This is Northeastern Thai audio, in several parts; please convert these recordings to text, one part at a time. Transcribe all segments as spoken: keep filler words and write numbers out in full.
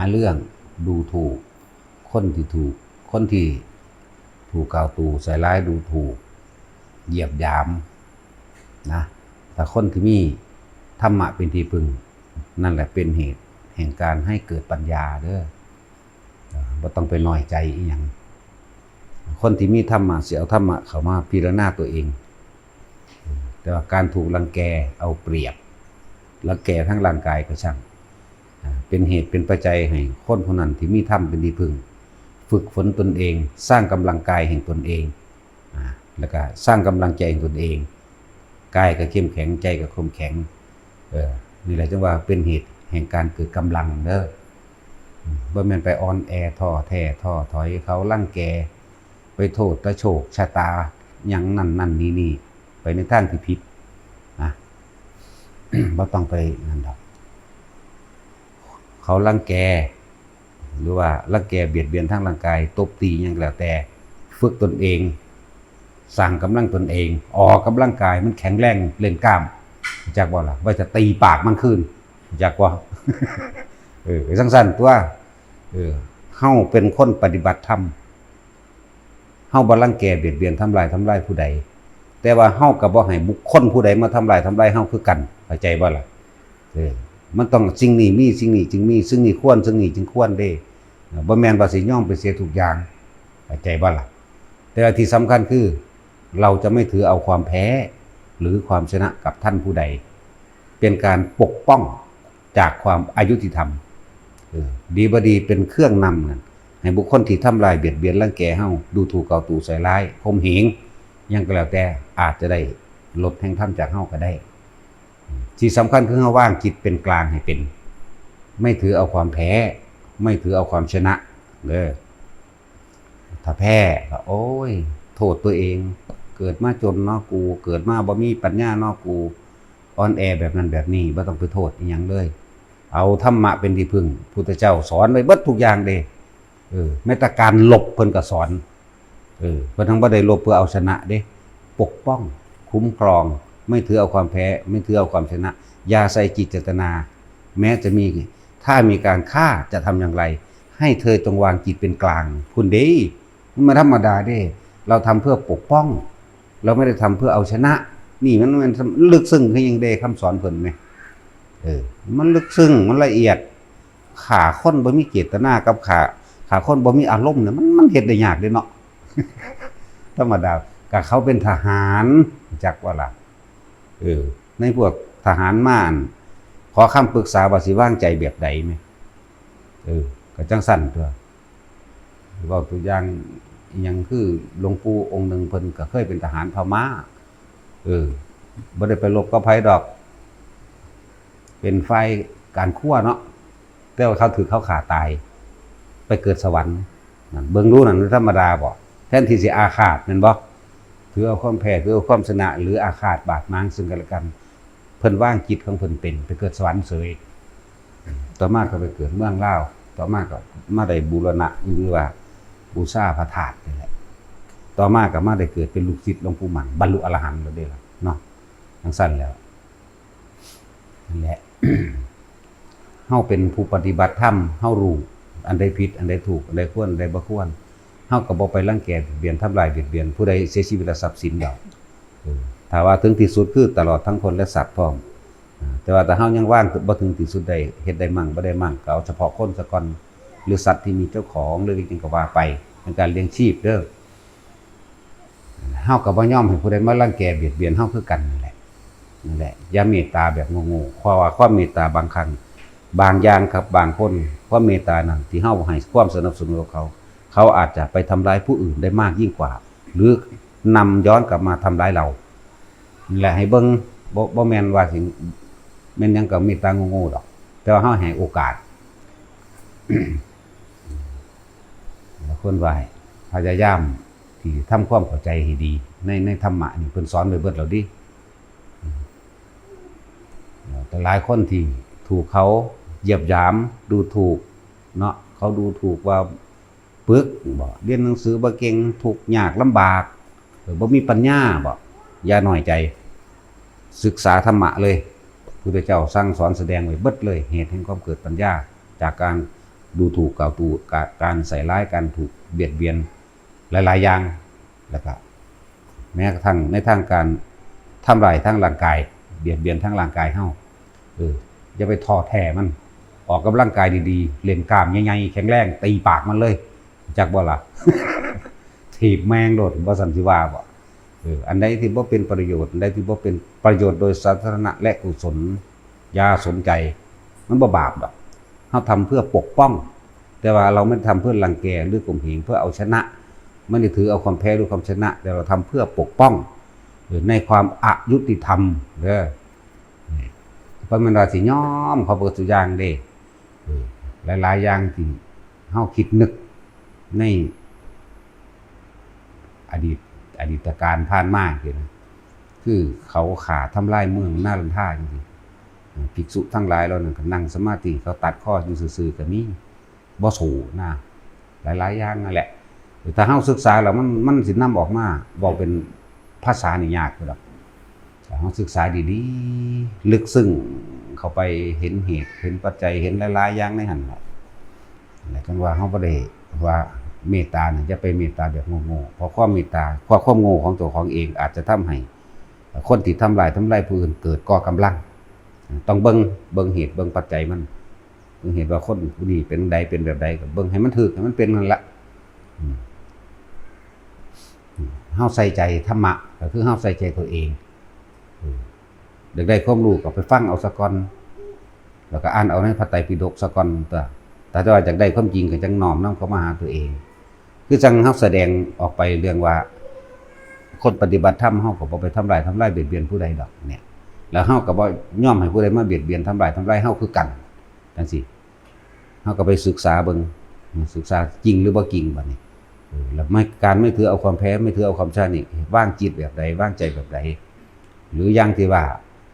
เรื่องดูถูก คนที่ถูก คนที่ถูกกล่าวตู่ใส่ร้ายดูถูก เหยียดหยามนะ แต่คนที่มีธรรมะเป็นที่พึ่ง นั่นแหละเป็นเหตุแห่งการให้เกิดปัญญาเด้อ เอ่อบ่ต้องไปน้อยใจอีหยัง คนที่มีธรรมะสิเอาธรรมะเข้ามาพิจารณาตัวเอง แต่ว่าการถูกรังแกเอาเปรียบ รังแกทั้งร่างกายก็ช่าง อ่า เป็นเหตุเป็นปัจจัยให้คนผู้นั้นที่มีธรรมเป็นที่พึ่ง ฝึกฝนตนเอง สร้างกำลังกายแห่งตนเอง อ่า แล้วก็สร้างกำลังใจแห่งตนเอง กายก็เข้มแข็ง ใจก็เข้มแข็ง เออ นี่แหละจึงว่าเป็นเหตุแห่งการเกิดกำลังเด้อ อืม บ่แม่นไปอ่อนแอท้อแท้ท้อถอย เขารังแก ไปโทษแต่โชคชะตา หยังนั่นนั่นนี่นี่ ไปในทางที่ผิดนะ บ่ต้องไปนั่นดอก เขารังแก หรือว่ารังแกเบียดเบียนทางร่างกาย ตบตีหยังก็แล้วแต่ ฝึกตนเอง สร้างกำลังตนเอง ออกกำลังกายมันแข็งแรงเล่นกล้าม รู้จักบ่ล่ะ ว่าจะตีปากมันคืน รู้จักบ่ เออ จั่งซั้นตัว เออ เฮาเป็นคนปฏิบัติธรรม เฮาบ่รังแกเบียดเบียนทำลายทำลายผู้ใด แต่ว่าเฮาก็บ่ให้บุคคลผู้ใดมาทำลายทำลายเฮาคือกัน เข้าใจบ่ล่ะ เออ มันต้องสิ่งนี้มี สิ่งนี้จึงมี สิ่งนี้ควร สิ่งนี้จึงควรเด้ เออ บ่แม่นว่าสิยอมไปเสียทุกอย่าง เข้าใจบ่ล่ะ แต่ที่สำคัญคือ เราจะไม่ถือเอาความแพ้ หรือความชนะกับท่านผู้ใด เป็นการปกป้องจากความอายุติธรรม เออ ดีบ่ดีเป็นเครื่องนำนั่น ให้บุคคลที่ทำลายเบียดเบียนรังแกเฮา ดูถูกกล่าวตู่ใส่ร้าย ข่มเหง หยังก็แล้วแต่ อาจจะได้ลดแห่งธรรมจากเฮาก็ได้ ที่สำคัญคือเฮาวางจิตเป็นกลางให้เป็น ไม่ถือเอาความแพ้ ไม่ถือเอาความชนะเด้อ ถ้าแพ้ก็ โอ้ย โทษตัวเอง เกิดมาจนเนาะกู เกิดมาบ่มีปัญญาเนาะกู อ่อนแอแบบนั้นแบบนี้ บ่ต้องไปโทษอิหยังเลย เอาธรรมะเป็นที่พึ่ง พุทธเจ้าสอนไว้เบิดทุกอย่างเด้ เออ แม้แต่การลบเพิ่นก็สอน เออ เพิ่นทั้งบ่ได้ลบเพื่อเอาชนะเด้ ปกป้อง คุ้มครอง ไม่ถือเอาความแพ้ ไม่ถือเอาความชนะ อย่าใส่จิตเจตนา แม้จะมี ถ้ามีการฆ่าจะทำอย่างไร ให้เธอจงวางจิตเป็นกลาง พุ้นเด้ มันบ่ธรรมดาเด้ เราทำเพื่อปกป้อง เราไม่ได้ทำเพื่อเอาชนะ นี่มัน มันลึกซึ้งคือหยังเด้ คำสอนเพิ่นแหม เออ มันลึกซึ้ง มันละเอียด ฆ่าคนบ่มีเจตนากับฆ่า ฆ่าคนบ่มีอารมณ์เนี่ย มัน มันเฮ็ดได้ยากเด้เนาะ ธรรมดา ก็เขาเป็นทหาร จักว่าล่ะ เออ ในพวกทหารมาหั่น ขอคำปรึกษาว่าสิวางใจแบบใดแหม เออ ก็จั่งซั้นตั่ว เว้าตัวอย่างอิหยังคือหลวงปู่องค์หนึ่งเพิ่นก็เคยเป็นทหารพม่า เออ บ่ได้ไปรบกับไผดอก เป็นฝ่ายการครัวเนาะ แต่ว่าเขาถืกเขาฆ่าตาย ไปเกิดสวรรค์ นั่น เบิ่งดูนั่น ธรรมดาบ่ แทนที่สิอาฆาตแม่นบ่ ถือเอาความแพ้ ถือเอาความชนะ หรืออาฆาตบาดหมางซึ่งกันและกัน เพิ่นวางจิตของเพิ่นเป็น ไปเกิดสวรรค์เสย ต่อมาก็ไปเกิดเมืองลาว ต่อมาก็มาได้บูรณะ หรือว่าบูชาพระธาตุนี่แหละ ต่อมาก็มาได้เกิดเป็นลูกศิษย์หลวงปู่มั่น บรรลุอรหันต์แล้วเด้ล่ะเนาะ จั่งซั้นแล้ว นั่นแหละ เฮาเป็นผู้ปฏิบัติธรรม เฮารู้อันใดผิด อันใดถูก อันใดควร อันใดบ่ควร เฮาก็บ่ไปรังแกเบียดเบียน ทำลายเบียดเบียนผู้ใดเสียชีวิตและทรัพย์สินดอก เออ ถ้าว่าถึงที่สุดคือตลอดทั้งคนและสัตว์พร้อม อ่า แต่ว่าถ้าเฮายังวางบ่ถึงที่สุดได้ เฮ็ดได้มั่งบ่ได้มั่ง ก็เอาเฉพาะคนซะก่อน หรือสัตว์ที่มีเจ้าของ หรืออิหยังก็ว่าไป เป็นการเลี้ยงชีพเด้อ เฮาก็บ่ยอมให้ผู้ใดมารังแกเบียดเบียนเฮาคือกันนั่นแหละ นั่นแหละ อย่าเมตตาแบบโง่ๆ เพราะว่าความเมตตาบางครั้ง บางอย่างครับ บางคน ความเมตตานั่นที่เฮาให้ความสนับสนุนกับเขา เขาอาจจะไปทำร้ายผู้อื่นได้มากยิ่งกว่า หรือนำย้อนกลับมาทำร้ายเรา นั่นแหละ ให้เบิ่ง บ่ บ่แม่นว่าสิแม่นหยังก็เมตตาโง่ๆดอก แต่ว่าเฮาให้โอกาส แล้วควรว่าให้พยายามที่ทำความเข้าใจให้ดี ใน ในธรรมะนี่เพิ่นสอนไว้เบิดแล้วเด้ แต่หลายคนที่ถูกเขาเหยียดหยาม ดูถูกเนาะ เขาดูถูกว่าปึกบ่ เรียนหนังสือบ่เก่ง ทุกข์ยากลำบาก เออ บ่มีปัญญาบ่ อย่าน้อยใจ ศึกษาธรรมะเลย พุทธเจ้าสั่งสอนแสดงไว้เบิดเลย เหตุแห่งความเกิดปัญญา จากการ ดูถูกกล่าวตูกะการใส่ร้าย การถูกเบียดเบียนหลายๆอย่าง แล้วก็แม้กระทั่งในทางการทำร้ายทางร่างกาย เบียดเบียนทางร่างกายเฮา เออ อย่าไปท้อแท้มัน ออกกำลังกายดีๆ เล่นกล้ามใหญ่ๆ แข็งแรง ตีปากมันเลย จักบ่ล่ะ ถีบแมงโลด บ่ซั่นสิว่าบ่ เออ อันใดที่บ่เป็นประโยชน์ อันใดที่บ่เป็นประโยชน์โดยสาธารณะและกุศล อย่าสนใจ มันบ่บาปดอก เฮาทำเพื่อปกป้อง แต่ว่าเราไม่ได้ทำเพื่อรังแกหรือข่มเหง เพื่อเอาชนะ ไม่ได้ถือเอาความแพ้หรือความชนะ แต่เราทำเพื่อปกป้อง เออ ในความอยุติธรรมเด้อ นี่ เพราะมันว่าสิยอมเขาเบิดสุอย่างเด้ เออ หลายๆอย่างที่เฮาคิดนึกในอดีต อดีตการผ่านมาจังซี้นะ คือเขาฆ่าทำลายเมืองนาลันทาจังซี้ เออ ภิกษุทั้งหลายเหล่านั้นก็นั่งสมาธิ เขาตัดคออยู่ซื่อๆ ก็มี บ่สู้นะ หลายๆอย่างนั่นแหละ ถ้าเฮาศึกษาแล้วมัน มันสินำออกมาเว้าเป็นภาษานี่ยากอยู่ดอก ถ้าเฮาศึกษาดีๆ ลึกซึ้งเข้าไป เห็นเหตุ เห็นปัจจัย เห็นหลายๆอย่างในหั่นแหละ แล้วจังว่าเฮาบ่ได้ว่าเมตตานี่อย่าไปเมตตาแบบโง่ๆ เพราะความเมตตา เพราะความโง่ของเจ้าของเองอาจจะทำให้คนที่ทำร้ายทำลายผู้อื่นเกิดก่อกำลัง ต้องเบิ่ง เบิ่งเหตุ เบิ่งปัจจัยมัน เบิ่งเหตุว่าคนผู้นี้เป็นใด เป็นแบบใด ก็เบิ่งให้มันถูก ให้มันเป็นนั่นละ อืม อืม เฮาใส่ใจธรรมะ ก็คือเฮาใส่ใจตัวเอง อืม อยากได้ความรู้ก็ไปฟังเอาซะก่อน แล้วก็อ่านเอาในพระไตรปิฎกซะก่อนตั๊ว แต่ถ้าว่าอยากได้ความจริงก็จั่งน้อมนำเข้ามาหาตัวเอง คือจั่งเฮาแสดงออกไปเรื่องว่า คนปฏิบัติธรรมเฮาก็บ่ไปทำร้ายทำลายเบียดเบียนผู้ใดดอกเนี่ย แล้วเฮาก็บ่ยอมให้ผู้ใดมาเบียดเบียนทำร้ายทำลายเฮาคือกัน จั่งซี้ เฮาก็ไปศึกษาเบิ่ง ศึกษาจริงหรือบ่จริงบัดนี้ เออ แล้วไม่ การไม่ถือเอาความแพ้ ไม่ถือเอาความชนะนี่ วางจิตแบบใด วางใจแบบใด หรืออย่างที่ว่า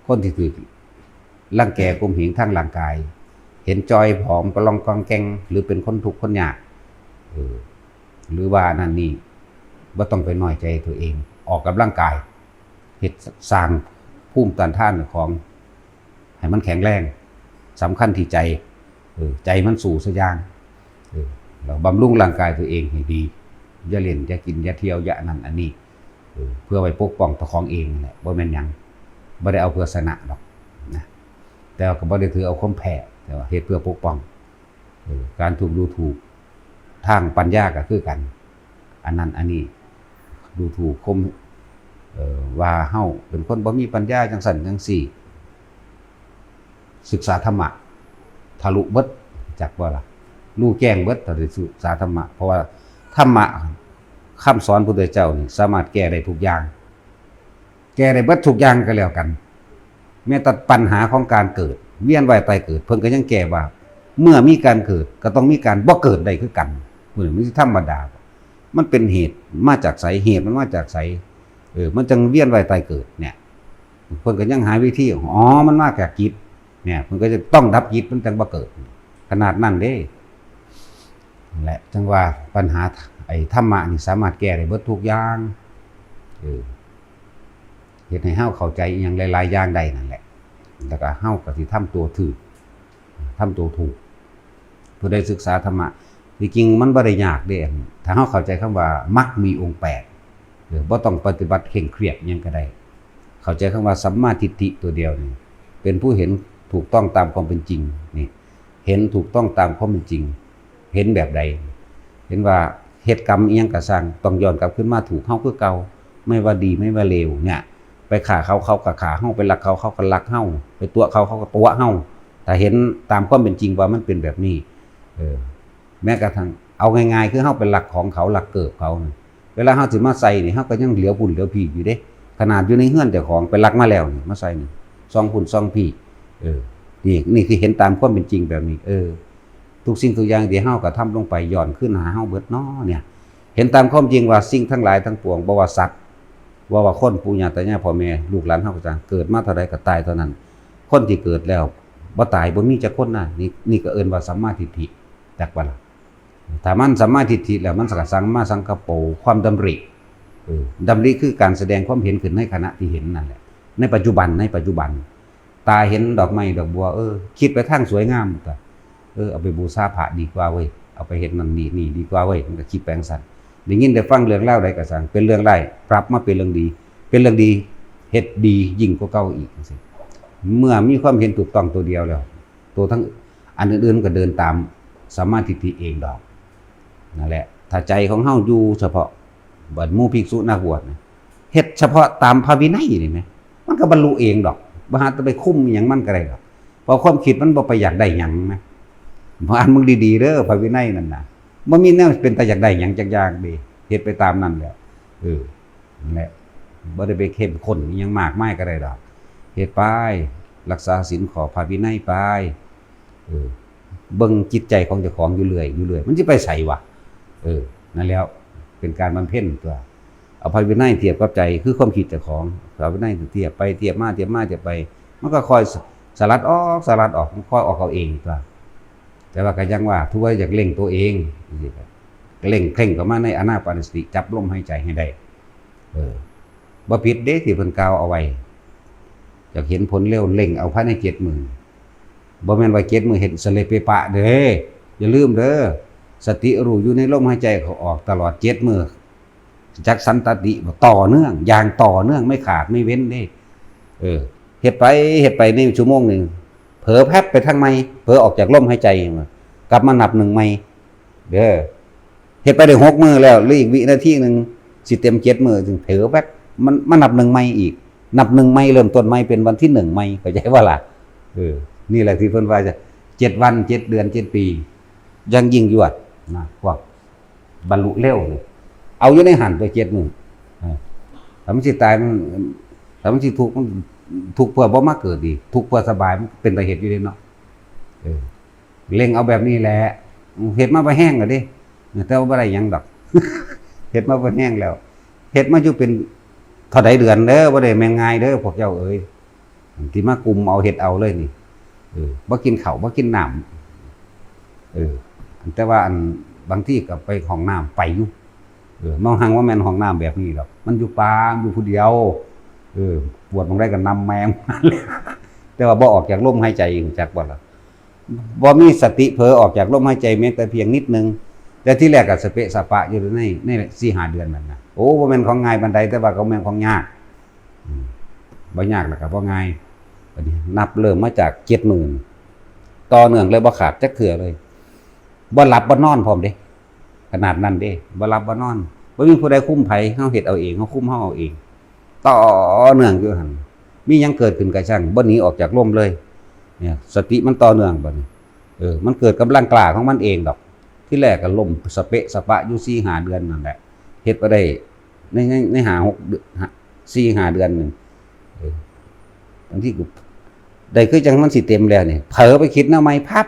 คนที่ถูกรังแกข่มเหงทางร่างกาย เห็นจ่อยผอมกะล่องกองแกง หรือเป็นคนทุกข์คนยาก เออ หรือว่านั่นนี่ บ่ต้องไปน้อยใจตัวเอง ออกกำลังกาย เฮ็ด สร้างภูมิต้านทานของ ให้มันแข็งแรง สำคัญที่ใจ เออ ใจมันสู้ซะอย่าง เออ แล้วบำรุงร่างกายตัวเองให้ดี อย่าเล่น อย่ากิน อย่าเที่ยว อย่าอันนั้นอันนี้ เออ เพื่อไว้ปกป้องตัวของเองนั่นแหละ บ่แม่นหยัง บ่ได้เอาเพื่อชนะดอกนะ แต่ว่าก็บ่ได้ถือเอาความแพ้ แต่ว่าเฮ็ดเพื่อปกป้อง เออ การถูกดูถูกทางปัญญาก็คือกัน อันนั้นอันนี้ ดูถูกข่ม เอ่อ ว่าเฮาเป็นคนบ่มีปัญญาจั่งซั้นจั่งซี้ ศึกษาธรรมะ ทะลุเบิด จักบ่ล่ะ รู้แจ้งเบิด ถ้าได้ศึกษาธรรมะ เพราะว่าธรรมะ คำสอนพุทธเจ้านี่สามารถแก้ได้ทุกอย่าง แก้ได้เบิดทุกอย่างก็แล้วกัน แม้แต่ปัญหาของการเกิด เวียนว่ายตายเกิด เพิ่นก็ยังแก้ว่า เมื่อมีการเกิดก็ต้องมีการบ่เกิดได้คือกัน มื้อนี้มันสิธรรมดา มันเป็นเหตุมาจากไส เหตุมันมาจากไส เออ มันจั่งเวียนว่ายตายเกิดเนี่ย เพิ่นก็ยังหาวิธี อ๋อ มันมาจากจิต เนี่ย เพิ่นก็จะต้องดับจิตมันจั่งบ่เกิด ขนาดนั้นเด้ นั่นแหละ จั่งว่าปัญหาไอ้ธรรมะนี่สามารถแก้ได้เบิดทุกอย่าง เออ เฮ็ดให้เฮาเข้าใจอิหยังหลายๆอย่างได้นั่นแหละ แล้วก็เฮาก็สิทำตัวถูก ทำตัวถูก ผู้ใดศึกษาธรรมะ ที่จริงมันบ่ได้ยากเด้ ถ้าเฮาเข้าใจคำว่ามรรคมีองค์แปด เออ บ่ต้องปฏิบัติเคร่งเครียดอิหยังก็ได้ เข้าใจคำว่าสัมมาทิฏฐิตัวเดียวนี่ เป็นผู้เห็นถูกต้องตามความเป็นจริง นี่ เห็นถูกต้องตามความเป็นจริง เห็นแบบใด เห็นว่าเฮ็ดกรรมอิหยังก็ซ่าง ต้องย้อนกลับคืนมาถูกเฮาคือเก่า ไม่ว่าดีไม่ว่าเลวเนี่ย ไปฆ่าเขา เขาก็ฆ่าเฮา ไปลักเขา เขาก็ลักเฮา ไปตั๋วเขา เขาก็ตั๋วเฮา ถ้าเห็นตามความเป็นจริงว่ามันเป็นแบบนี้ เออ แม้กระทั่ง เอาง่ายๆ คือเฮาไปลักของเขา ลักเกิบเขา เวลาเฮาสิมาใส่นี่ เฮาก็ยังเหลียวพุ้นเหลียวพี้อยู่เด้ ขนาดอยู่ในเฮือนเจ้าของไปลักมาแล้วนี่ มาใส่นี่ ส่องพุ้นส่องพี้ เออ นี่ นี่คือเห็นตามความเป็นจริงแบบนี้ เออ ทุกสิ่งทุกอย่างที่เฮากระทำลงไปย้อนคืนหาเฮาเบิดน้อเนี่ย เห็นตามความจริงว่าสิ่งทั้งหลายทั้งปวง บ่ว่าสัตว์ บ่ว่าคน ปู่ย่าตายาย พ่อแม่ ลูกหลานเฮาก็ตาม เกิดมาเท่าใดก็ตายเท่านั้น คนที่เกิดแล้วบ่ตายบ่มีจักคนนะ นี่ นี่ก็เอิ้นว่าสัมมาทิฏฐิ จักบ่ล่ะ ถ้ามันสัมมาทิฏฐิแล้ว มันก็สัมมาสังกัปโป ความดำริ เออ ดำริคือการแสดงความเห็นขึ้นในขณะที่เห็นนั่นแหละ ในปัจจุบัน ในปัจจุบัน ตาเห็นดอกไม้ดอกบัว เออ คิดไปทางสวยงามก็ เออ เอาไปบูชาพระดีกว่าเว้ย เอาไปเฮ็ดนั่นนี่นี่ดีกว่าเว้ย มันก็คิดไปจั่งซั้น ได้ยินได้ฟังเรื่องราวใดก็ซ่าง เป็นเรื่องร้าย ปรับมาเป็นเรื่องดี เป็นเรื่องดี เฮ็ดดียิ่งกว่าเก่าอีกจั่งซี้ เมื่อมีความเห็นถูกต้องตัวเดียวแล้ว ตัวทั้งอันอื่นๆก็เดินตามสัมมาทิฏฐิเองดอก นั่นแหละ ถ้าใจของเฮาอยู่เฉพาะ บัดหมู่ภิกษุนักบวชนะ เฮ็ดเฉพาะตามพระวินัยนี่แหม มันก็บรรลุเองดอก บ่หาแต่ไปคุมอิหยังมันก็ได้ดอก เพราะความคิดมันบ่ไปอยากได้หยังนะ บ่อ่านมึงดีๆเด้อ พระวินัยนั่นน่ะ บ่มีแนวเป็นตาอยากได้หยังจักอย่างเด้ เฮ็ดไปตามนั่นแหละ เออ นั่นแหละ บ่ได้ไปเข้มข้นอิหยังมากมายก็ได้ดอก เฮ็ดไป รักษาศีลข้อพระวินัยไป เออ เบิ่งจิตใจของเจ้าของอยู่เรื่อย อยู่เรื่อย มันสิไปไสวะ เออ นั่นแหล้ว เป็นการบำเพ็ญตั๊ว เอาพระวินัยเทียบกับใจ คือความคิดเจ้าของ พระวินัยเทียบไป เทียบมา เทียบมา เทียบไป มันก็ค่อยส- สลัดออก สลัดออก มันค่อยออกเอาเองตั๊ว แต่ว่าก็ยังว่า ถือว่าอยากเร่งตัวเอง จั่งซี้ครับ เร่งเคร่งเข้ามาในอานาปานสติ จับลมหายใจให้ได้ เออ บ่ผิดเด้ที่เพิ่นกล่าวเอาไว้ อยากเห็นผลเร็ว เร่งเอาภายในเจ็ดมื้อ บ่แม่นว่าเจ็ดมื้อเฮ็ดสะเลเปะปะเด้ อย่าลืมเด้อ สติรู้อยู่ในลมหายใจเข้าออกตลอดเจ็ดมื้อ จักสันตติบ่ ต่อเนื่อง อย่างต่อเนื่อง ไม่ขาดไม่เว้นเด้ เออ เฮ็ดไป เฮ็ดไปในชั่วโมงหนึ่ง เผลอแพบไปทางใหม่ เผลอออกจากลมหายใจ กลับมานับหนึ่งใหม่ เด้อ เฮ็ดไปได้หกมื้อแล้ว เหลืออีกวินาทีหนึ่ง สิเต็มเจ็ดมื้อ จึงเผลอแป๊บ มัน มันนับหนึ่งใหม่อีก นับหนึ่งใหม่ เริ่มต้นใหม่ เป็นวันที่หนึ่งใหม่ เข้าใจบ่ล่ะ เออ นี่แหละที่เพิ่นว่าจะ เจ็ดวัน เจ็ดเดือน เจ็ดปี ยังยิ่งยวดนะ พวกบรรลุเร็วนี่ เอาอยู่ในหั่นตัวเจ็ดมื้อ เออ ถ้ามันสิตาย มัน ถ้ามันสิทุกข์ มันทุกข์เพื่อบ่มาเกิดดี ทุกข์เพื่อสบาย มันเป็นตาเฮ็ดอยู่เด้เนาะ เออ เร่งเอาแบบนี้แหละ เฮ็ดมาบ่แห้งแล้วเด้ แต่ว่าบ่ได้หยังดอก เฮ็ดมาบ่แห้งแล้ว เฮ็ดมาอยู่เป็นเท่าใดเดือนเด้อ บ่ได้แม่นง่ายเด้อ พวกเจ้าเอ๋ย ที่มากุมเอาเฮ็ดเอาเลยนี่ เออ บ่กินข้าว บ่กินน้ำ เออ แต่ว่าอัน บางทีก็ไปห้องน้ำไปอยู่ เออ บ่หังว่าแม่นห้องน้ำแบบนี้ดอก มันอยู่ป่า อยู่ผู้เดียว เออ ปวดหม่องใดก็นำแม่ง แต่ว่าบ่ออกจากลมหายใจ รู้จักบ่ล่ะ บ่มีสติเผลอออกจากลมหายใจแม้แต่เพียงนิดนึง แต่ที่แรกก็สะเปะสะปะอยู่ใน ในสี่ห้าเดือนนั่นนะ โอ้ บ่แม่นของง่ายปานใด แต่ว่าก็แม่นของยาก อืม บ่ยากแล้วก็บ่ง่าย บัดนี้นับเริ่มมาจากเจ็ดมื้อ ต่อเนื่องเลย บ่ขาดจักเทื่อเลย บ่หลับบ่นอนพร้อมเด้ ขนาดนั้นเด้ บ่หลับบ่นอน บ่มีผู้ใดคุมไผ เฮาเฮ็ดเอาเอง เฮาคุมเฮาเอาเอง ต่อเนื่องอยู่หั่น มีหยังเกิดขึ้นก็ช่าง บ่หนีออกจากลมเลย เนี่ย สติมันต่อเนื่องบัดนี้ เออ มันเกิดกำลังกล้าของมันเองดอก ที่แรกก็ล้มสะเปะสะปะอยู่สี่ห้าเดือนนั่นแหละ เฮ็ดบ่ได้ ใน ใน ในห้าหกเดือน ห้า สี่ห้าเดือนหนึ่ง เออ บางทีก็ได้คือจังมันสิเต็มแล้วนี่ เผลอไปคิดแนวใหม่พับ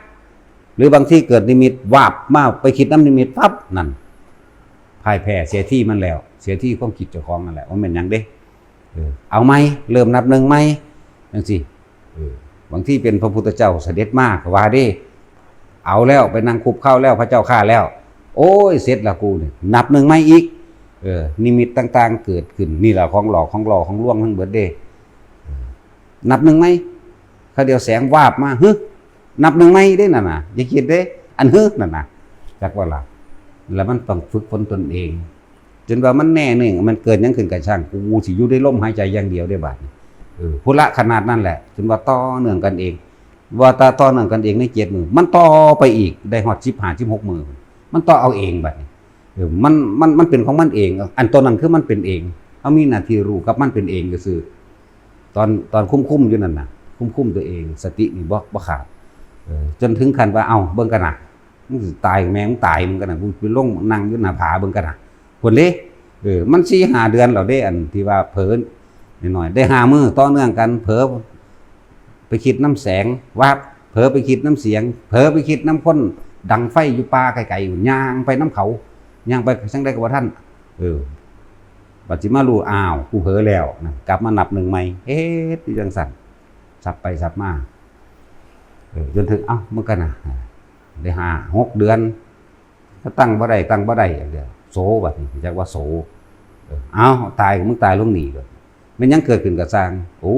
หรือบางทีเกิดนิมิตวาบมา ไปคิดนำนิมิตปั๊บ นั่น พ่ายแพ้เสียทีมันแล้ว เสียทีความคิดเจ้าของนั่นแหละ บ่แม่นหยังเด้ เออ เอาใหม่ เริ่มนับหนึ่งใหม่ จั่งซี้ เออ บางทีเป็นพระพุทธเจ้าเสด็จมาก็ว่าเด้ เอาแล้ว ไปนั่งคุกเข่าแล้ว พระเจ้าข้าแล้ว โอ้ย เสร็จละกูนี่ นับหนึ่งใหม่อีก เออ นิมิตต่างๆเกิดขึ้น นี่ล่ะของหลอกของหลอกของลวงทั้งเบิดเด้ เออ นับหนึ่งใหม่ คราวเดียวแสงวาบมา หึ นับหนึ่งใหม่เด้นั่นน่ะ อย่าคิดเด้ อันหึนั่นน่ะ จักว่าล่ะ แล้วมันต้องฝึกฝนตนเอง จนว่ามันแน่นิ่ง มันเกิดหยังขึ้นก็ช่าง กูสิอยู่ในลมหายใจอย่างเดียวเด้บาดนี้ เออ พุทธะขนาดนั้นแหละ จนว่าต่อเนื่องกันเอง ว่าต่อเนื่องกันเองในเจ็ดมื้อ มันต่อไปอีก ได้ฮอดสิบห้า สิบหกมื้อ มันต่อเอาเองบาดนี้ เออ มัน มัน มันเป็นของมันเอง อันตัวนั้นคือมันเป็นเอง เฮามีหน้าที่รู้กับมันเป็นเองซื่อๆ ตอน ตอนคุมๆอยู่นั่นน่ะ คุมๆตัวเอง สตินี่บ่ บ่ขาด เออ จนถึงขั้นว่า เอ้า เบิ่งกันน่ะ มึงสิตายแม่มึงตายมึงกันน่ะ กูไปลงนั่งอยู่หน้าผาเบิ่งกันน่ะ พุ้นเด้ เออ มันสี่ห้าเดือนแล้วเด้ อันที่ว่าเผลอน้อยๆ ได้ห้ามื้อต่อเนื่องกัน เผลอไปคิดนำแสง วับ เผลอไปคิดนำเสียง เผลอไปคิดนำคนดังไฟอยู่ป่าไกลๆ พุ้น ย่างไปนำเขา ย่างไปจั่งใดก็บ่ทัน เออ บัดสิมารู้ อ้าว กูเผลอแล้วนะ กลับมานับหนึ่งใหม่ เฮ็ดอยู่จั่งซั้น สับไปสับมา เออ จนถึง เอ้า มึงกันนะ ได้ห้าหกเดือน ก็ตั้งบ่ได้ ตั้งบ่ได้ เดี๋ยวโสบัดนี้ จักว่าโส เออ เอ้า ตาย มึงตายลงนี่ แม่นหยังเกิดขึ้นก็ซ่าง โอ้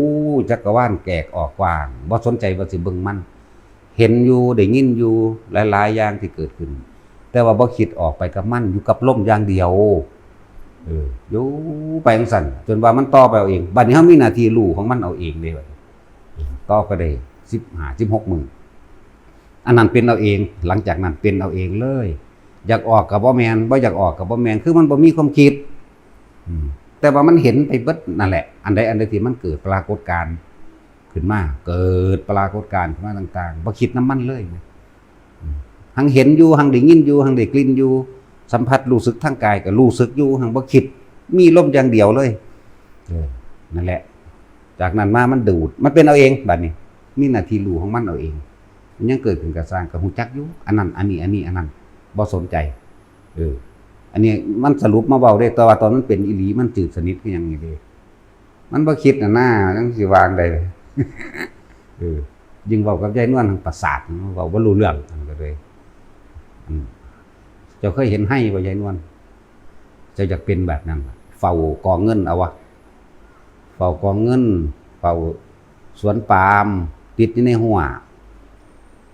จักรวาลแกกออกกว้าง บ่สนใจว่าสิเบิ่งมัน เห็นอยู่ได้ยินอยู่หลายๆอย่างที่เกิดขึ้น แต่ว่าบ่คิดออกไปกับมัน อยู่กับลมอย่างเดียว เออ อยู่ไปจั่งซั้น จนว่ามันต่อไปเอาเอง บัดนี้เฮามีหน้าที่รู้ของมันเอาเองเด้ บัดนี้ต่อไปได้สิบห้า สิบหกมื้อ อันนั้นเป็นเอาเอง หลังจากนั้นเป็นเอาเองเลย อยากออกก็บ่แม่น บ่อยากออกก็บ่แม่น คือมันบ่มีความคิด อืม แต่ว่ามันเห็นไปเบิดนั่นแหละ อันใดอันใดที่มันเกิดปรากฏการณ์ขึ้นมา เกิดปรากฏการณ์ขึ้นมาต่างๆ บ่คิดนำมันเลยนะ อืม หังเห็นอยู่ หังได้ยินอยู่ หังได้กลิ่นอยู่ สัมผัสรู้สึกทางกายก็รู้สึกอยู่ หังบ่คิด มีลมอย่างเดียวเลย เออ นั่นแหละ จากนั้นมามันดูด มันเป็นเอาเอง บัดนี้ มีหน้าที่รู้ของมันเอาเอง มันยังเกิดขึ้นก็ซ่าง ก็ฮู้จักอยู่ อันนั้น อันนี้ อันนี้ อันนั้น บ่สนใจ เออ อันนี้มันสรุปมาเว้าเด้ แต่ว่าตอนมันเป็นอีหลี มันจืดสนิทคือหยังนี่เด้ มันบ่คิดน่ะนะ จั่งสิวางได้ เออ ยิ่งเว้ากับยายนวล ประสาท เว้าบ่รู้เรื่อง มันก็เลย อืม เจ้าเคยเห็นไฮ่บ่ ยายนวล เจ้าอยากเป็นแบบนั้น เฝ้ากองเงินเอาวะ เฝ้ากองเงิน เฝ้าสวนปาล์ม ติดอยู่ในรั้ว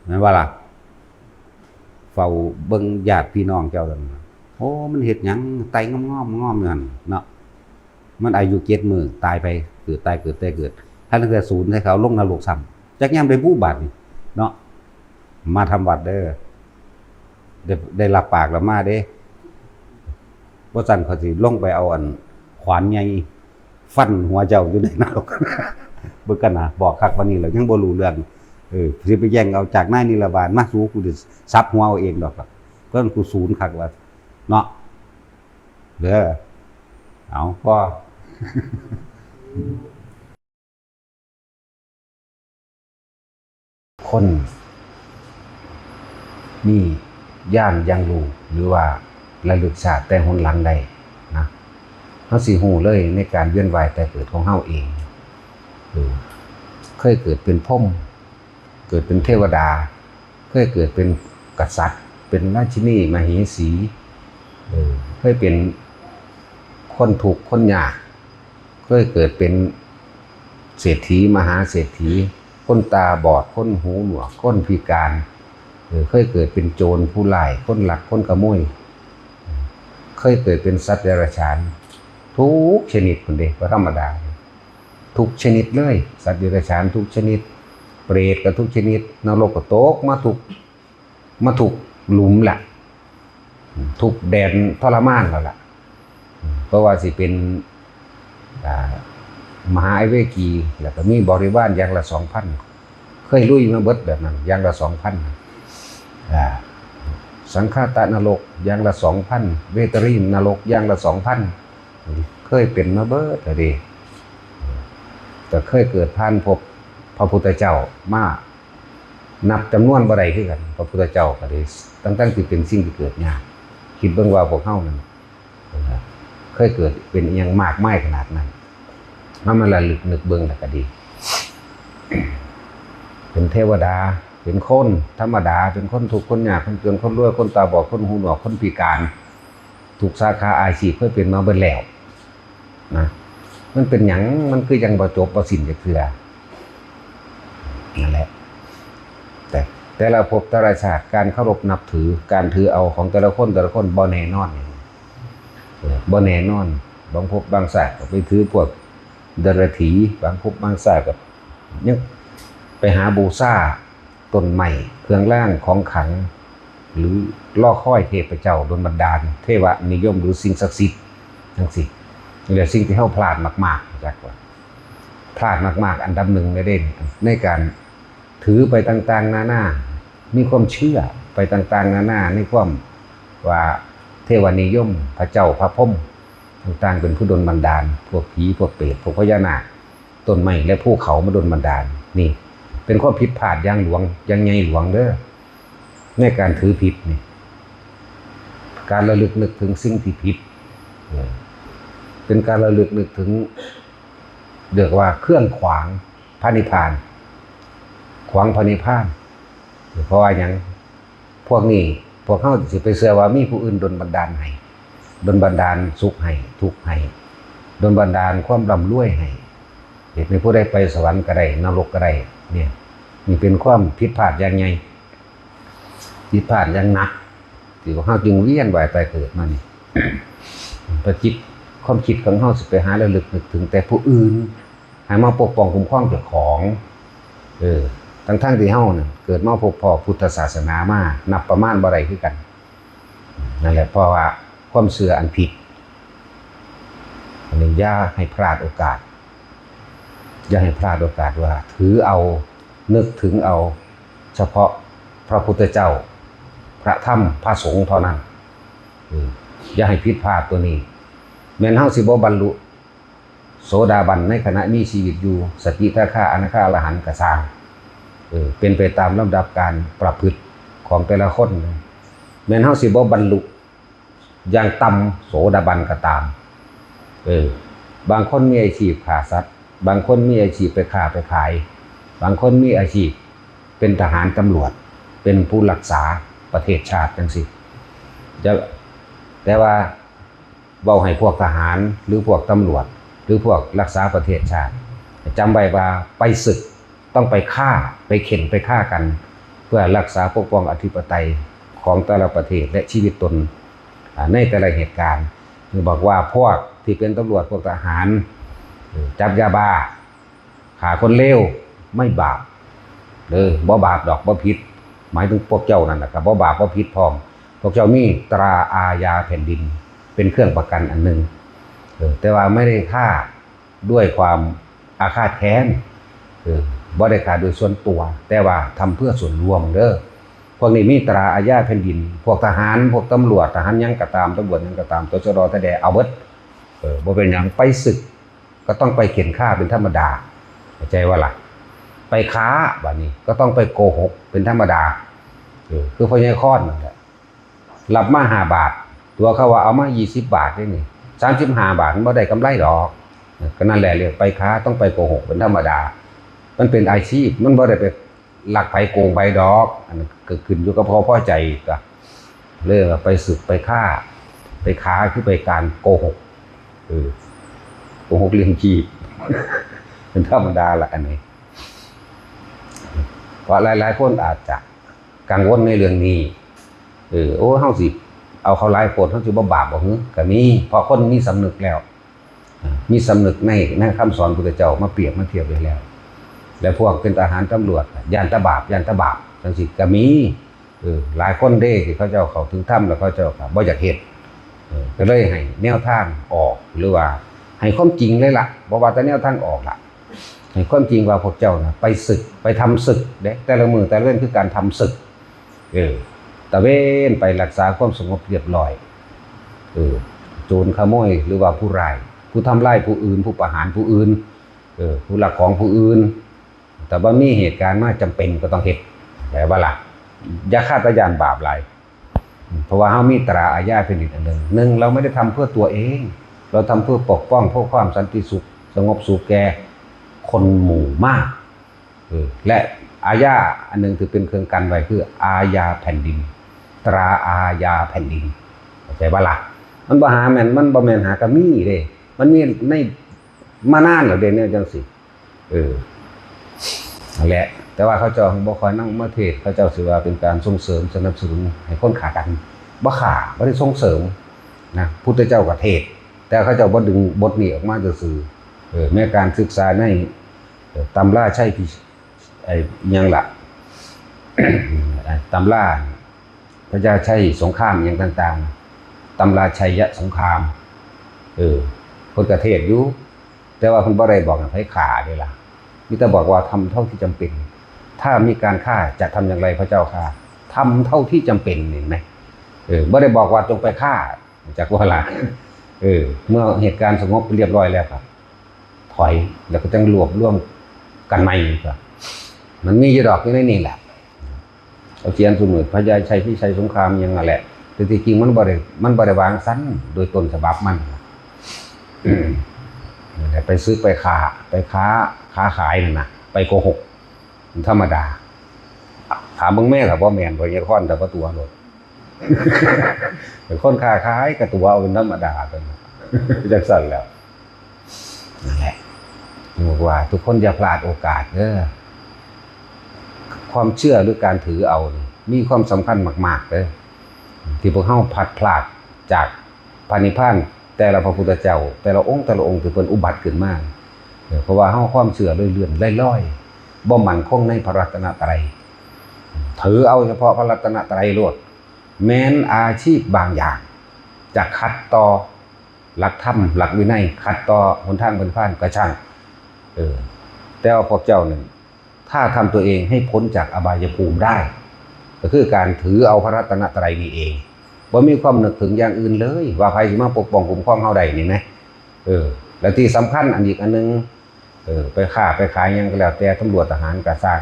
แม่นบ่ล่ะ เฝ้าเบิ่งญาติพี่น้องเจ้านั่นน่ะ โอ้ มันเฮ็ดหยัง ไต่งอมๆ งอมอยู่หั่นเนาะ มันอายุเจ็ดมื้อ ตายไป เกิดตาย เกิดตาย เกิด ถ้าตั้งแต่ศูนย์ให้เขาลงนรกซ้ำ จักยามได้บูบาดนี่เนาะ มาทำวัดเด้อ ได้ ได้รับปากแล้วมาเด้ บ่ซั้นเขาสิลงไปเอาอันขวานใหญ่ฟันหัวเจ้าอยู่ในนรก เบิ่งกันนะ บอกคักปานนี้แล้วยังบ่รู้เรื่อง เออ สิไปแย่งเอาจากนายนิรบาลมา สูกูสิสับหัวเอาเองดอก เพิ่นกูศูนย์คักว่า เนาะ เด้อ เอา พอ คนมีญาณอย่างรู้ หรือว่าระลึกชาติแต่หนหลังได้นะ เฮาสิรู้เลยในการเวียนว่ายตายเกิดของเฮาเอง เออ เคยเกิดเป็นพรหม เกิดเป็นเทวดา เคยเกิดเป็นกษัตริย์ เป็นราชินีมเหสี เออ เคยเป็นคนทุกข์คนยาก เคยเกิดเป็นเศรษฐีมหาเศรษฐี คนตาบอด คนหูหนวก คนพิการ เออ เคยเกิดเป็นโจรผู้ร้าย คนลัก คนขโมย เคยเกิดเป็นสัตว์เดรัจฉาน ทุกชนิดพุ้นเด้ บ่ธรรมดา ทุกชนิดเลย สัตว์เดรัจฉานทุกชนิด เปรตก็ทุกชนิด นรกก็ตกมาทุก มาทุกหลุมละ ทุกแดนทรมานแล้วล่ะ เพราะว่าสิเป็น อ่า มหาอเวกี แล้วก็มีบริวารอย่างละสองพัน เคยลุยมาเบิดแบบนั้น อย่างละสองพัน อ่า สังคาตะนรกอย่างละสองพัน เวตรินรกอย่างละสองพัน เคยเป็นมาเบิดแล้วเด้ แต่เคยเกิดผ่านพบพระพุทธเจ้ามา นับจำนวนบ่ได้คือกัน พระพุทธเจ้าก็ได้ ตั้งๆ ที่เป็นสิ่งที่เกิดยาก คิดเบิ่งว่าพวกเฮานั่น เคยเกิดเป็นอิหยังมากมายขนาดนั้น เฮามาระลึกนึกเบิ่งแล้วก็ดี เป็นเทวดา เป็นคนธรรมดา เป็นคนทุกข์คนยาก คนจน คนรวย คนตาบอด คนหูหนวก คนพิการ ทุกสาขาอาชีพเคยเป็นมาเบิดแล้วนะ มันเป็นหยัง มันคือยังบ่จบบ่สิ้นจักเทื่อ นั่นแหละ แต่แต่ละภพแต่ละชาติ การเคารพนับถือ การถือเอาของแต่ละคนแต่ละคนบ่แน่นอน เออ บ่แน่นอน บางภพบางชาติก็ไปถือพวกเดรัจฉี บางภพบางชาติก็ยังไปหาบูชาต้นไม้ เครื่องรางของขลัง หรือรอคอยเทพเจ้าดลบันดาล เทวนิยม หรือสิ่งศักดิ์สิทธิ์จั่งซี้ นี่แหละสิ่งที่เฮาพลาดมากๆ จักว่า พลาดมากๆ อันดับหนึ่งเลยเด้ ในการถือไปต่างๆ นานา มีความเชื่อไปต่างๆ นานา ในความว่าเทวนิยม พระเจ้าพระพรหมต่างๆ เป็นผู้ดลบันดาล พวกผี พวกเปรต พวกพญานาค ต้นไม้และภูเขามาดลบันดาล นี่เป็นความผิดพลาดอย่างหลวง อย่างใหญ่หลวงเด้อ ในการถือผิดนี่ การระลึกนึกถึงสิ่งที่ผิด เออ เป็นการระลึกนึกถึง เรียกว่าเครื่องขวางพระนิพพาน ขวางพระนิพพาน เพราะว่าหยัง พวกนี้ พวกเฮาสิไปเชื่อว่ามีผู้อื่นดลบันดาลให้ ดลบันดาลสุขให้ ทุกข์ให้ ดลบันดาลความร่ำรวยให้ เฮ็ดให้ผู้ใดไปสวรรค์ก็ได้ นรกก็ได้ เนี่ย นี่เป็นความผิดพลาดอย่างใหญ่ ผิดพลาดอย่างหนัก ที่พวกเฮาจึงเวียนว่ายตายเกิดมานี่ พระจิต ความคิดของเฮาสิไปหาระลึกนึกถึงแต่ผู้อื่น ให้มาปกป้องคุ้มครองเจ้าของ เออ ทั้งๆที่เฮาน่ะเกิดมาพบพ้อพุทธศาสนามา นับประมาณบ่ได้คือกัน นั่นแหละ เพราะว่าความเชื่ออันผิด อันนี้อย่าให้พลาดโอกาส อย่าให้พลาดโอกาสว่า ถือเอา นึกถึงเอา เฉพาะพระพุทธเจ้า พระธรรม พระสงฆ์เท่านั้น เออ อย่าให้ผิดพลาดตัวนี้ แม้นเฮาสิบ่บรรลุ โสดาบันในขณะมีชีวิตอยู่ สกิทาคา อนาคา อรหันต์ก็ซ่าง เออ เป็นไปตามลำดับการประพฤติของแต่ละคนนะ แม้นเฮาสิบ่บรรลุ อย่างต่ำโสดาบันก็ตาม เออ บางคนมีอาชีพฆ่าสัตว์ บางคนมีอาชีพไปค้าไปขาย บางคนมีอาชีพเป็นทหารตำรวจ เป็นผู้รักษาประเทศชาติจังซี้ จะ แต่ว่าเว้าให้พวกทหารหรือพวกตำรวจ หรือพวกรักษาประเทศชาติ จำไว้ว่าไปศึก ต้องไปฆ่า ไปเข่น ไปฆ่ากัน เพื่อรักษาปกป้องอธิปไตยของแต่ละประเทศและชีวิตตน อ่า ในแต่ละเหตุการณ์ คือบอกว่าพวกที่เป็นตำรวจ พวกทหาร เออ จับยาบ้า ฆ่าคนเลว ไม่บาป เออ บ่บาปดอก บ่ผิด หมายถึงพวกเจ้านั่นแหละครับ บ่บาปบ่ผิดพร้อม พวกเจ้ามีตราอาญาแผ่นดิน เป็นเครื่องประกันอันหนึ่ง เออ แต่ว่าไม่ได้ฆ่าด้วยความอาฆาตแค้น เออ บ่ได้ฆ่าโดยส่วนตัว แต่ว่าทำเพื่อส่วนรวมเด้อ พวกนี้มีตราอาญาแผ่นดิน พวกทหาร พวกตำรวจ ทหารหยังก็ตาม ตำรวจหยังก็ตาม ตชด ทะแด เอาเบิด เออ บ่เป็นหยัง ไปศึก ก็ต้องไปเข่นฆ่าเป็นธรรมดา เข้าใจว่าล่ะ ไปค้า บัดนี้ ก็ต้องไปโกหกเป็นธรรมดา เออ คือพ่อใหญ่ค้อนนั่นแหละ รับมาห้าบาท ตัวเขาว่าเอามายี่สิบบาทนี่นี่ สามสิบห้าบาท มันบ่ได้กำไรดอก ก็นั่นแหละ เรียกไปค้า ต้องไปโกหกเป็นธรรมดา มันเป็นอาชีพ มันบ่ได้ไปลักไผโกงไผดอก อันนั้นก็ขึ้นอยู่กับพอพอใจตัว เรียกว่าไปศึกไปฆ่า ไปค้า คือไปการโกหก เออ โกหกเลี้ยงชีพ เป็นธรรมดาละอันนี้ เพราะหลายๆคนอาจจะกังวลในเรื่องนี้ เออ โอ้ เฮาสิเอาเขาหลายโพด เฮาสิบ่บาปบ่หือ ก็มี เพราะคนมีสำนึกแล้ว อ่า มีสำนึกใน ในคำสอนพุทธเจ้ามาเปรียบมาเทียบไว้แล้ว และพวกเป็นทหารตำรวจ ย้านแต่บาป ย้านแต่บาป จังซี้ก็มี เออ หลายคนเด้ที่เขาเจ้าเข้าถึงธรรมแล้วเขาเจ้าก็บ่อยากเฮ็ด เออ ก็เลยให้แนวทางออก หรือว่าให้ความจริงเลยล่ะ บ่ว่าแต่แนวทางออกล่ะ ให้ความจริงว่าพวกเจ้าน่ะไปศึก ไปทำศึกเด้ แต่ละมื้อแต่ละเว็นคือการทำศึก เออ ตระเวนไปรักษาความสงบเรียบร้อย เออ โจรขโมยหรือว่าผู้ร้าย ผู้ทำลายผู้อื่น ผู้ประหารผู้อื่น เออ ผู้ลักของผู้อื่น แต่ว่ามีเหตุการณ์มาจำเป็นก็ต้องเฮ็ด แปลว่าล่ะ อย่าคาดตะยานบาปหลาย เพราะว่าเฮามีตราอาญาแผ่นดินอันหนึ่ง หนึ่ง เราไม่ได้ทำเพื่อตัวเอง เราทำเพื่อปกป้องเพื่อความสันติสุข สงบสุขแก่คนหมู่มาก เออ และอาญาอันหนึ่งที่เป็นเครื่องกันไว้คืออาญาแผ่นดิน ตราอาญาแผ่นดิน เข้าใจบ่ล่ะ มันบ่หาแม่น มันบ่แม่นหากะมีเด้ มันมีในมานานแล้วเด้ แนวจังซี้ เออ นั่นแหละ แต่ว่าเขาเจ้าบ่ค่อยนำมาเทศน์ เขาเจ้าสิว่าเป็นการส่งเสริมสนับสนุนให้คนฆ่ากัน บ่ฆ่า บ่ได้ส่งเสริมนะ พุทธเจ้าก็เทศน์ แต่เขาเจ้าบ่ดึงบทนี้ออกมาซื่อๆ เออ แม้การศึกษาใน เอ่อ ตำราชัยพิ ไอ้อิหยังล่ะ ตำราพญาชัยสงครามอิหยังต่างๆ ตำราชัยสงคราม เออ เพิ่นก็เทศน์อยู่ แต่ว่าเพิ่นบ่ได้บอกให้ฆ่าเด้ล่ะ มีแต่บอกว่าทำเท่าที่จำเป็น ถ้ามีการฆ่าจะทำอย่างไรพระเจ้าข้า ทำเท่าที่จำเป็น เห็นไหม เออ บ่ได้บอกว่าจงไปฆ่า จักว่าล่ะ เออ เมื่อเหตุการณ์สงบเรียบร้อยแล้วครับ ถอย แล้วก็จั่งรวบรวมกันใหม่ก็ มันมีอยู่ดอกอยู่ในนี่แหละ เอาเขียนสมมุติพญาชัยพิชัยสงครามอิหยังนั่นแหละ แต่ที่จริงมันบ่ได้ มันบ่ได้วางซั่นโดยต้นฉบับมัน นั่นแหละ ไปศึกไปฆ่า ไปค้า ค้าขายนั่นน่ะ ไปโกหก มันธรรมดา ถามเบิ่งแม่ล่ะ บ่แม่น พญาค้อนแต่บ่ตัวโลด เป็นคนค้าขายก็ตัวเอาเป็นธรรมดาตัวนั้น จังซั่นแหล้ว นั่นแหละ บอกว่าทุกคนอย่าพลาดโอกาสเด้อ ความเชื่อหรือการถือเอานี่มีความสำคัญมากๆเลย ที่พวกเฮาพลัดพรากจากพระนิพพาน แต่ละพระพุทธเจ้า แต่ละองค์แต่ละองค์ที่เพิ่นอุบัติขึ้นมา เออ เพราะว่าเฮาความเชื่อเลื่อนๆลอยๆ บ่มั่นคงในพระรัตนตรัย ถือเอาเฉพาะพระรัตนตรัยโลด แม้นอาชีพบางอย่าง จะขัดต่อหลักธรรม หลักวินัย ขัดต่อหนทางพระนิพพานก็ช่าง เออ แต่ว่าพวกเจ้านี่ ถ้าทำตัวเองให้พ้นจากอบายภูมิได้ ก็คือการถือเอาพระรัตนตรัยนี่เอง บ่มีความนึกถึงอย่างอื่นเลย ว่าใครสิมาปกป้องคุ้มครองเฮาได้นี่นะ เออ และที่สำคัญอันอีกอันนึง เออ ไปค้าไปขายหยังก็แล้วแต่ ตำรวจทหารก็ซ่าง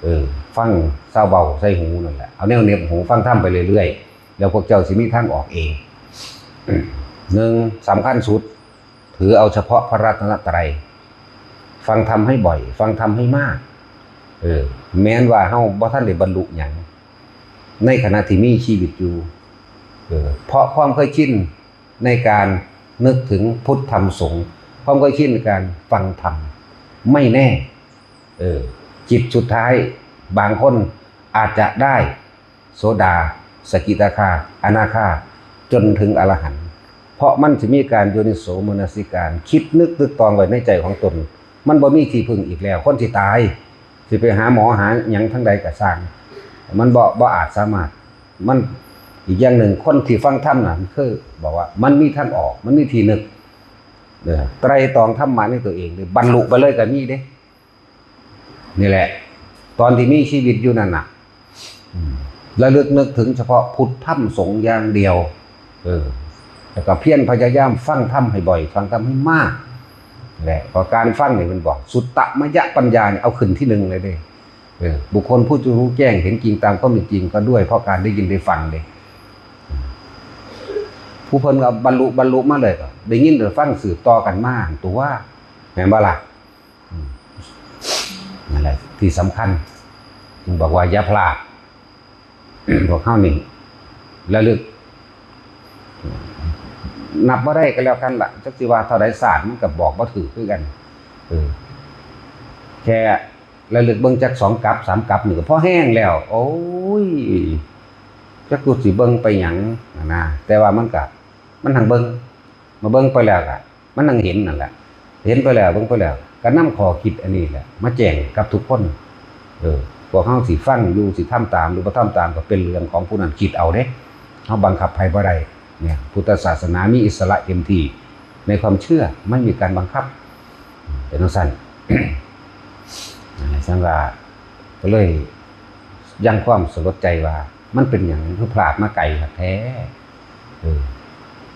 เออ ฟังซาวเบาใส่หูนั่นแหละ เอาแนวเหน็บหูฟังธรรมไปเรื่อยๆ แล้วพวกเจ้าสิมีทางออกเอง หนึ่ง สำคัญสุด ถือเอาเฉพาะพระรัตนตรัย ฟังธรรมให้บ่อย ฟังธรรมให้มาก เออ แม้นว่าเฮาบ่ทันได้บรรลุหยัง ในขณะที่มีชีวิตอยู่ เออ เพราะความเคยชินในการนึกถึงพุทธธรรมสงฆ์ ความเคยชินในการฟังธรรม ไม่แน่ เออ จิตสุดท้าย บางคนอาจจะได้โสดา สกิทาคา อนาคา จนถึงอรหันต์ เพราะมันสิมีการโยนิโสมนสิการ คิดนึกตึกตองไว้ในใจของตน มันบ่มีที่พึ่งอีกแล้ว คนสิตาย สิไปหาหมอหาหยังทางใดก็ซ่าง มันบ่ บ่อาจสามารถ มัน อีกอย่างหนึ่ง คนที่ฟังธรรมน่ะ มันคือบอกว่ามันมีทางออก มันมีที่นึก เออ ไตร่ตรองธรรมะในตัวเองเลย บรรลุไปเลยก็มีเด้ นี่แหละ ตอนที่มีชีวิตอยู่นั่นน่ะ อืม ระลึกนึกถึงเฉพาะพุทธธรรมสงฆ์อย่างเดียว เออ แล้วก็เพียรพยายามฟังธรรมให้บ่อย ฟังธรรมให้มาก แหละ เพราะการฟังนี่มันบอก สุตตมยปัญญาเนี่ยเอาขึ้นที่หนึ่งเลยเด้ เออ บุคคลผู้จะรู้แจ้งเห็นจริงตามความเป็นจริงก็ด้วยเพราะการได้ยินได้ฟังเด้ ผู้เพิ่นก็บรรลุ บรรลุมาเลยก็ได้ยินได้ฟังสืบต่อกันมาตัว แม่นบ่ล่ะ อืม นั่นแหละที่สำคัญ จึงบอกว่าอย่าพลาด พวกเฮานี่ระลึก นับบ่ได้ก็แล้วกันล่ะ จักสิว่าเท่าใดชาติมันก็บอกบ่ถูกคือกัน เออ แค่ระลึกเบิ่งจักสองกับสามกับนี่ก็พอแฮงแล้ว โอ้ย จักกูสิเบิ่งไปหยังนะ แต่ว่ามันก็ มันหังเบิ่ง มาเบิ่งไปแล้วก็ มันหังเห็นนั่นแหละ เห็นไปแล้ว เบิ่งไปแล้ว ก็นำข้อคิดอันนี้แหละ มาแจ้งกับทุกคน เออ พวกเฮาสิฟังอยู่ สิทำตาม หรือบ่ทำตาม ก็เป็นเรื่องของผู้นั้นคิดเอาเด้ เฮาบังคับไผบ่ได้ เนี่ย พุทธศาสนามีอิสระเต็มที่ ในความเชื่อ ไม่มีการบังคับ เป็นจั่งซั้น นั่นแหละ ซั่นว่า ก็เลยยังความสลดใจว่า มันเป็นหยังคือพลาดมาไกลคักแท้ เออ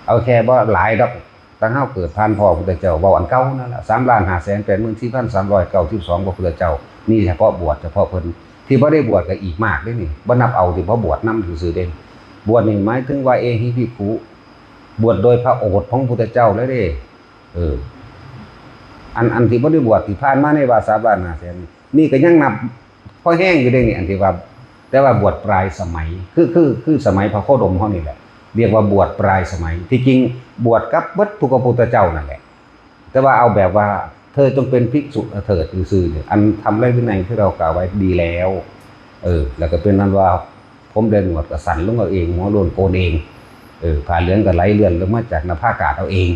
เอาแค่บ่หลายดอก ตั้งเฮาเกิดผ่านพ่อพุทธเจ้า เว้าอันเก่านั่นล่ะ สามล้านห้าแสนแปดหมื่นสี่พันสามร้อยเก้าสิบสอง พระพุทธเจ้า นี่เฉพาะบวชเฉพาะเพิ่น ที่บ่ได้บวชก็อีกมากเด้นี่ บ่นับเอาที่บ่บวชนำซื่อๆเด้ บวชนี่หมายถึงว่าเอหิภิกขุ บวชโดยพระโอษฐ์ของพุทธเจ้าแล้วเด้ เออ อัน อันที่บ่ได้บวชที่ผ่านมาในว่าสามล้านห้าแสนนี่ นี่ก็ยังนับพอแฮงอยู่เด้นี่ อันที่ว่า แต่ว่าบวชปลายสมัย คือ คือ คือสมัยพระโคดมเฮานี่แหละ เรียกว่าบวชปลายสมัย ที่จริงบวชกับเบิดทุกพระพุทธเจ้านั่นแหละ แต่ว่าเอาแบบว่า เธอจงเป็นภิกษุเถิดซื่อๆเนี่ย อันธรรมและวินัยที่เรากล่าวไว้ดีแล้ว เออ แล้วก็เป็นนั้นว่า ผมได้หนวดก็สั้นลงเอาเอง หัวโล้นโกนเอง เออ ผ้าเหลืองก็ไหลเลื่อนลงมาจากหน้าผากาดเอาเอง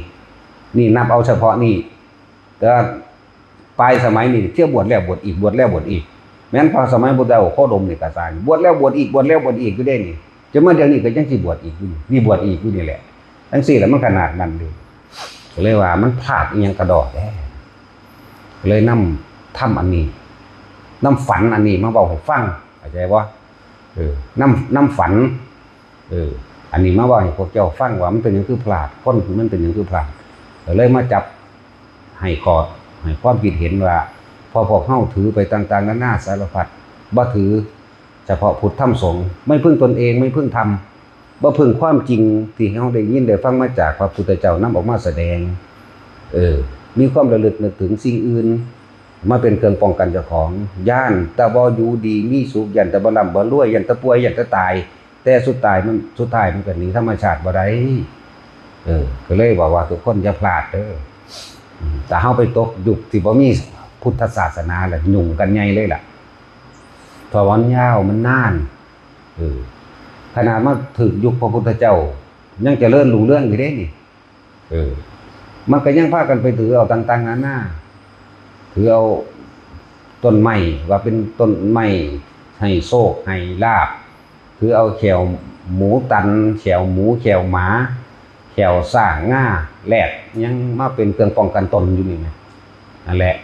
นี่นับเอาเฉพาะนี่ แต่ว่าปลายสมัยนี่เที่ยวบวชแล้วบวชอีก บวชแล้วบวชอีก แม้นพอสมัยพุทธเจ้าโคดมนี่ก็ซ่าง บวชแล้วบวชอีก บวชแล้วบวชอีกอยู่เด้นี่ จนมาเดี๋ยวนี้ก็ยังสิบวชอีกอยู่นี่ นี่บวชอีกอยู่นี่แหละ จั่งซี้แหละมันขนาดนั้นเด้ ก็เลยว่ามันพลาดอิหยังกะด้อแท้ ก็เลยนำธรรมอันนี้ นำฝันอันนี้มาเว้าให้ฟัง เข้าใจบ่ เออ นำ นำฝัน เออ อันนี้มาเว้าให้พวกเจ้าฟังว่ามันเป็นหยังคือพลาด คนมันเป็นหยังคือพลาด ก็เลยมาจับให้ข้อ ให้ความคิดเห็นว่า พอพวกเฮาถือไปต่างๆนานาสารพัด บ่ถือเฉพาะพุทธธรรมสงฆ์ ไม่พึ่งตนเอง ไม่พึ่งธรรม บ่พึ่งความจริงที่เฮาได้ยินได้ฟังมาจากพระพุทธเจ้านำออกมาแสดง เออ มีความระลึกนึกถึงสิ่งอื่น มาเป็นเครื่องป้องกันเจ้าของ ย้านแต่บ่อยู่ดีมีสุข ย้านแต่บ่ร่ำบ่รวย ย้านแต่ป่วย ย้านแต่ตาย แต่สุดท้ายมัน สุดท้ายมันก็หนีธรรมชาติบ่ได้ เออ ก็เลยบอกว่าทุกคนอย่าพลาดเด้อ อืม ถ้าเฮาไปตกยุคที่บ่มีพุทธศาสนาแล้วยุ่งกันใหญ่เลยล่ะ เพราะมันยาวมันนาน เออ ขนาดมาถึงยุคพระพุทธเจ้า ยังเจริญรุ่งเรืองอยู่เด้นี่ เออ มันก็ยังพากันไปถือเอาต่างๆนานา ถือเอาต้นไม้ว่าเป็นต้นไม้ให้โชคให้ลาภ ถือเอาแข้วหมูตัน แข้วหมู แข้วหมา แข้วช้าง งา แรด ยังมาเป็นเครื่องป้องกันตนอยู่นี่นะ นั่นแหละ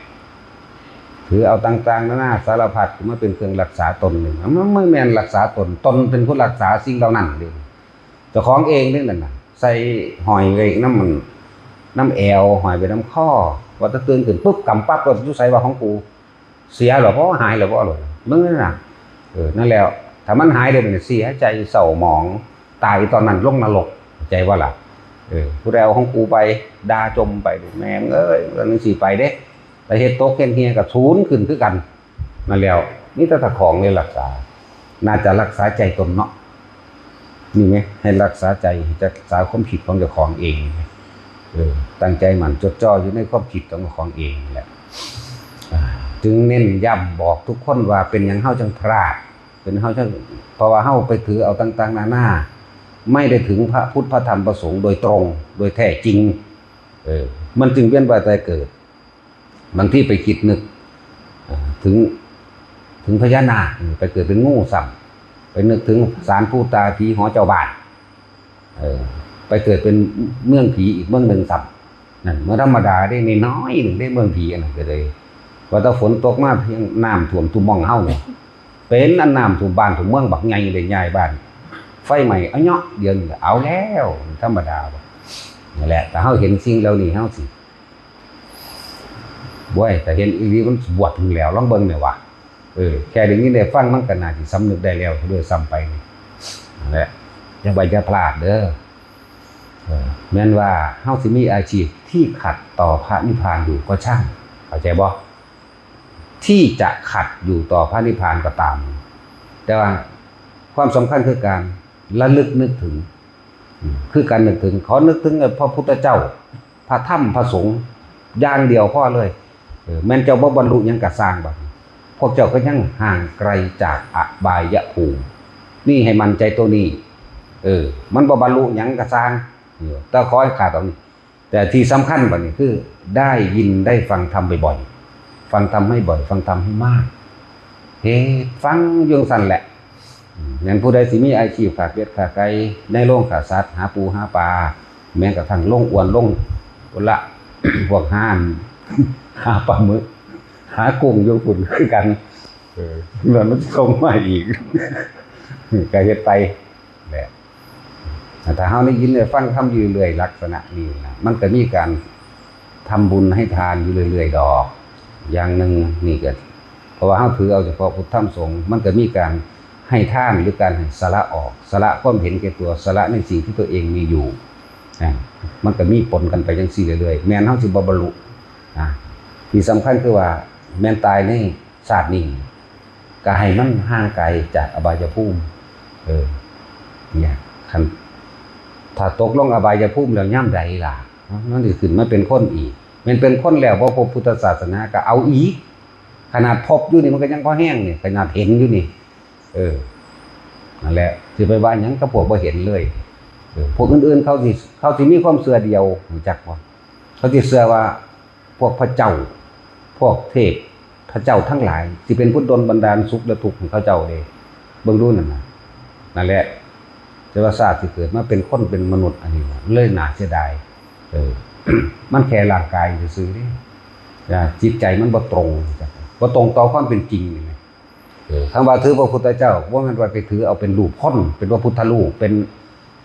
ถือเอาต่างๆนานาสารพัดมาเป็นเครื่องรักษาตนนี่ มันไม่แม่นรักษาตน ตนเป็นผู้รักษาสิ่งเหล่านั้นเด้ เจ้าของเองนี่นั่นน่ะ ใส่ห้อยไว้นำมัน นำแอว ห้อยไว้นำคอ ว่าแต่ตื่นขึ้นปุ๊บ กำปั๊บ รถอยู่ไสว่าของกู เสียเหรอ เพราะว่าหายเหรอ เพราะอะไร มึงนั่นน่ะ เออ นั่นแล้ว ถ้ามันหายเลยมันเสียใจเศร้าหมอง ตายตอนนั้นลงนรก เข้าใจบ่ล่ะ เออ ผู้ใดเอาของกูไป ด่าจ่มไป แม่งเอ้ย มันสิไปเด้ แต่เฮ็ดตกเฮ็ดเหียก็สูญขึ้นคือกัน นั่นแล้ว นี่แต่เจ้าของเลยรักษา น่าจะรักษาใจตนเนาะ นี่ไง ให้รักษาใจ ให้รักษาความคิดของเจ้าของเอง เออ ตั้งใจหมั่นจดจ่ออยู่ในความคิดของเจ้าของเองแหละ อ่า จึงเน้นย้ำบอกทุกคนว่าเป็นหยังเฮาจังพลาด เป็นเฮาจัง เพราะว่าเฮาไปถือเอาต่างๆนานา ไม่ได้ถึงพระพุทธพระธรรมพระสงฆ์โดยตรง โดยแท้จริง เออ มันจึงเวียนว่ายตายเกิด บางทีไปคิดนึก เอ่อ ถึง ถึงพญานาค ไปเกิดเป็นงูซ้ำ ไปนึกถึงศาลปู่ตาผีหอเจ้าบ้าน เออ ไปเกิดเป็นเมืองผีอีกเมืองหนึ่งซ้ำ นั่นเมืองธรรมดาได้น้อยๆหนึ่งได้เมืองผีอันนั้นก็เลย ว่าถ้าฝนตกมาเพียงน้ำท่วมทุ่งหม่องเฮาเนี่ย เป็นอันน้ำท่วมบ้านท่วมเมืองบักใหญ่เลยย้ายบ้าน ไฟไหม้เอาเนาะ เดี๋ยวนี้เอาแล้ว ธรรมดาบ่ นั่นแหละ แต่เฮาเห็นสิ่งเหล่านี้เฮาสิ บ่ย แต่เห็นอีหลีมันบวชถึงแล้ว ลองเบิ่งแหน่วะ เออ แค่ได้ยินได้ฟังมันก็น่าสิสำนึกได้แล้วด้วยซ้ำไปนี่ นั่นแหละ อย่าไปอย่าพลาดเด้อ เออ แม้นว่าเฮาสิมีอาชีพที่ขัดต่อพระนิพพานอยู่ก็ช่าง เข้าใจบ่ ที่จะขัดอยู่ต่อพระนิพพานก็ตาม แต่ว่าความสำคัญคือการระลึกนึกถึง อืม คือการนึกถึง ขอนึกถึงพระพุทธเจ้า พระธรรม พระสงฆ์ อย่างเดียวพอเลย เออ แม้นเจ้าบ่บรรลุหยังก็ซ่างบัดนี้ พวกเจ้าก็ยังห่างไกลจากอบายภูมิ นี่ให้มั่นใจตัวนี้ เออ มันบ่บรรลุหยังก็ซ่าง เออ แต่ขอให้ขาดตรงนี้ แต่ที่สำคัญบัดนี้คือได้ยินได้ฟังธรรมบ่อยๆ ฟังธรรมให้บ่อย ฟังธรรมให้มาก เฮ็ดฟังอยู่จั่งซั้นแหละ อืม แม่นผู้ใดสิมีอาชีพค้าเป็ดค้าไก่ ในโรงฆ่าสัตว์ หาปูหาปลา แม้กระทั่งโรงอวน โรง พุ้นละ พวกหา หาปลาหมึก หากุ้งอยู่พุ้นคือกัน เออ มันมันส่งมาอีก ก็เฮ็ดไปแหละ ถ้าเฮาได้ยินได้ฟังธรรมอยู่เรื่อยลักษณะนี้นะ มันก็มีการทำบุญให้ทานอยู่เรื่อยๆดอก อย่างหนึ่งนี่ก็ เพราะว่าเฮาถือเอาเฉพาะพุทธธรรมสงฆ์ มันก็มีการให้ทานหรือการให้สละออก สละความเห็นแก่ตัว สละในสิ่งที่ตัวเองมีอยู่ อ่า มันก็มีผลกันไปจั่งซี้เรื่อยๆ แม้นเฮาสิบ่บรรลุ นะ ที่สำคัญคือว่าแม้นตายในชาตินี้ ก็ให้มันห่างไกลจากอบายภูมิ เออ เนี่ย คัน ถ้าตกลงอบายภูมิแล้วยามใดล่ะ มันสิขึ้นมาเป็นคนอีก แม่นเป็นคนแล้วบ่พบพุทธศาสนาก็เอาอีก ขนาดพบอยู่นี่มันก็ยังพอแฮงนี่ ขนาดเห็นอยู่นี่ เออ นั่นแหละ สิไปว่าหยังกับพวกบ่เห็นเลย เออ พวกอื่นๆเขาสิ เขาสิมีความเชื่อเดียว รู้จักบ่ เขาสิเชื่อว่า พวกพระเจ้า พวกเทพ พระเจ้าทั้งหลาย สิเป็นผู้ดลบันดาลสุขและทุกข์ให้เขาเจ้าเด้ เบิ่งดูนั่นน่ะ นั่นแหละ แต่ว่าชาติที่เกิดมาเป็นคนเป็นมนุษย์อันนี้น่ะ เลยน่าเสียดาย เออ มันแค่ร่างกายซื่อๆเด้ นะ จิตใจมันบ่ตรง บ่ตรงต่อความเป็นจริงนี่ไง เออ คำว่าถือพระพุทธเจ้า บ่แม่นว่าไปถือเอาเป็นรูปคน เป็นพระพุทธรูป เป็น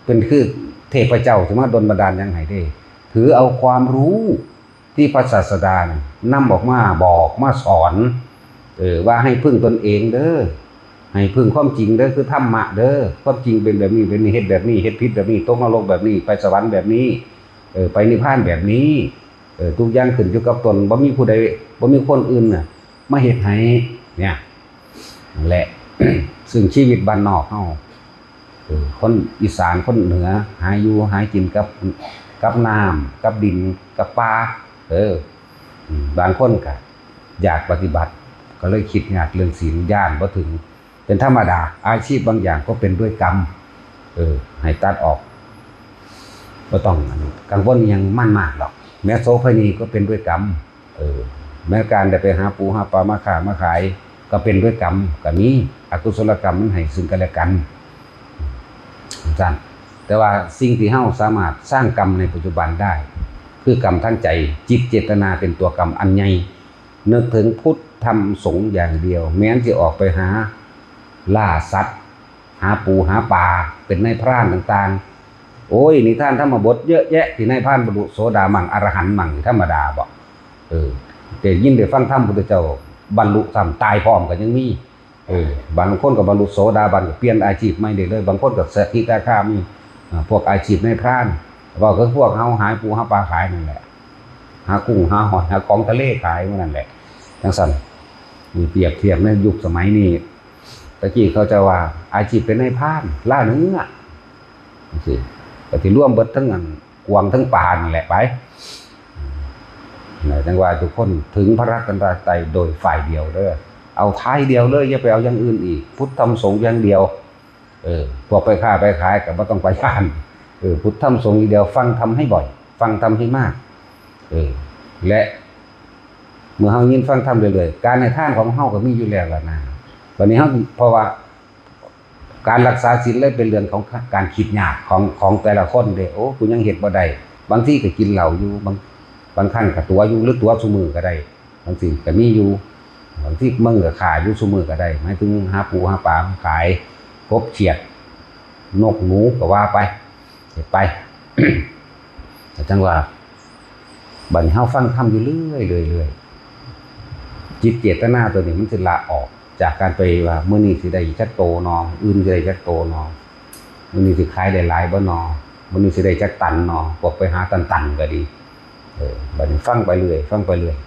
เป็นคือเทพเจ้าสิมาดลบันดาลหยังให้เด้ ถือเอาความรู้ที่พระศาสดาน่ะนำออกมาบอกมาสอน เออ ว่าให้พึ่งตนเองเด้อ ให้พึ่งความจริงเด้อ คือธรรมะเด้อ ความจริงเป็นแบบนี้ แบบนี้ เฮ็ดแบบนี้ เฮ็ดผิดแบบนี้ ตกนรกแบบนี้ ไปสวรรค์แบบนี้ เออ ไปนิพพานแบบนี้ เออ ทุกอย่างขึ้นอยู่กับตน บ่มีผู้ใด บ่มีคนอื่นน่ะ มาเฮ็ดให้ เนี่ย นั่นแหละ ซึ่งชีวิตบ้านนอกเฮา เออ คนอีสาน คนเหนือ หาอยู่หากินกับ กับน้ำ กับดิน กับป่า เออ อืม บางคนก็อยากปฏิบัติ ก็เลยคิดยากเรื่องศีล ย้านบ่ถึง เป็นธรรมดา อาชีพบางอย่างก็เป็นด้วยกรรม เออ ให้ตัดออก บ่ต้องกังวลอิหยังมันมากดอก แม้โสเภณีก็เป็นด้วยกรรม เออ แม้การได้ไปหาปูหาปลามาค้ามาขาย ก็เป็นด้วยกรรม ก็มีอกุศลกรรมมันให้ซึ่งกันและกัน ซั่น แต่ว่าสิ่งที่เฮาสามารถสร้างกรรมในปัจจุบันได้ คือกรรมทางใจ จิตเจตนาเป็นตัวกรรมอันใหญ่ นึกถึงพุทธธรรมสงฆ์อย่างเดียว แม้นสิออกไปหาล่าสัตว์ หาปูหาปลา เป็นนายพรานต่างๆ โอ้ย นิทานธรรมบทเยอะแยะ ที่นายพรานบรรลุโสดามั่งอรหันต์มั่ง ธรรมดาบ่ เออ ได้ยินได้ฟังธรรมพุทธเจ้า บรรลุธรรมตายพร้อมก็ยังมี เออ บางคนก็บรรลุโสดาบันก็เปลี่ยนอาชีพใหม่ได้เลย บางคนก็สกิทาคามี อ่า พวกอาชีพนายพราน เว้าคือพวกเฮาหาปูหาปลาขายนั่นแหละ หากุ้งหาหอยหาของทะเลขายหมู่นั่นแหละ จั่งซั้น นี่เปรียบเทียบในยุคสมัยนี้ ตะกี้เขาจะว่าอาชีพเป็นนายพราน ล่าเนื้อ จั่งซี้ ก็สิรวมเบิดทั้งอันกวางทั้งปลานั่นแหละไป นะ จั่งว่าทุกคนถึงพระรัตนตรัยโดยฝ่ายเดียวเด้อ เอาทางเดียวเลย อย่าไปเอาอย่างอื่นอีก พุทธธรรมสงฆ์อย่างเดียว เออ พวกไปค้าไปขายก็บ่ต้องไปย่าน เออ พุทธธรรมสงฆ์อย่างเดียว ฟังธรรมให้บ่อย ฟังธรรมให้มาก เออ และเมื่อเฮายินฟังธรรมเรื่อยๆ การให้ทานของเฮาก็มีอยู่แล้วล่ะนะ บัดนี้เฮา เพราะว่าการรักษาศีลเลยเป็นเรื่องของการคิดยากของ ของแต่ละคนเด้ โอ้ กูยังเฮ็ดบ่ได้ บางทีก็กินเหล้าอยู่ บาง บางครั้งก็ตั๋วอยู่ หรือตั๋วซุมื้อก็ได้ จั่งซี้ก็มีอยู่ บางทีมึงก็ฆ่าอยู่ซุมื้อก็ได้ หมายถึงหาปูหาปลามาขาย กบเขียด นกหนูก็ว่าไป เฮ็ดไป แต่จั่งว่า บัดนี้เฮาฟังธรรมอยู่เรื่อยๆ เรื่อยๆ จิตเจตนาตัวนี้มันสิละออก จากการไปว่ามื้อนี้สิได้จักโตนอ มื้ออื่นสิได้จักโตนอ มื้อนี้สิขายได้หลายบ่นอ มื้อนี้สิได้จักตันนอ พวกไปหาตันๆ ก็ดี เออ บัดนี้ฟังไปเรื่อย ฟังไปเรื่อย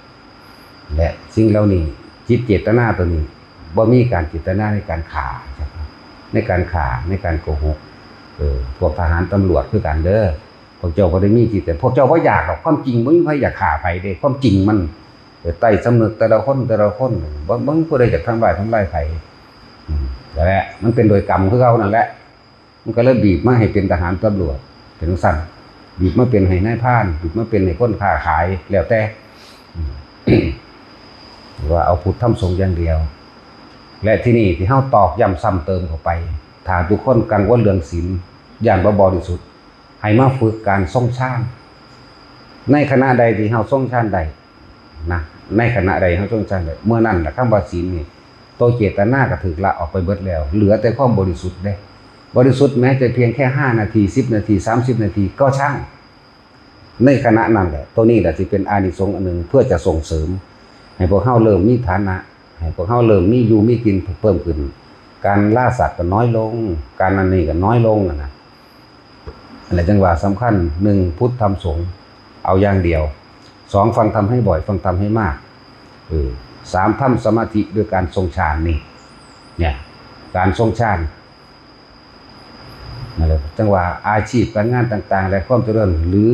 และสิ่งเหล่านี้ จิตเจตนาตัวนี้ บ่มีการเจตนาในการฆ่า ในการฆ่า ในการโกหก เออ พวกทหารตำรวจคือกันเด้อ พวกเจ้าบ่ได้มีจิต แต่พวกเจ้าบ่อยากดอก ความจริงบ่มีไผอยากฆ่าไผเด้ ความจริงมัน เออ ใต้สำนึกแต่ละคน แต่ละคน บ่ บ่มีผู้ใดอยากทำร้าย ทำลายไผ อืม นั่นแหละ มันเป็นโดยกรรมคือเก่านั่นแหละ มันก็เลยบีบมาให้เป็นทหารตำรวจ เป็นจั่งซั้น บีบมาเป็นให้นายพราน บีบมาเป็นให้คนค้าขาย แล้วแต่ อืม ว่าเอาพุทธธรรมสงฆ์อย่างเดียว และที่นี่ที่เฮาตอกย้ำซ้ำเติมเข้าไป ถ้าทุกคนกังวลเรื่องศีล ย้านบ่บริสุทธิ์ ให้มาฝึกการทรงฌาน ในขณะใดที่เฮาทรงฌานได้นะ ในขณะใดเฮาทรงฌานได้ เมื่อนั้นล่ะ คำว่าศีลนี่ ตัวเจตนาก็ถูกละออกไปเบิดแล้ว เหลือแต่ความบริสุทธิ์เด้ บริสุทธิ์แม้จะเพียงแค่ห้านาที สิบนาที สามสิบนาทีก็ช่าง ในขณะนั้นแหละ ตัวนี้แหละที่เป็นอานิสงส์อันหนึ่ง เพื่อจะส่งเสริม ให้พวกเฮาเริ่มมีฐานะ ให้พวกเฮาเริ่มมีอยู่มีกินเพิ่มขึ้น การล่าสัตว์ก็น้อยลง การนั่นนี่ก็น้อยลงนั่นนะ อะไรจั่งว่าสำคัญ หนึ่ง พุทธธรรมสงฆ์ เอาอย่างเดียว สอง ฟังธรรมให้บ่อย ฟังธรรมให้มาก เออ สาม ทำสมาธิด้วยการทรงฌานนี่ เนี่ย การทรงฌาน นั่นแหละ จั่งว่าอาชีพการงานต่างๆ และความเจริญ หรือ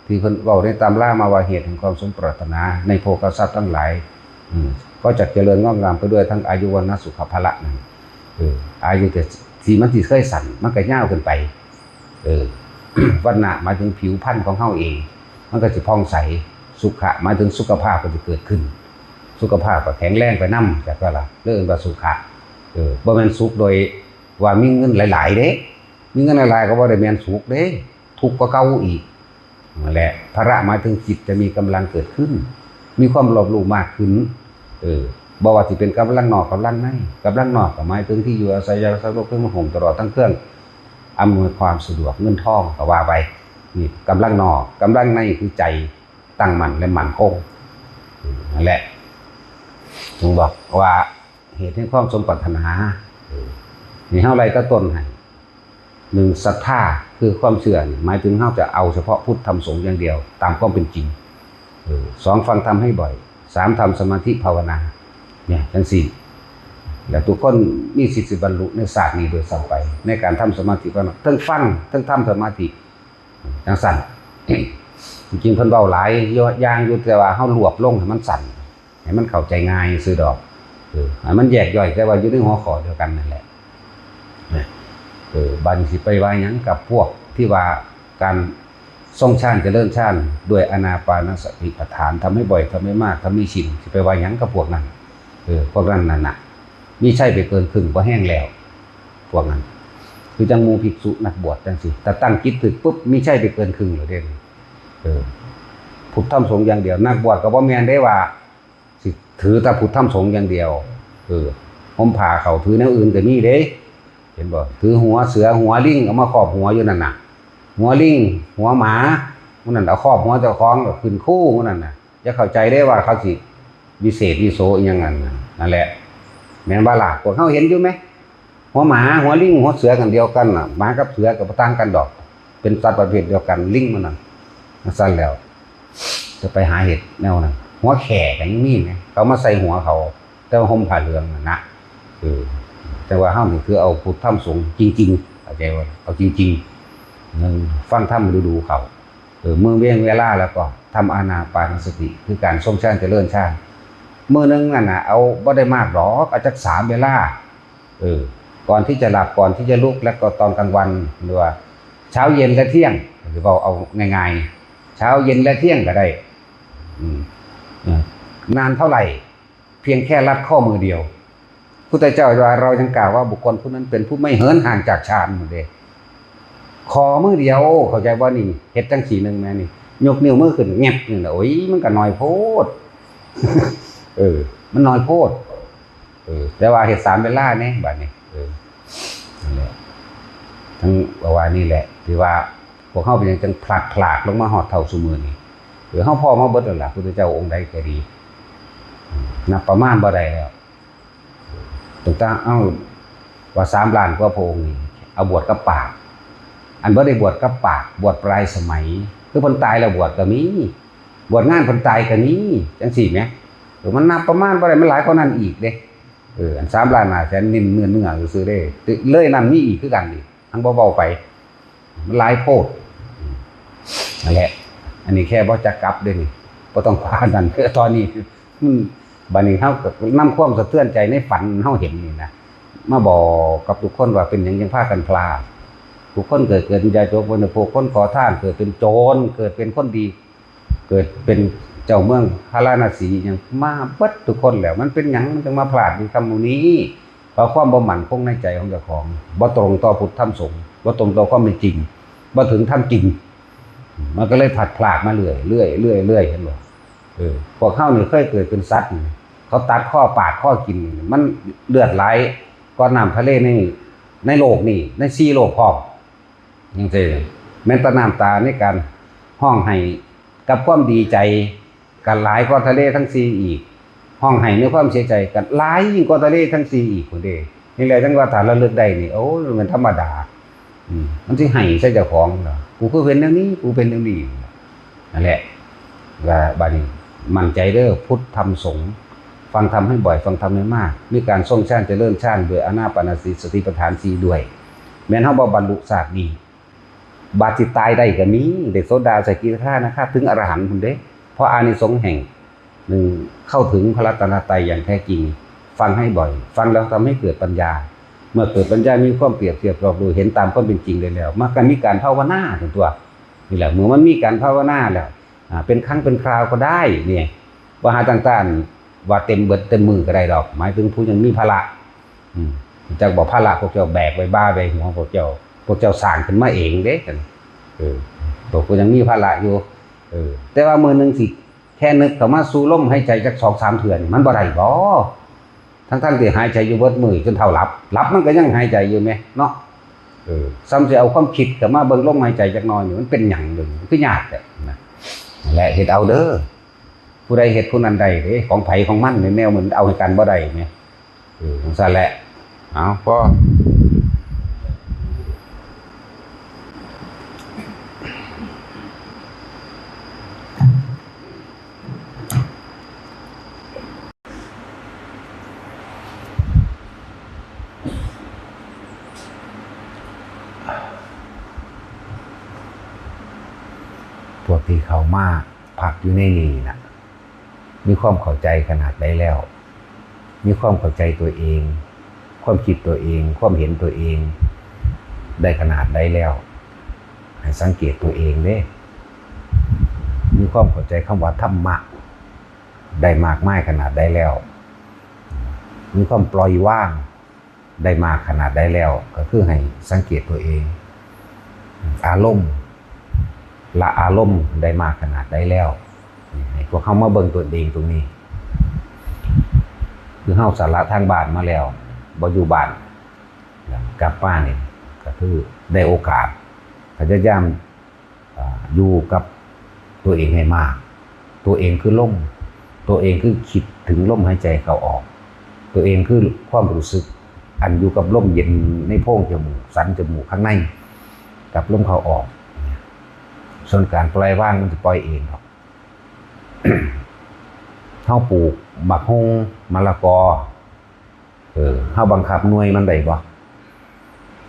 ที่เพิ่นเว้าในตำรามาว่าเหตุแห่งความสมปรารถนา ในโภคทรัพย์ทั้งหลาย อืม ก็จะเจริญงอกงามไปด้วยทั้งอายุ วรรณะ สุขะ พละนั่น เออ อายุแต่ที่มันสิเคยสั้น มันก็ยาวขึ้นไป เออ วรรณะหมายถึงผิวพรรณของเฮาเอง มันก็สิผ่องใส สุขะหมายถึงสุขภาพก็สิเกิดขึ้น สุขภาพก็แข็งแรงไปนำ จักว่าล่ะ เลยเอิ้นว่าสุขะ เออ บ่แม่นสุขโดยว่ามีเงินหลายๆ เด้ มีเงินหลายๆ ก็บ่ได้แม่นสุขเด้ ทุกข์กว่าเก่าอีก นั่นแหละ พละหมายถึงจิตจะมีกำลังเกิดขึ้น มีความรอบรู้มากขึ้น เออ บ่ว่าสิเป็นกำลังนอกกำลังใน กำลังนอกก็หมายถึงที่อยู่อาศัย ยารักษาโรค เครื่องนุ่งห่ม ตลอดทั้งเครื่องอำนวยความสะดวก เงินทองก็ว่าไป นี่กำลังนอก กำลังในคือใจตั้งมั่นและมั่นคง อืม นั่นแหละ จึงบอกว่าเหตุแห่งความสมปรารถนา เออ นี่เฮาไล่แต่ต้นให้ หนึ่ง ศรัทธา คือความเชื่อนี่ หมายถึงเฮาจะเอาเฉพาะพุทธธรรมสงฆ์อย่างเดียว ตามความเป็นจริง เออ สอง ฟังธรรมให้บ่อย สาม ทำสมาธิภาวนา เนี่ย จั่งซี้ แล้วทุกคนมีสิทธิ์สิบรรลุในชาตินี้โดยซ้ำไป ในการทำสมาธิภาวนา ทั้งฟัง ทั้งทำสมาธิ จั่งซั้น จริงๆ เพิ่นเว้าหลายอย่างอยู่ แต่ว่าเฮารวบลงให้มันสั้น ให้มันเข้าใจง่ายซื่อดอก ให้มันแยกย่อย แต่ว่าอยู่ในหัวข้อเดียวกันนั่นแหละนะเออบัดนี้สิไปว่าหยังกับพวกที่ว่าการทรงฌานเจริญฌานด้วยอานาปานสติปัฏฐาน ทำให้บ่อย ทำให้มาก ทำให้ชิน สิไปว่าหยังกับพวกนั้น เออ พวกนั้นนั่นน่ะ มีชัยไปเกินครึ่ง บ่แฮงแล้ว พวกนั้น คือจั่งหมู่ภิกษุนักบวชจั่งซี้ ถ้าตั้งจิตถูกปุ๊บ มีชัยไปเกินครึ่งแล้วเด้ เออ พุทธธรรมสงฆ์อย่างเดียว นักบวชก็บ่แม่นเด้ว่า สิถือแต่พุทธธรรมสงฆ์อย่างเดียว เออ ห่มผ้าเข้า ถือแนวอื่นก็มีเด้ เห็นบ่ ถือหัวเสือหัวลิงเอามาครอบหัวอยู่นั่นน่ะ หัวลิง หัวหมา หมู่นั่นเอาครอบหัวเจ้าของแล้วขึ้นคูหมู่นั่นน่ะ อย่าเข้าใจเด้ว่าเขาสิวิเศษวิโสอิหยังนั่นน่ะ นั่นแหละ แม่นบ่ล่ะ พวกเฮาเห็นอยู่ไหม หัวหมา หัวลิง หัวเสือกันเดียวกันน่ะ หมากับเสือก็บ่ต่างกันดอก เป็นสัตว์ประเภทเดียวกัน ลิงหมู่นั่น จั่งซั้นแล้ว จะไปหาเฮ็ดแนวนั้น หัวแข้ก็ยังมีนะ เขามาใส่หัวเขา แต่ว่าห่มผ้าเหลืองนั่นนะ เออ แต่ว่าเฮานี่คือเอาพุทธธรรมสงฆ์จริงๆ เข้าใจบ่ เอาจริงๆ หนึ่ง ฟังธรรมดูๆ เข้า เออ เมื่อเวียงเวลาแล้วก็ทำอานาปานสติ คือการทรงฌานเจริญฌาน มื้อหนึ่งนั่นน่ะ เอาบ่ได้มากดอก เอาจักสามเวลา เออ ก่อนที่จะหลับ ก่อนที่จะลุก และก็ตอนกลางวัน หรือว่าเช้าเย็นและเที่ยง หรือว่าเอาง่ายๆ เช้าเย็นและเที่ยงก็ได้ อืม เออ นานเท่าไหร่ เพียงแค่ลัดข้อมือเดียว พุทธเจ้าว่า เรายังกล่าวว่าบุคคลผู้นั้นเป็นผู้ไม่เหินห่างจากฌานหมดเลย ข้อมือเดียว เข้าใจบ่นี่ เฮ็ดจั่งซี้หนึ่งแม่นี่ ยกนิ้วมือขึ้น แงบนี่แหละ โอ้ย มันก็น้อยโพด เออ มันน้อยโพด เออ แต่ว่าเฮ็ดสามเวลาเนี่ย บัดนี้ เออ นั่นแหละ ทั้งว่านี่แหละ ที่ว่าพวกเฮาเป็นหยังจั่งพลัดพรากลงมาฮอดเฒ่าซุมื้อนี้ เออ เฮาพ้อมาเบิดแล้วล่ะ พุทธเจ้าองค์ใดก็ดี นับประมาณบ่ได้แล้ว ตั้งแต่ เอ้า ว่าสามล้านกว่าพระองค์นี่ เอาบวชกับปราชญ์ อันบ่ได้บวชกับปราชญ์ บวชปลายสมัย คือเพิ่นตายแล้วบวชก็มี บวชงานเพิ่นตายก็มี จั่งซี้แหม เออ มันนับประมาณบ่ได้ มันหลายกว่านั้นอีกเด้ เออ อันสามล้านห้าแสน เน้นเนื้อๆ ซื่อๆ เด้ เลยนั่นมีอีกคือกันนี่ ทั้งบ่เว้าไป มันหลายโพด อืม นั่นแหละ อันนี้แค่บ่จักกลับเด้นี่ บ่ต้องว่านั่น ตอนนี้ อืม บัดนี้เฮาก็นำความสะเทือนใจในฝันเฮาเห็นนี่นะ มาบอกกับทุกคนว่าเป็นหยังจั่งพากันพลาด ทุกคนเกิด เกิดเป็นยาจก เป็นพวกคนขอทาน เกิดเป็นโจร เกิดเป็นคนดี เกิดเป็นเจ้าเมืองพาราณสีหยังมาเบิดทุกคนแล้ว มันเป็นหยังมันจั่งมาพลาดอยู่คำหมู่นี้ เพราะความบ่มั่นคงในใจของเจ้าของ บ่ตรงต่อพุทธธรรมสงฆ์ บ่ตรงต่อความเป็นจริง บ่ถึงธรรมจริง มันก็เลยพลัดพรากมาเรื่อย เรื่อย เรื่อย เรื่อย เห็นบ่ เออ พวกเฮานี่เคยเกิดเป็นสัตว์นี่ เขาตัดคอปาดคอกินนี่ มันเลือดไหลกว่าน้ำทะเลใน ในโลกนี่ ในสี่โลกพร้อม จั่งซี้ แม้นแต่น้ำตาในการฮ้องไห้กับความดีใจ ก็หลายกว่าทะเลทั้งสี่อีก ฮ้องไห้ในความเสียใจก็หลายยิ่งกว่าทะเลทั้งสี่อีกพุ้นเด้ นี่แหละจั่งว่าถ้าระลึกได้นี่ โอ้ย มันธรรมดา อืม มันสิไห้ใส่เจ้าของเหรอ กูคือเป็นแนวนี้ กูเป็นแนวนี้ นั่นแหละ ว่าบัดนี้มั่นใจเด้อ พุทธธรรมสงฆ์ ฟังธรรมให้บ่อย ฟังธรรมให้มาก มีการทรงฌานเจริญฌานด้วยอานาปานสติ สติปัฏฐานสี่ด้วย แม่นเฮาบ่บรรลุชาตินี้ บาดสิตายได้ก็มี ได้โสดา สกิทาคา ถึงอรหันต์พุ้นเด้ เพราะอานิสงส์แห่ง หนึ่ง เข้าถึงพระรัตนตรัยอย่างแท้จริง ฟังให้บ่อย ฟังแล้วทำให้เกิดปัญญา เมื่อเกิดปัญญามีความเปรียบเทียบรอบรู้ เห็นตามความเป็นจริงได้แล้ว มันก็มีการภาวนาซั่นตั๊ว นี่แหละ เมื่อมันมีการภาวนาแล้ว อ่า เป็นครั้งเป็นคราวก็ได้ เนี่ย บ่หาตั้งแต่ว่าเต็มเบิดเต็มมื้อก็ได้ดอก หมายถึงผู้ยังมีภาระ อืม จักบอกภาระพวกเจ้าแบกไว้บ่าไว้หัวพวกเจ้า พวกเจ้าสร้างขึ้นมาเองเด้ เออ พวกกูยังมีภาระอยู่ เออ แต่ว่ามื้อหนึ่งสิ แค่นึกเข้ามาสู่ลมหายใจจักสองสามเทื่อนี่ มันบ่ได้บ่ ทั้งๆที่หายใจอยู่เบิดมื้อจนเท่าหลับ หลับมันก็ยังหายใจอยู่แหมเนาะ เออ ซ้ำสิเอาความคิดเข้ามาเบิ่งลมหายใจจักหน่อยนี่ มันเป็นหยังเด้อ มันคือยากแท้นะ นั่นแหละ เฮ็ดเอาเด้อ ผู้ใดเฮ็ดผู้นั้นได้เด้ ของไผของมัน ในแนวมันเอาให้กันบ่ได้แหม เออ จั่งซั้นแหละ เอา พอ พวกที่เข้ามาพักอยู่ในนี่น่ะ มีความเข้าใจขนาดใดแล้ว มีความเข้าใจตัวเอง ความคิดตัวเอง ความเห็นตัวเอง ได้ขนาดใดแล้ว ให้สังเกตตัวเองเด้ มีความเข้าใจคำว่าธรรมะ ได้มากมายขนาดใดแล้ว มีความปล่อยวาง ได้มากขนาดใดแล้ว ก็คือให้สังเกตตัวเอง อารมณ์ ละอารมณ์ได้มากขนาดใดแล้ว ให้พวกเฮามาเบิ่งตนเองตรงนี้ คือเฮาสละทางบ้านมาแล้ว บ่อยู่บ้าน กลับมานี่ก็คือได้โอกาส พยายาม อ่า อยู่กับตัวเองให้มาก ตัวเองคือลม ตัวเองคือคิดถึงลมหายใจเข้าออก ตัวเองคือความรู้สึก อันอยู่กับลมเย็นในโพรงจมูก สันจมูกข้างใน กับลมเข้าออก ส่วนการปล่อยวางมันจะปล่อยเองครับ เฮาปลูกหมากฮุ่ง มะละกอ เออ เฮาบังคับหน่วยมันได้บ่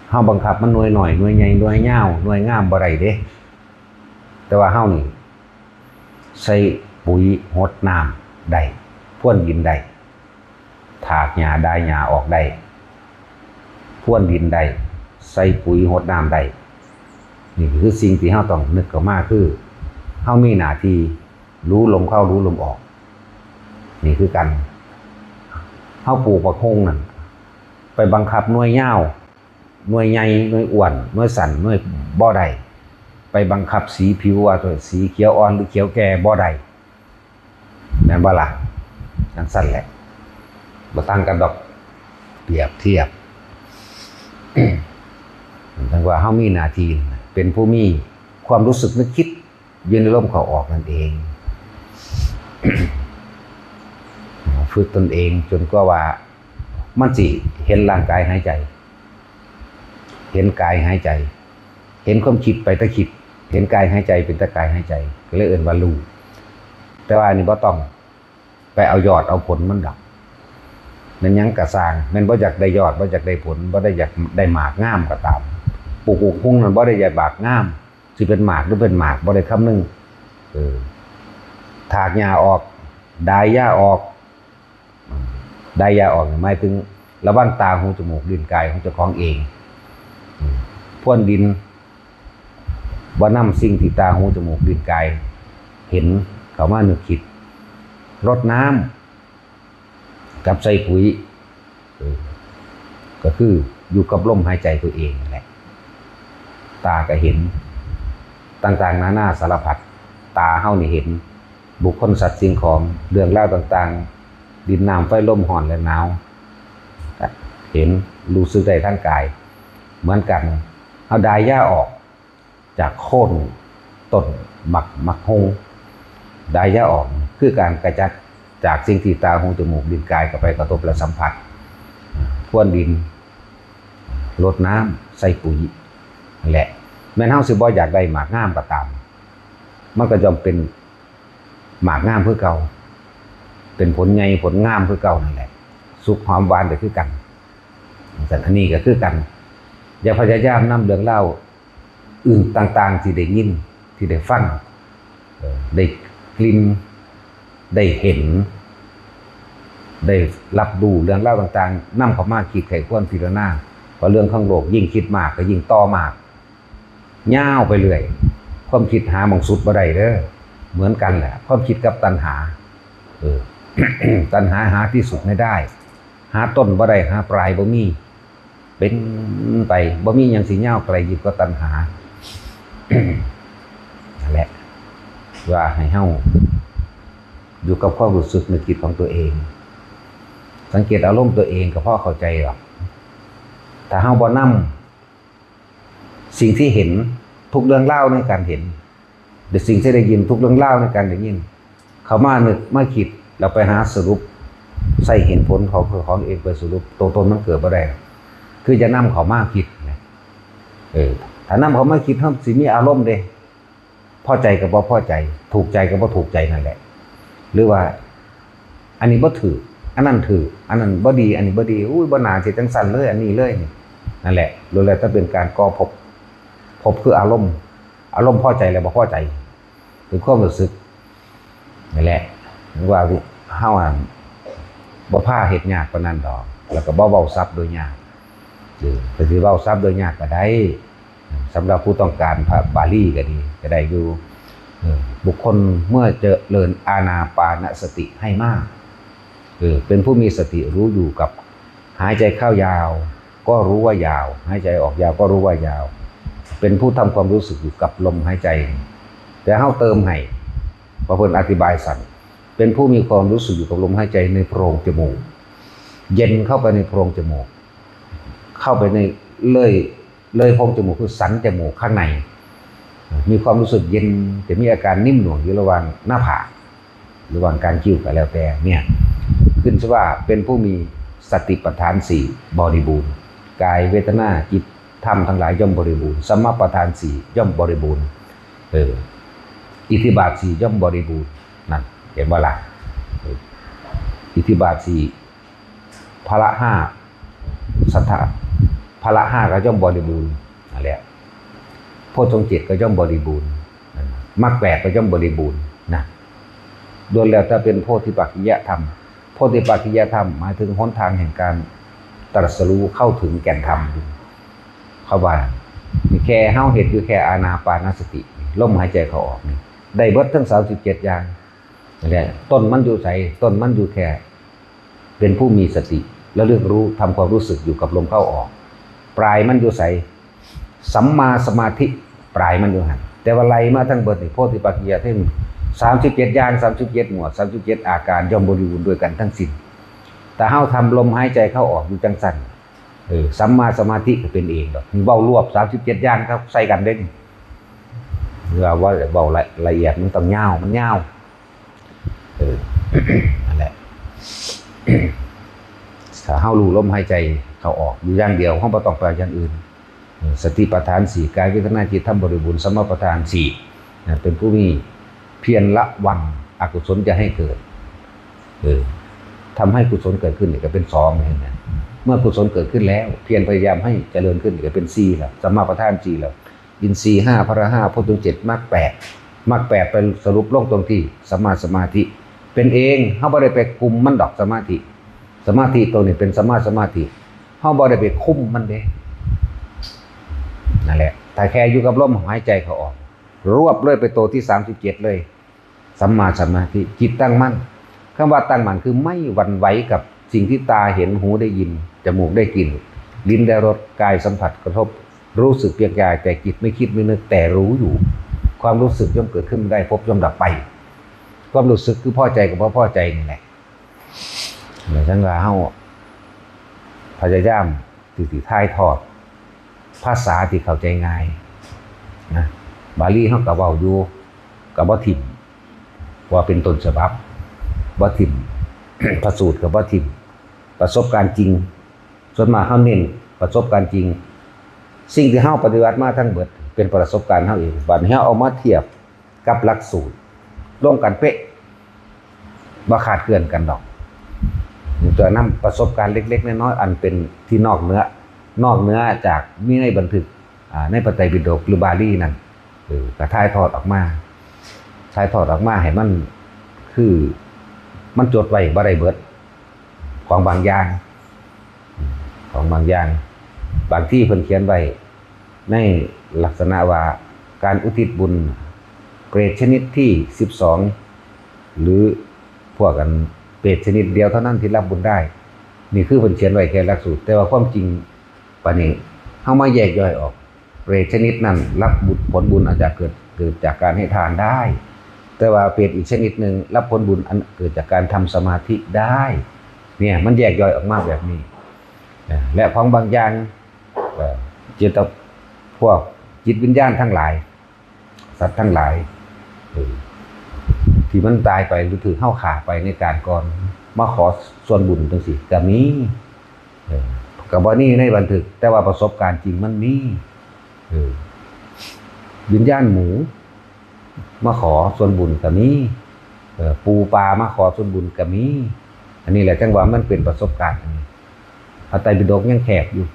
เฮาบังคับมันหน่วยน้อย หน่วยใหญ่ หน่วยยาว หน่วยงามบ่ได้เด้ แต่ว่าเฮานี่ใส่ปุ๋ย หดน้ำได้ พรวนดินได้ ถากหญ้าดายหญ้าออกได้ พรวนดินได้ ใส่ปุ๋ย หดน้ำได้ นี่คือสิ่งที่เฮาต้องนึกเข้ามา คือเฮามีหน้าที่รู้ลมเข้า รู้ลมออก นี่คือกัน เฮาปลูกหมากฮุ่งนั่น ไปบังคับหน่วยยาว หน่วยใหญ่ หน่วยอ้วน หน่วยสั้น หน่วยบ่ได้ ไปบังคับสีผิวว่าตัวสีเขียวอ่อนหรือเขียวแก่บ่ได้ แม่นบ่ล่ะ จั่งซั่นแหละ บ่ต่างกันดอก เปรียบเทียบ จั่งว่าเฮามีหน้าที่เป็นผู้มีความรู้สึกนึกคิด อยู่ในลมเข้าออกนั่นเอง ฝึกตนเองจนกว่าว่ามันสิเห็นร่างกายหายใจ เห็นกายหายใจ เห็นความคิดไปแต่คิด เห็นกายหายใจเป็นแต่กายหายใจ ก็เลยเอิ้นว่ารู้ แต่ว่าอันนี้บ่ต้องไปเอายอดเอาผลมันดอก แม่นหยังกะซ่าง แม่นบ่อยากได้ยอด บ่อยากได้ผล บ่ได้อยากได้หมากงามก็ตาม ปลูกหมากฮุ่งนั่นบ่ได้อยากหมากงาม สิเป็นหมากหรือเป็นหมาก บ่ได้คำนึง เออ ถากหญ้าออก ดายหญ้าออก ดายหญ้าออกนี่หมายถึงระวังตา หู จมูก ลิ้น กายของเจ้าของเอง อืม พรวนดิน บ่นำสิ่งที่ตา หู จมูก ลิ้น กายเห็นเข้ามานึกคิด รดน้ำ กับใส่ปุ๋ย เออ ก็คืออยู่กับลมหายใจตัวเองนั่นแหละ ตาก็เห็นต่างๆนานาสารพัด ตาเฮานี่เห็นบุคคลสัตว์สิ่งของ เรื่องราวต่างๆ ดินน้ำไฟลมร้อนและหนาว ก็เห็นรู้สึกได้ทางกาย เหมือนกัน เฮาดายหญ้าออกจากโคนต้นหมาก หมากฮุ่ง ดายหญ้าออกคือการกำจัดจากสิ่งที่ตา หู จมูก ลิ้น กายเข้าไปกระทบและสัมผัส พรวนดิน รดน้ำ ใส่ปุ๋ย นั่นแหละ แม้นเฮาสิบ่อยากได้หมากงามก็ตาม มันก็ย่อมเป็นหมากงามคือเก่า เป็นผลใหญ่ผลงามคือเก่านั่นแหละ สุกหอมหวานก็คือกัน จั่งซั้น อันนี้ก็คือกัน อย่าพยายามนำเรื่องราวอื่นต่างๆที่ได้ยิน ที่ได้ฟัง เอ่อ ได้กลิ่น ได้เห็น ได้รับรู้เรื่องราวต่างๆ นำเข้ามาคิดไขควรพิจารณา เพราะเรื่องของโลกยิ่งคิดมากก็ยิ่งต่อมาก ยาวไปเรื่อย ความคิดหาหม่องสุดบ่ได้เด้อ เหมือนกันแหละ ความคิดกับตัณหา เออ ตัณหาหาที่สุดไม่ได้ หาต้นบ่ได้ หาปลายบ่มี เป็นไป บ่มีหยังสิยาวไกลยิ่งกว่าตัณหา นั่นแหละ ว่าให้เฮาอยู่กับความรู้สึกนึกคิดของตัวเอง สังเกตอารมณ์ตัวเองก็พอเข้าใจหรอก ถ้าเฮาบ่นำสิ่งที่เห็น ทุกเรื่องราวในการเห็น หรือสิ่งที่ได้ยิน ทุกเรื่องราวในการได้ยิน เข้ามานึกมาคิด เราไปหาสรุป ใส่เหตุผลของของเองไปสรุป ตัวตนมันเกิดบ่ได้ คือจะนำเข้ามาคิดนะ เออ ถ้านำเข้ามาคิด เฮาสิมีอารมณ์เด้ พอใจกับบ่พอใจ ถูกใจกับบ่ถูกใจนั่นแหละ หรือว่า อันนี้บ่ถืก อันนั้นถืก อันนั้นบ่ดี อันนี้บ่ดี อุ้ย บ่น่าสิจั่งซั้นเลย อันนี้เลยนี่ นั่นแหละ ล้วนแล้วแต่เป็นการก่อภพ ภพคืออารมณ์ อารมณ์พอใจและบ่พอใจ เป็นความรู้สึก นั่นแหละ ว่าเฮาอะ บ่พาเฮ็ดยากปานนั้นดอก แล้วก็บ่เว้าศัพท์โดยยาก เออ ก็สิเว้าศัพท์โดยยากก็ได้ สำหรับผู้ต้องการพระบาลีก็ดี ก็ได้อยู่ เออ บุคคลเมื่อเจริญอานาปานสติให้มาก เออ เป็นผู้มีสติรู้อยู่กับหายใจเข้ายาว ก็รู้ว่ายาว หายใจออกยาวก็รู้ว่ายาว เป็นผู้ทำความรู้สึกอยู่กับลมหายใจ แต่เฮาเติมให้ ว่าเพิ่นอธิบายสั่น เป็นผู้มีความรู้สึกอยู่กับลมหายใจในโพรงจมูก เย็นเข้าไปในโพรงจมูก เข้าไปใน เลย เลยโพรงจมูกคือสันจมูกข้างใน มีความรู้สึกเย็น จะมีอาการนิ่มหน่วงอยู่ระหว่างหน้าผาก ระหว่างกรานคิ้วก็แล้วแต่เนี่ย ขึ้นชื่อว่าเป็นผู้มีสติปัฏฐานสี่บริบูรณ์ กายเวทนาจิตธรรมทั้งหลายย่อมบริบูรณ์ สัมมาปัฏฐานสี่ย่อมบริบูรณ์ เออ อิทธิบาทสี่ย่อมบริบูรณ์ นั่น เห็นบ่ล่ะ เออ อิทธิบาทสี่ พละห้า สัทธะ พละห้าก็ย่อมบริบูรณ์ นั่นแหละ โพชฌงค์เจ็ดก็ย่อมบริบูรณ์ นั่นน่ะ มรรคแปดก็ย่อมบริบูรณ์นะ ล้วนแล้วแต่เป็นโพธิปักขิยธรรม โพธิปักขิยธรรมหมายถึงหนทางแห่งการตรัสรู้เข้าถึงแก่นธรรม เขาว่า แค่เฮาเฮ็ดอยู่แค่อานาปานสติ ลมหายใจเข้าออกนี่ ได้เบิดทั้งสามสิบเจ็ดอย่าง นั่นแหละ ต้นมันอยู่ไส ต้นมันอยู่แค่ เป็นผู้มีสติ ระลึกรู้ ทำความรู้สึกอยู่กับลมเข้าออก ปลายมันอยู่ไส สัมมาสมาธิ ปลายมันอยู่หั่น แต่ว่าไล่มาทั้งเบิดนี่ โพธิปักขิยธรรม สามสิบเจ็ดอย่าง สามสิบเจ็ดหมวด สามสิบเจ็ดอาการ ย่อมบริบูรณ์ด้วยกันทั้งสิ้น แต่เฮาทำลมหายใจเข้าออกอยู่จังซั่น เออ สัมมาสมาธิก็เป็นเองดอก นี่เว้ารวบ สามสิบเจ็ดอย่างครับ ใส่กันเด้นี่ เวลาเว้า เว้าละ ละเอียดมันต้องยาว มันยาว เออ นั่นแหละ ถ้าเฮารู้ลมหายใจเข้าออกอยู่อย่างเดียว เฮาบ่ต้องไปอย่างอื่น เออ สติปัฏฐานสี่ กายเวทนาจิตธรรมบริบูรณ์ สัมมาปัฏฐานสี่ นะ เป็นผู้มีเพียรละวังอกุศลจะให้เกิด เออ ทำให้กุศลเกิดขึ้นนี่ก็เป็นสอง เห็นไหม เมื่อกุศลเกิดขึ้นแล้ว เพียรพยายามให้เจริญขึ้นนี่ก็เป็นสี่แล้ว สัมมาปัฏฐานสี่แล้ว อินทรีย์ห้า พละห้า โพชฌงค์เจ็ด มรรคแปด มรรคแปดไปสรุปลงตรงที่สัมมาสมาธิ เป็นเอง เฮาบ่ได้ไปคุมมันดอก สมาธิ สมาธิตัวนี้เป็นสัมมาสมาธิ เฮาบ่ได้ไปคุมมันเด้ นั่นแหละ ถ้าแค่อยู่กับลมหายใจเข้าออก รวบเลยไปตัวที่สามสิบเจ็ดเลย สัมมาสมาธิ จิตตั้งมั่น คำว่าตั้งมั่นคือไม่หวั่นไหวกับสิ่งที่ตาเห็น หูได้ยิน จมูกได้กลิ่น ลิ้นได้รส กายสัมผัสกระทบ รู้สึกเพียงกาย แต่จิตไม่คิดไม่นึก แต่รู้อยู่ ความรู้สึกย่อมเกิดขึ้นได้ พบย่อมดับไป ความรู้สึกคือพอใจกับบ่พอใจนี่แหละ เหมือนกันว่าเฮาพยายามที่สิถ่ายทอดภาษาที่เข้าใจง่ายนะ บาลีเฮาก็เว้าอยู่ ก็บ่ถิ่ม ว่าเป็นต้นฉบับ บ่ถิ่ม พระสูตรก็บ่ถิ่ม ประสบการณ์จริง ส่วนมากเฮาเน้นประสบการณ์จริง สิ่งที่เฮาปฏิบัติมาทั้งเบิดเป็นประสบการณ์เฮาเอง บัดนี้เฮาเอามาเทียบกับหลักสูตร ลงกันเป๊ะ บ่ขาดเคลื่อนกันดอก ตัวนำประสบการณ์เล็กๆน้อยๆ อันเป็นที่นอกเหนือ นอกเหนือจากมีในบันทึก อ่า ในพระไตรปิฎกหรือบาลีนั่น เออ ก็ถ่ายทอดออกมา ถ่ายทอดออกมาให้มัน คือ มันจดไว้บ่ได้เบิด ของบางอย่าง ของบางอย่าง บางที่เพิ่นเขียนไว้ในลักษณะว่าการอุทิศบุญเปรตชนิดที่สิบสอง หรือพวกอันเปรตชนิดเดียวเท่านั้นที่รับบุญได้ นี่คือเพิ่นเขียนไว้แค่หลักสูตร แต่ว่าความจริงปานนี้เฮามาแยกย่อยออก เปรตชนิดนั้นรับบุญ ผลบุญอาจจะเกิด เกิดจากการให้ทานได้ แต่ว่าเปรตอีกชนิดหนึ่งรับผลบุญอันเกิดจากการทำสมาธิได้ เนี่ยมันแยกย่อยออกมาแบบนี้ เอ่อ และของบางอย่าง เอ่อ จิตพวกจิตวิญญาณทั้งหลาย สัตว์ทั้งหลาย เออ ที่มันตายไปหรือถือเฮาฆ่าไปในการก่อน มาขอส่วนบุญจังซี่ก็มี เออ ก็บ่มีในบันทึก แต่ว่าประสบการณ์จริงมันมี เออ วิญญาณหมู มาขอส่วนบุญก็มี เออ ปูปลามาขอส่วนบุญก็มี อันนี้แหละจั่งว่ามันเป็นประสบการณ์ อันนี้ พระไตรปิฎกยังแคบอยู่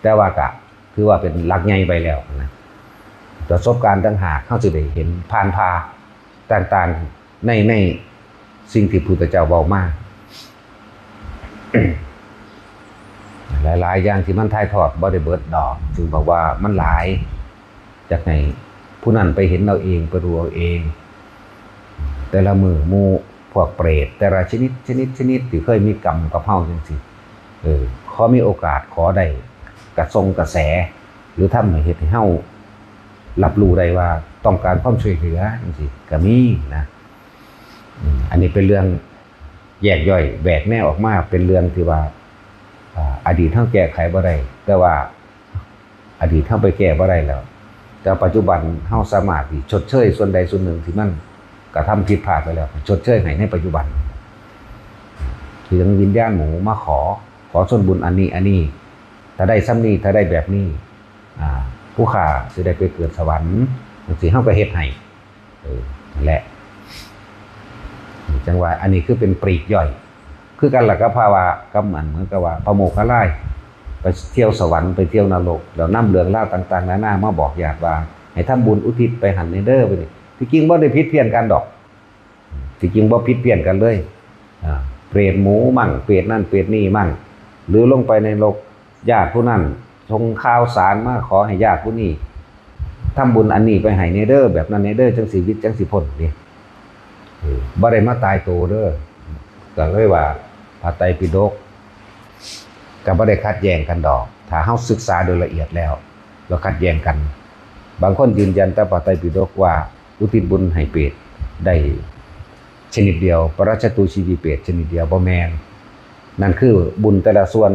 แต่ว่าก็ถือว่าเป็นหลักใหญ่ไปแล้วนะ ประสบการณ์ต่างหากเฮาสิได้เห็นผ่านผ่าต่างๆ ใน ในสิ่งที่พุทธเจ้าเว้ามา หลายอย่างที่มันถ่ายทอดบ่ได้เบิดดอก จึงบอกว่ามันหลาย อยากให้ผู้นั้นไปเห็นเอาเอง ไปรู้เอาเอง แต่ละมื้อหมู่พวกเปรตแต่ละชนิดชนิดชนิดที่เคยมีกรรมกับเฮาจังซี่ เออ ขอมีโอกาสขอได้กระทรงกระแส หรือทำให้เฮ็ดให้เฮารับรู้ได้ว่าต้องการความช่วยเหลือจังซี่ก็มีนะ อืม อันนี้เป็นเรื่องแยกย่อยแหวกแนวออกมาเป็นเรื่องที่ว่า อ่า อดีตเฮาแก้ไขบ่ได้ แต่ว่าอดีตเฮาไปแก้บ่ได้แล้ว แต่ปัจจุบันเฮาสามารถที่ชดเชยส่วนใดส่วนหนึ่งที่มันกระทำผิดพลาดไปแล้ว ชดเชยให้ในปัจจุบัน คือยังวิญญาณหมู่มาขอ ขอส่วนบุญอันนี้อันนี้ ถ้าได้ส่ำนี้ ถ้าได้แบบนี้ อ่า ผู้ข้าสิได้ไปเกิดสวรรค์จังซี่ เฮาก็เฮ็ดให้ เออ นั่นแหละ จังว่าอันนี้คือเป็นปลีกย่อย คือกันล่ะกับภาวะกับอันเหมือนกับว่าพระโมคคัลลา ไปเที่ยวสวรรค์ไปเที่ยวนรก แล้วนำเรื่องราวต่างๆนานามาบอกญาติว่า ให้ทำบุญอุทิศไปหั่นแหน่เด้อ ไปนี่ ที่จริงบ่ได้ผิดเพี้ยนกันดอก ที่จริงบ่ผิดเพี้ยนกันเลย อ่า เปรตหมู่มั่ง เปรตนั่นเปรตนี่มั่ง หรือลงไปในนรก ญาติผู้นั้นส่งข่าวสารมาขอให้ญาติผู้นี้ทำบุญอันนี้ไปให้แหน่เด้อ แบบนั้นแหน่เด้อ จังสิหวิดจังสิพ้นนี่ เออ บ่ได้มาตายโตเด้อ ก็เลยว่าพระไตรปิฎกก็บ่ได้ขัดแย้งกันดอก ถ้าเฮาศึกษาโดยละเอียดแล้ว แล้วขัดแย้งกัน บางคนยืนยันแต่พระไตรปิฎกว่าอุทิศบุญให้เปรตได้ชนิดเดียว ปรัชญาตูชีวีเปรตชนิดเดียว บ่แม่น นั่นคือบุญแต่ละส่วน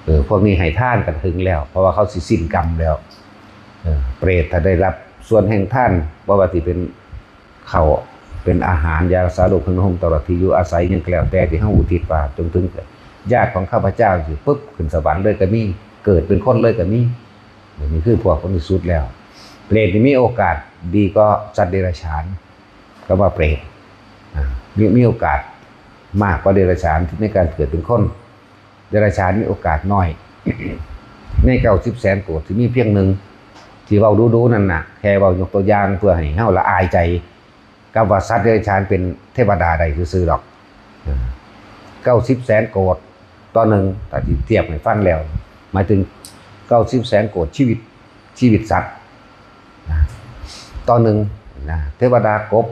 เออ พวกนี้ให้ทานกันถึงแล้ว เพราะว่าเขาสิสิ้นกรรมแล้ว เออ เปรตถ้าได้รับส่วนแห่งทาน บ่ว่าสิเป็นข้าว เป็นอาหาร ยารักษาโรค เครื่องนุ่งห่ม ตลอดที่อยู่อาศัย หยังก็แล้วแต่ที่เฮาอุทิศไป จนถึงญาติของข้าพเจ้าสิปุ๊บ ขึ้นสวรรค์เลยก็มี เกิดเป็นคนเลยก็มี นี่คือพวกบริสุทธิ์แล้ว เปรตนี่มีโอกาสดีกว่าสัตว์เดรัจฉาน ก็ว่าเปรต อ่า มี มีโอกาสมากกว่าเดรัจฉานในการเกิดเป็นคน เดรัจฉานมีโอกาสน้อย ในเก้าสิบแสนโกดที่มีเพียงหนึ่ง ที่เว้าดูๆนั่นน่ะ แค่เว้ายกตัวอย่างเพื่อให้เฮาละอายใจ กับว่าสัตว์เดรัจฉานเป็นเทวดาได้ซื่อๆดอก เก้าสิบแสนโกดต่อหนึ่ง ถ้าสิเทียบให้ฟังแล้ว หมายถึงเก้าสิบแสนโกดชีวิต ชีวิตสัตว์ นะ ต่อหนึ่ง นะ เทวดากบ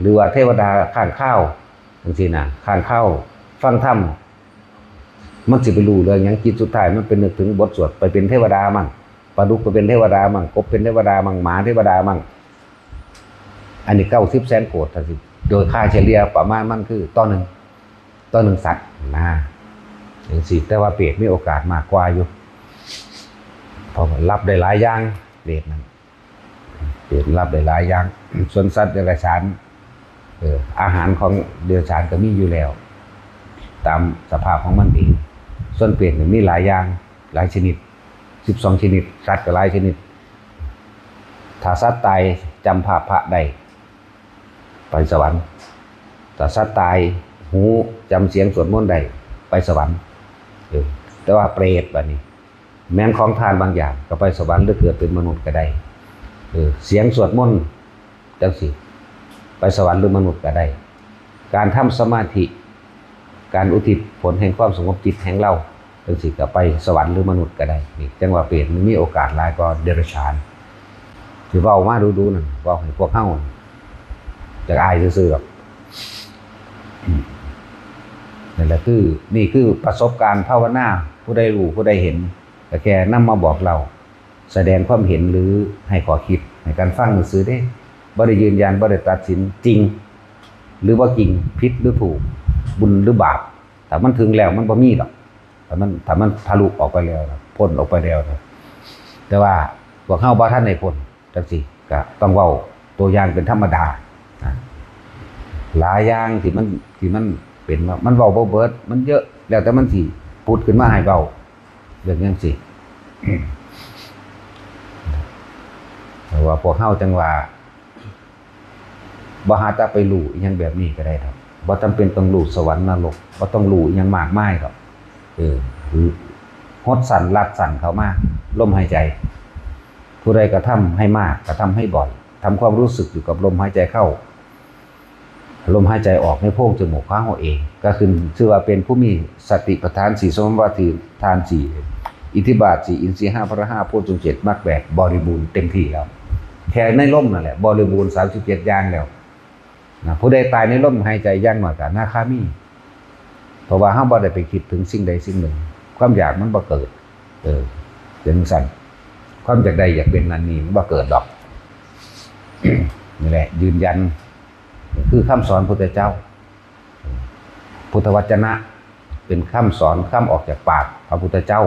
หรือว่าเทวดาค้างคาวจังซี่นะ ค้างคาวฟังธรรม มันสิไปรู้เรื่องหยัง จิตสุดท้ายมันไปนึกถึงบทสวด ไปเป็นเทวดามั่ง ปลาดุกไปเป็นเทวดามั่ง กบเป็นเทวดามั่ง หมาเทวดามั่ง อันนี้เก้าสิบแสนโกด ถ้าสิ โดยค่าเฉลี่ยประมาณมันคือต่อหนึ่ง ต่อหนึ่งสัตว์นะ จังซี่ แต่ว่าเปรตมีโอกาสมากกว่าอยู่ เพราะว่ารับได้หลายอย่าง เปรตนั่น เปรตรับได้หลายอย่าง ส่วนสัตว์เดรัจฉาน เออ อาหารของเดรัจฉานก็มีอยู่แล้ว ตามสภาพของมันเอง ส่วนเปรตนี่มีหลายอย่าง หลายชนิด สิบสองชนิด สัตว์ก็หลายชนิด ถ้าสัตว์ตายจำภาพพระได้ ไปสวรรค์ ถ้าสัตว์ตายหูจำเสียงสวดมนต์ได้ ไปสวรรค์ เออ แต่ว่าเปรตบัดนี้ แม้นของทานบางอย่างก็ไปสวรรค์หรือเกิดเป็นมนุษย์ก็ได้ เออ เสียงสวดมนต์จังซี่ ไปสวรรค์หรือมนุษย์ก็ได้ การทำสมาธิ การอุทิศผลแห่งความสงบจิตแห่งเราจังซี่ก็ไปสวรรค์หรือมนุษย์ก็ได้ นี่จังว่าเปรตมันมีโอกาสหลายกว่าเดรัจฉาน ที่เว้ามาดูๆนั่น เว้าให้พวกเฮาจักอายซื่อๆดอก อืม นั่นแหละคือ นี่คือประสบการณ์ภาวนา ผู้ใดรู้ ผู้ใดเห็น ก็แค่นำมาบอกเล่า แสดงความเห็นหรือให้ข้อคิดให้กันฟังซื่อๆเด้ บ่ได้ยืนยัน บ่ได้ตัดสินจริง หรือบ่จริง ผิดหรือถูก บุญหรือบาป ถ้ามันถึงแล้วมันบ่มีดอก ถ้ามัน ถ้ามันทะลุออกไปแล้วนะ พ้นออกไปแล้วนะ แต่ว่าพวกเฮาบ่ทันได้พ้นจังซี่ ก็ต้องเว้าตัวอย่างเป็นธรรมดานะ หลายอย่างที่มัน ที่มันเป็นมา มันเว้าบ่เบิด มันเยอะ แล้วแต่มันสิผุดขึ้นมาให้เว้า เรื่องจังซี่ แต่ว่าพวกเฮาจังว่า บ่หาแต่ไปรู้อิหยังแบบนี้ก็ได้ดอก บ่จำเป็นต้องรู้สวรรค์นรก บ่ต้องรู้อิหยังมากมายดอก เออ คือหดสั้นรัดสั้นเข้ามา ลมหายใจ ผู้ใดกระทำให้มาก กระทำให้บ่อย ทำความรู้สึกอยู่กับลมหายใจเข้า ลมหายใจออกในโพรงจมูกของเราเอง ก็คือชื่อว่าเป็นผู้มีสติปัฏฐานสี่ สมาธิปัฏฐานสี่ อิทธิบาทสี่ อินทรีย์ห้า พละห้า โพชฌงค์เจ็ด มรรคแปด บริบูรณ์เต็มที่แล้ว แค่ในลมนั่นแหละ บริบูรณ์ สามสิบเจ็ด อย่างแล้วนะ ผู้ใดตายในลมหายใจอย่างน้อยก็อนาคามี เพราะว่าเราบ่ได้ไปคิดถึงสิ่งใดสิ่งหนึ่ง ความอยากมันบ่เกิด เออ จังซั่น ความอยากได้อยากเป็นนั่นนี่มันบ่เกิดดอก นี่แหละ ยืนยัน คือคำสอนพุทธเจ้า พุทธวจนะ เป็นคำสอน คำออกจากปากพระพุทธเจ้า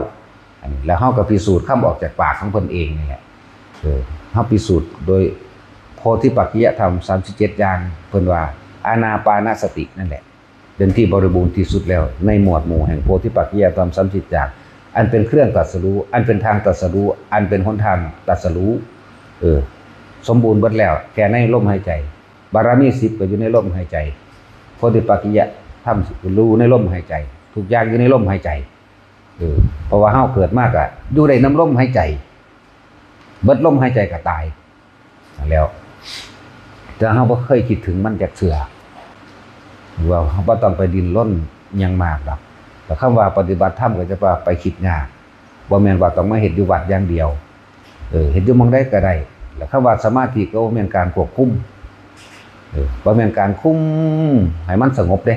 อันนี้ แล้วเราก็พิสูจน์คำออกจากปากของเพิ่นเองนี่แหละ เออ เราพิสูจน์โดยโพธิปักขิยธรรม สามสิบเจ็ด อย่าง เพิ่นว่าอานาปานสตินั่นแหละ เป็นที่บริบูรณ์ที่สุดแล้ว ในหมวดหมู่แห่งโพธิปักขิยธรรม สามสิบเจ็ด อย่าง อันเป็นเครื่องตรัสรู้ อันเป็นทางตรัสรู้ อันเป็นหนทางตรัสรู้ เออ สมบูรณ์เบิดแล้ว แค่ในลมหายใจ บารมีสิบก็อยู่ในลมหายใจ โพธิปักขิยธรรมรู้ในลมหายใจ ทุกอย่างอยู่ในลมหายใจ เออ เพราะว่าเราเกิดมาก็อยู่ได้นำลมหายใจ เบิดลมหายใจก็ตาย นั่นแล้ว แต่เราบ่เคยคิดถึงมันจักเทื่อ ว่าเราบ่ต้องไปดิ้นรนหยังมากดอก แต่คำว่าปฏิบัติธรรมก็จะว่าไปคิดยาก บ่แม่นว่าต้องมาเฮ็ดอยู่วัดอย่างเดียว เออ เฮ็ดอยู่หม่องใดก็ได้ แล้วคำว่าสมาธิก็บ่แม่นการควบคุม เออ บ่แม่นการคุมให้มันสงบเด้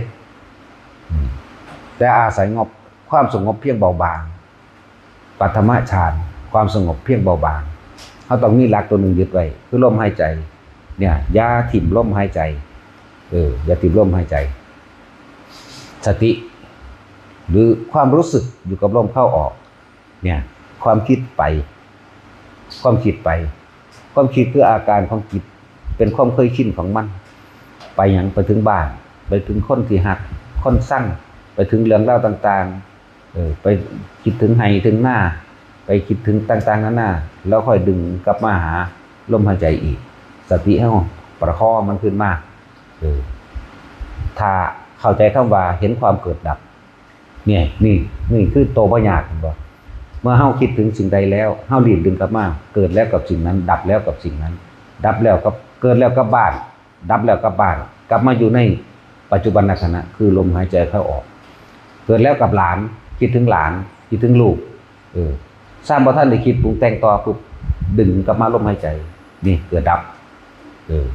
อืม แต่อาศัยงบ ความสงบเพียงเบาบาง ปฐมฌาน ความสงบเพียงเบาบาง เราต้องมีหลักตัวหนึ่งยึดไว้ คือลมหายใจ เนี่ย อย่าถิ่มลมหายใจ เออ อย่าถิ่มลมหายใจ สติ หรือความรู้สึกอยู่กับลมเข้าออก เนี่ย ความคิดไป ความคิดไป ความคิดคืออาการของจิต เป็นความเคยชินของมัน ไปหยัง ไปถึงบ้าน ไปถึงคนที่ฮัก คนซัง ไปถึงเรื่องราวต่างๆ เออ ไปคิดถึงไฮ่ถึงนา ไปคิดถึงต่างๆนานา แล้วค่อยดึงกลับมาหาลมหายใจอีก สติเราประคองมันขึ้นมา เออ ถ้าเข้าใจคำว่าเห็นความเกิดดับ เนี่ย นี่ นี่คือตัวบ่ยาก เห็นบ่ เมื่อเราคิดถึงสิ่งใดแล้ว เรารีบดึงกลับมา เกิดแล้วกับสิ่งนั้น ดับแล้วกับสิ่งนั้น ดับแล้วกับ เกิดแล้วกลับบ้าน ดับแล้วกลับบ้าน กลับมาอยู่ในปัจจุบันขณะ คือลมหายใจเข้าออก เกิดแล้วกับหลาน คิดถึงหลาน คิดถึงลูก เออ ซ้ำบ่ทันได้คิดปรุงแต่งต่อปุ๊บ ดึงกลับมาลมหายใจ นี่เกิดดับ เออ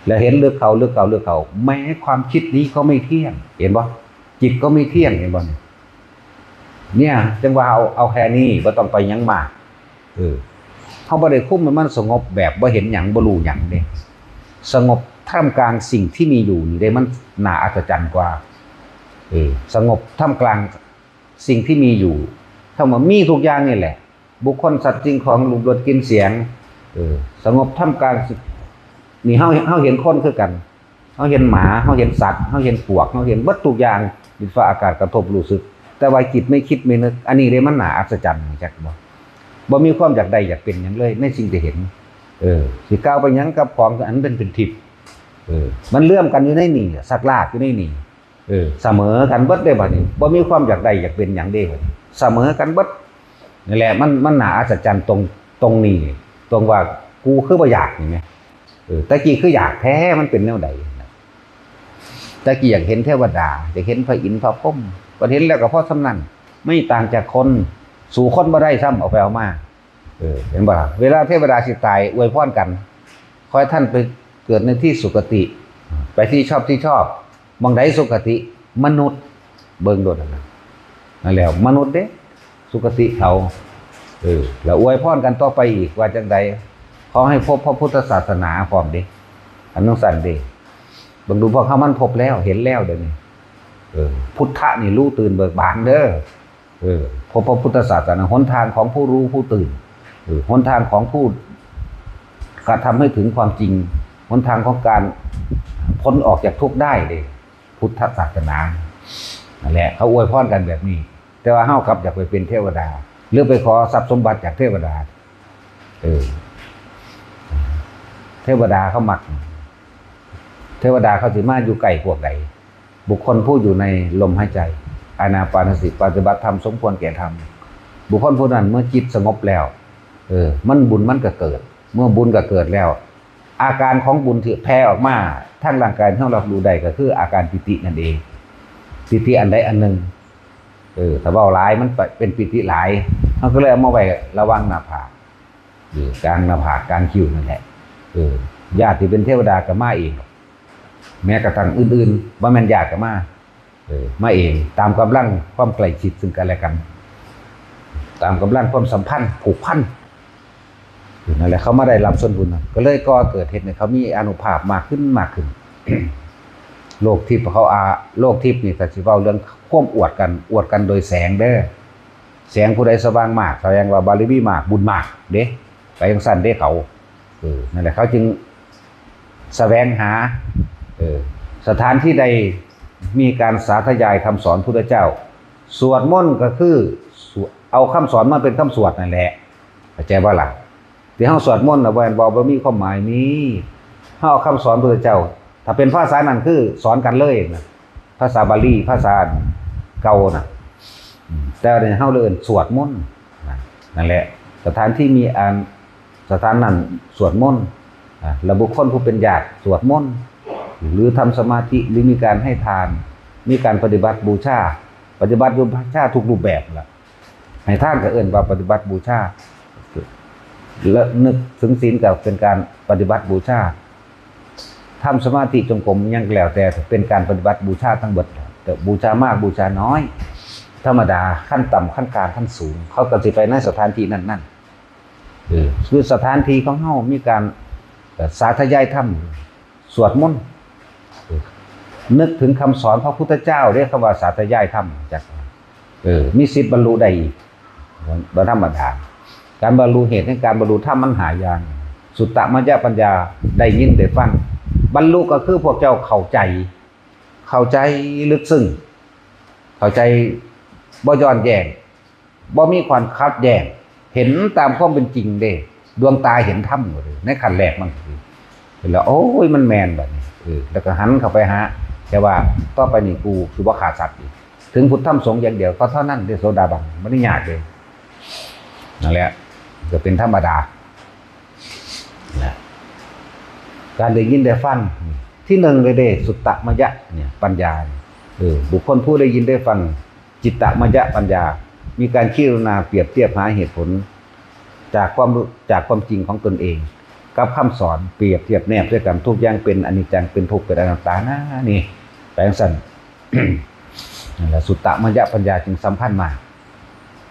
แล้วเห็นเลือกเขา เลือกเขา เลือกเขา แม้ความคิดนี้ก็ไม่เที่ยง เห็นบ่ จิตก็ไม่เที่ยง เห็นบ่เนี่ย เนี่ย จังว่าเอา เอาแค่นี้ บ่ต้องไปหยังมาก เออ เราบ่ได้คุมให้มันสงบแบบบ่เห็นหยัง บ่รู้หยังเด้ สงบท่ามกลางสิ่งที่มีอยู่นี่เด้ มันน่าอัศจรรย์กว่า เออ สงบท่ามกลางสิ่งที่มีอยู่ คำว่ามีทุกอย่างนี่แหละ บุคคล สัตว์ สิ่งของ รูป รส กลิ่น เสียง เออ สงบท่ามกลางสิ่ง นี่เรา เราเห็นคนคือกัน เราเห็นหมา เราเห็นสัตว์ เราเห็นปลวก เราเห็นเบิดทุกอย่าง ดินฟ้าอากาศกระทบรู้สึก แต่ว่าจิตไม่คิดไม่นึก อันนี้เด้มันน่าอัศจรรย์ จักบ่ บ่มีความอยากได้อยากเป็นหยังเลย ในสิ่งที่เห็น เออ สิกล่าวไปหยังกับของอันเป็น เป็นทิพย์ เออ มันเลื่อมกันอยู่ในนี่ สักลากอยู่ในนี่ เออ เสมอกันเบิดเด้บัดนี้ บ่มีความอยากได้อยากเป็นหยังเด้บัดนี้ เสมอกันเบิด นั่นแหละ มัน มันน่าอัศจรรย์ตรง ตรงนี้ ตรงว่ากูคือบ่อยากนี่แหม เออ แต่กี้คืออยากแท้ มันเป็นแนวใดนะ แต่กี้อยากเห็นเทวดา อยากเห็นพระอินทร์พระพรหม บัดเห็นแล้วก็พอส่ำนั้น ไม่ต่างจากคน สู้คนบ่ได้ซ้ำ เอาไปเอามา เออ เห็นบ่ล่ะ เวลาเทวดาสิตายอวยพรกัน ขอให้ท่านไปเกิดในที่สุคติ ไปที่ชอบที่ชอบ หม่องใดสุคติ มนุษย์ เบิ่งโลดนั่นน่ะ นั่นแหละ มนุษย์เด้ สุคติเขา เออ แล้วอวยพรกันต่อไปอีกว่าจังใด ขอให้พบพระพุทธศาสนาพร้อมเด้ อันนั้นสั่นเด้ เบิ่งดูพวกเขามันพบแล้ว เห็นแล้วเดี๋ยวนี้ เออ พุทธะนี่รู้ตื่นเบิกบานเด้อ เออ พบพระพุทธศาสนา หนทางของผู้รู้ผู้ตื่น เออ หนทางของผู้กระทำให้ถึงความจริง หนทางของการพ้นออกจากทุกข์ได้เด้ พุทธศาสนา นั่นแหละ เขาอวยพรกันแบบนี้ แต่ว่าเฮากลับอยากไปเป็นเทวดา หรือไปขอทรัพย์สมบัติจากเทวดา เออ เทวดาเขามัก เทวดาเขาสิมาอยู่ใกล้พวกใด บุคคลผู้อยู่ในลมหายใจ อานาปานสติ ปฏิบัติธรรม สมควรแก่ธรรม บุคคลผู้นั้นเมื่อจิตสงบแล้ว เออ มันบุญมันก็เกิด เมื่อบุญก็เกิดแล้ว อาการของบุญที่แผ่ออกมาทางร่างกายที่เรารับรู้ได้ก็คืออาการปีตินั่นเอง ปีติอันใดอันหนึ่ง เออ ถ้าเว้าหลายมันเป็นปีติหลาย เราก็เลยเอามาไว้ระหว่างหน้าผาก เออ กลางหน้าผาก กลางคิ้วนั่นแหละ เออ ญาติที่เป็นเทวดาก็มาเอง แม้กระทั่งอื่นๆ บ่แม่นญาติก็มา เออ มาเอง ตามกำลังความใกล้ชิดซึ่งกันและกัน ตามกำลังความสัมพันธ์ผูกพัน นั่นแหละ เขามาได้รับส่วนบุญนะ ก็เลยก่อเกิดเหตุให้เขามีอานุภาพมากขึ้นมากขึ้น โลกทิพย์เขาอา โลกทิพย์นี่ก็สิเว้าเรื่องความอวดกัน อวดกันโดยแสงเด้อ แสงผู้ใดสว่างมาก แสดงว่าบารมีมาก บุญมากเด้ ไปจั่งซั่นเด้เขา เออ นั่นแหละ เขาจึงแสวงหา เออ สถานที่ใดมีการสาธยายคำสอนพุทธเจ้า สวดมนต์ก็คือสวด เอาคำสอนมาเป็นคำสวดนั่นแหละ เข้าใจบ่ล่ะ ที่เฮาสวดมนต์น่ะ บ่แม่นว่าบ่มีความหมาย มี เฮาเอาคำสอนพุทธเจ้า ถ้าเป็นภาษานั้นคือสอนกันเลยนะ ภาษาบาลี ภาษาเก่าน่ะ อืม แต่ว่าเฮาเลยเอิ้นสวดมนต์นะ นั่นแหละ สถานที่มีอัน สถานนั้นสวดมนต์ อ่ะ และบุคคลผู้เป็นญาติสวดมนต์ หรือทำสมาธิ หรือมีการให้ทาน มีการปฏิบัติบูชา ปฏิบัติบูชาทุกรูปแบบล่ะ ให้ทานก็เอิ้นว่าปฏิบัติบูชา และนึกถึงศีลก็เป็นการปฏิบัติบูชา ทำสมาธิจงกรมหยังก็แล้วแต่เป็นการปฏิบัติบูชาทั้งเบิด แต่บูชามากบูชาน้อย ธรรมดา ขั้นต่ำ ขั้นกลาง ขั้นสูง เขาก็สิไปในสถานที่นั้นๆ เออ คือสถานที่ของเฮามีการ เอ่อ สาธยายธรรม สวดมนต์ เออ นึกถึงคำสอนพระพุทธเจ้าเด้ คำว่าสาธยายธรรม จัก เออ มีสิทธิ์บรรลุได้อีก บ่ธรรมดา การบรรลุเหตุแห่งการบรรลุธรรมมันห้าอย่าง สุตตมยปัญญา ได้ยินได้ฟัง บรรลุก็คือพวกเจ้าเข้าใจ เข้าใจลึกซึ้ง เข้าใจบ่ย้อนแย้ง บ่มีความขัดแย้ง เห็นตามความเป็นจริงเด้ ดวงตาเห็นธรรมหมดเลย ในขั้นแรกมันก็คือ เห็นแล้ว โอ้ย มันแม่นบัดนี้ เออ แล้วก็หันเข้าไปหา แต่ว่าต่อไปนี่กูคือบ่ขาดสัตว์อีก ถึงพุทธธรรมสงฆ์อย่างเดียวก็เท่านั้นเด้ โสดาบัน บ่ได้ยากเลย นั่นแหละ ก็เป็นธรรมดา นะ การได้ยินได้ฟัง ที่หนึ่งเลยเด้ สุตตมยะเนี่ย ปัญญาเนี่ย เออ บุคคลผู้ได้ยินได้ฟัง จิตตมยะปัญญา มีการพิจารณาเปรียบเทียบหาเหตุผล จากความรู้ จากความจริงของตนเอง กับคำสอนเปรียบเทียบแนบด้วยกัน ทุกอย่างเป็นอนิจจัง เป็นทุกข์ เป็นอนัตตานะ นี่ แปลงสั้น นั่นแหละ สุตตมยปัญญาจึงสำคัญมาก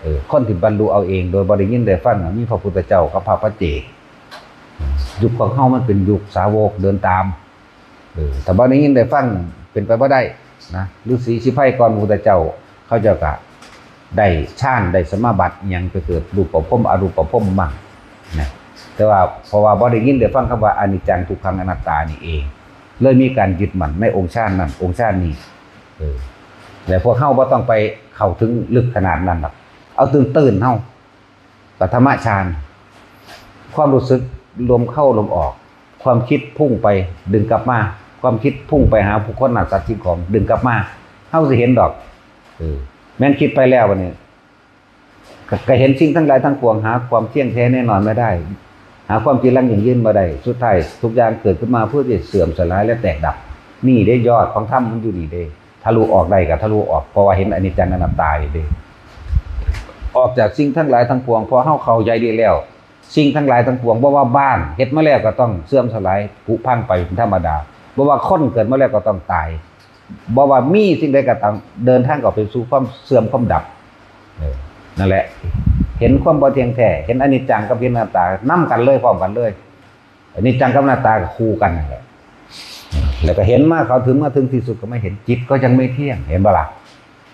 เออ คนที่บรรลุเอาเองโดยบ่ได้ยินได้ฟังน่ะ มีพระพุทธเจ้ากับพระปัจเจก ยุคของเฮามันเป็นยุคสาวกเดินตาม เออ ถ้าบ่ได้ยินได้ฟังเป็นไปบ่ได้นะ ฤๅษีชีไพรก่อนพระพุทธเจ้า เขาเจ้าก็ได้ฌาน ได้สมาบัติอิหยัง ไปเกิดรูปภพ อรูปภพมั่งนะ แต่ว่าเพราะว่าบ่ได้ยินได้ฟังคำว่าอนิจจัง ทุกขัง อนัตตานี่เอง เลยมีการยึดมั่นในองค์ฌานนั้น องค์ฌานนี้ เออ แล้วพวกเฮาบ่ต้องไปเข้าถึงลึกขนาดนั้นหรอก เอาตื้นๆ เฮา ปฐมฌาน ความรู้สึกลมเข้าลมออก ความคิดพุ่งไปดึงกลับมา ความคิดพุ่งไปหาผู้คน หน้าสัตว์สิ่งของ ดึงกลับมา เฮาสิเห็นดอก เออ แม่นคิดไปแล้วบัดนี้ ก็ ก็เห็นสิ่งทั้งหลายทั้งปวง หาความเที่ยงแท้แน่นอนไม่ได้ หาความจีรังยั่งยืนบ่ได้ สุดท้ายทุกอย่างเกิดขึ้นมาเพื่อที่จะเสื่อมสลายและแตกดับ นี่เด้ ยอดของธรรมมันอยู่นี่เด้ ทะลุออกได้ก็ทะลุออก เพราะว่าเห็นอนิจจังอนัตตานี่เด้ ออกจากสิ่งทั้งหลายทั้งปวง พอเฮาเข้าใจดีแล้ว สิ่งทั้งหลายทั้งปวง บ่ว่าบ้านเฮ็ดมาแล้วก็ต้องเสื่อมสลายผุพังไปเป็นธรรมดา บ่ว่าคนเกิดมาแล้วก็ต้องตาย บ่ว่ามีสิ่งใดก็ตาม เดินทางก็ไปสู่ความเสื่อมความดับ เออ นั่นแหละ เห็นความบ่เที่ยงแท้ เห็นอนิจจังกับเห็นอนัตตานำกันเลย พร้อมกันเลย อนิจจังกับอนัตตาก็คู่กันนั่นแหละ แล้วก็เห็นมาเข้าถึง มาถึงที่สุดก็ไม่เห็น จิตก็ยังไม่เที่ยง เห็นบ่ล่ะ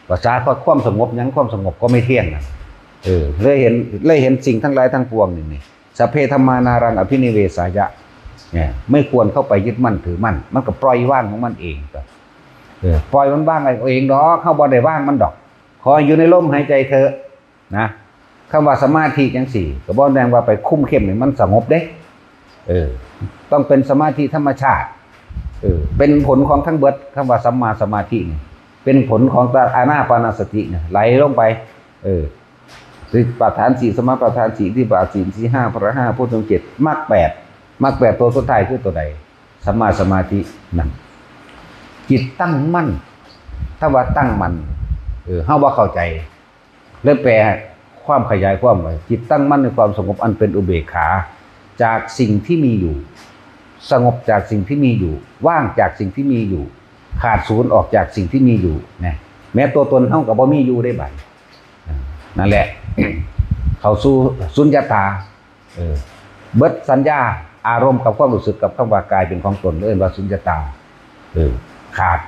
ภาษาก็ความสงบ หยังความสงบก็ไม่เที่ยงนะ เออ เลยเห็น เลยเห็นสิ่งทั้งหลายทั้งปวงนี่ นี่ สัพเพธัมมานารังอภินิเวสายะ เนี่ย ไม่ควรเข้าไปยึดมั่นถือมั่น มันก็ปล่อยวางของมันเองก็ เออ ปล่อยมันวางเองดอก เฮาบ่ได้วางมันดอก ขอให้อยู่ในลมหายใจเถอะนะ คำว่าสมาธิจังซี่ ก็บ่แม่นว่าไปคุมเข้มให้มันสงบเด้ เออ ต้องเป็นสมาธิธรรมชาติ เออ เป็นผลของทั้งเบิด คำว่าสัมมาสมาธินี่ เป็นผลของอานาปานสติเนี่ย ไหลลงไป เออ สติปัฏฐานสี่ สมาปัฏฐานสี่ อิทธิบาทสี่ สี่ห้า พละห้า โพชฌงค์เจ็ด มรรคแปด มรรคแปดตัวสุดท้ายคือตัวใด สัมมาสมาธิ นั่น จิตตั้งมั่น ถ้าว่าตั้งมั่น เออ เฮาบ่เข้าใจ เลยแปลความขยายความว่า จิตตั้งมั่นในความสงบอันเป็นอุเบกขา จากสิ่งที่มีอยู่ สงบจากสิ่งที่มีอยู่ ว่างจากสิ่งที่มีอยู่ ขาดศูนย์ออกจากสิ่งที่มีอยู่นะ แม้ตัวตนเฮาก็บ่มีอยู่ได้บัด อ่า นั่นแหละ เข้าสู่สุญญตา เออ เบิดสัญญา อารมณ์กับความรู้สึกกับคำว่ากายเป็นของตน เอิ้นว่าสุญญตา เออ ขาด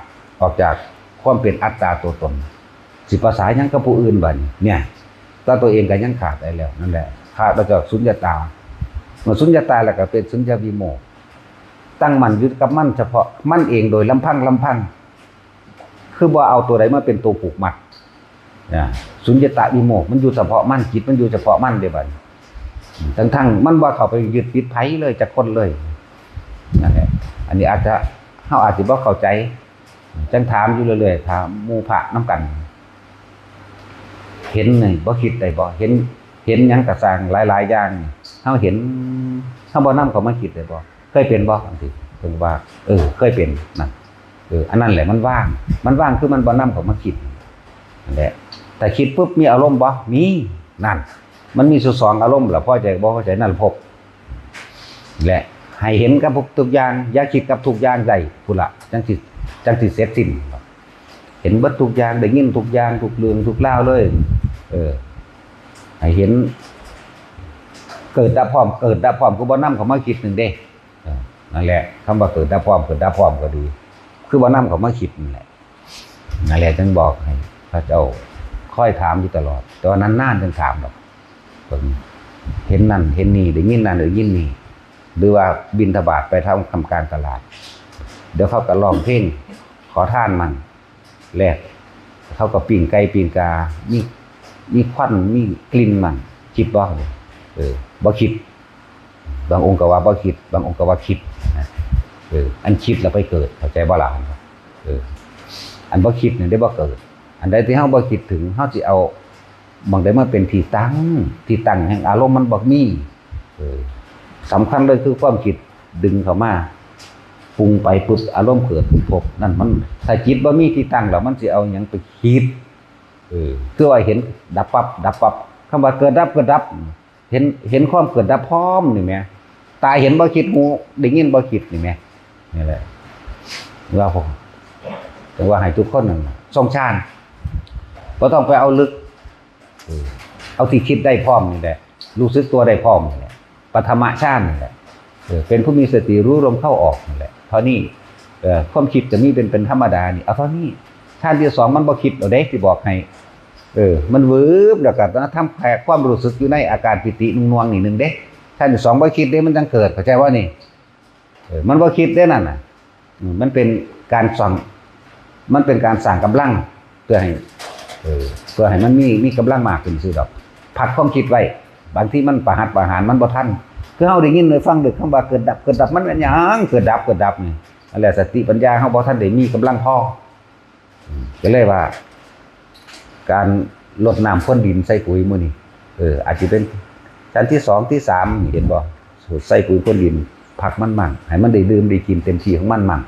ออกจากความเป็นอัตตาตัวตน สิประสาหยังกับผู้อื่นบัดนี้ เนี่ย แต่ตัวเองก็ยังขาดได้แล้ว นั่นแหละ ขาดออกจากสุญญตา เมื่อสุญญตาแล้วก็เป็นสุญญวิโมกข์ ตั้งมั่นอยู่กับมันเฉพาะมันเองโดยลำพังลำพัง คือบ่เอาตัวใดมาเป็นตัวผูกมัด นะ สุญญตาวิโมกข์ มันอยู่เฉพาะมัน จิตมันอยู่เฉพาะมันเด้บัดนี้ ทั้งๆ มันบ่เข้าไปยึดติดไผเลย จักคนเลย นั่นแหละ อันนี้อาจจะ เฮาอาจสิบ่เข้าใจ จั่งถามอยู่เรื่อยๆ ถามหมู่พระนำกัน เห็นนี่บ่คิดได้บ่ เห็น เห็นหยังก็ซ่างหลายๆ อย่างนี่ เฮาเห็น เฮาบ่นำเข้ามาคิดได้บ่ เคยเป็นบ่ จั่งซี้ เพิ่นว่า เออ เคยเป็น นั่น เออ อันนั้นแหละมันว่าง มันว่างคือมันบ่นำเข้ามาคิด นั่นแหละ แต่คิดปุ๊บมีอารมณ์บ่ มี นั่น มันมีอยู่สองอารมณ์ล่ะ พอใจบ่พอใจ นั่นพบ และให้เห็นกับทุกอย่าง อย่าคิดกับทุกอย่างได้พุ้นละ จั่งสิ จั่งสิเสร็จสิ้น เห็นเบิดทุกอย่าง ได้ยินทุกอย่าง ทุกเรื่องทุกราวเลย เออ ให้เห็น เกิดดับพร้อม เกิดดับพร้อม คือบ่นำเข้ามาคิดนั่นเด้ เออ นั่นแหละ คำว่าเกิดดับพร้อม เกิดดับพร้อมก็ดี คือบ่นำเข้ามาคิดนั่นแหละ นั่นแหละจึงบอกให้พระเจ้าคอยถามอยู่ตลอด แต่ว่านานๆ จึงถามดอก เพิ่นเห็นนั่นเห็นนี่ ได้ยินนั่นได้ยินนี่ หรือว่าบิณฑบาตไปทำ ทำการตลาด เดี๋ยวเขาก็ร้องเพลงขอทานมั่ง แลก เขาก็ปิ้งไก่ปิ้งกา มี มีควัน มีกลิ่นมั่ง คิดบ่ เออ บ่คิด บางองค์ก็ว่าบ่คิด บางองค์ก็ว่าคิดนะ เออ อันคิดแล้วไปเกิด เข้าใจบ่ล่ะ เออ อันบ่คิดนี่ได้บ่เกิด อันใดที่เฮาบ่คิดถึง เฮาสิเอาหม่องใดมาเป็นที่ตั้ง ที่ตั้งแห่งอารมณ์มันบ่มี เออ สำคัญเลยคือความคิดดึงเข้ามา ปรุงไปปุ๊บ อารมณ์เกิดพบ นั่นมัน ถ้าจิตบ่มีที่ตั้งแล้ว มันสิเอาหยังไปคิด เออ คือว่าเห็นดับปั๊บ ดับปั๊บ คำว่าเกิดดับ เกิดดับ เห็น เห็นความเกิดดับพร้อมนี่แหม ตาเห็นบ่คิด หูได้ยินบ่คิดนี่แหม นี่แหละ ว่าผม แต่ว่าให้ทุกคนนั่นน่ะทรงฌาน บ่ต้องไปเอาลึก เออ เอาที่คิดได้พร้อมนี่แหละ รู้สึกตัวได้พร้อมนี่แหละ ปฐมฌานนี่แหละ เออ เป็นผู้มีสติรู้ลมเข้าออกนี่แหละ เท่านี้ เออ ความคิดจะมีเป็น เป็นธรรมดานี่ เอาเท่านี้ ฌานที่สองมันบ่คิดเอาเด้ สิบอกให้ เออ มันวืบ แล้วก็ทำแค่ความรู้สึกอยู่ในอาการปีตินุ่งนวงนี่หนึ่งเด้ ฌานที่สองบ่คิดเด้ มันจังเกิด เข้าใจบ่นี่ เออ มันบ่คิดเด้นั่นน่ะ อืม มันเป็นการสร้าง มันเป็นการสร้างกำลัง เพื่อให้ เออ เพื่อให้มันมี มีกำลังมากขึ้นซื่อดอก พักความคิดไว้ บางทีมันประหัตประหาร มันบ่ทัน คือเฮาได้ยินได้ฟังเด้อ คำว่าเกิดดับ เกิดดับ มันเป็นหยัง เกิดดับ เกิดดับนี่ นั่นแหละ สติปัญญาเฮาบ่ทันได้มีกำลังพอ อืม ก็เลยว่า การรดน้ำพรวนดินใส่ปุ๋ยมื้อนี้ เออ อาจสิเป็นฌานที่สอง ที่สาม นี่ เห็นบ่ ใส่ปุ๋ยพรวนดิน พักมันมั่ง ให้มันได้ดื่มได้กินเต็มที่ของมันมั่ง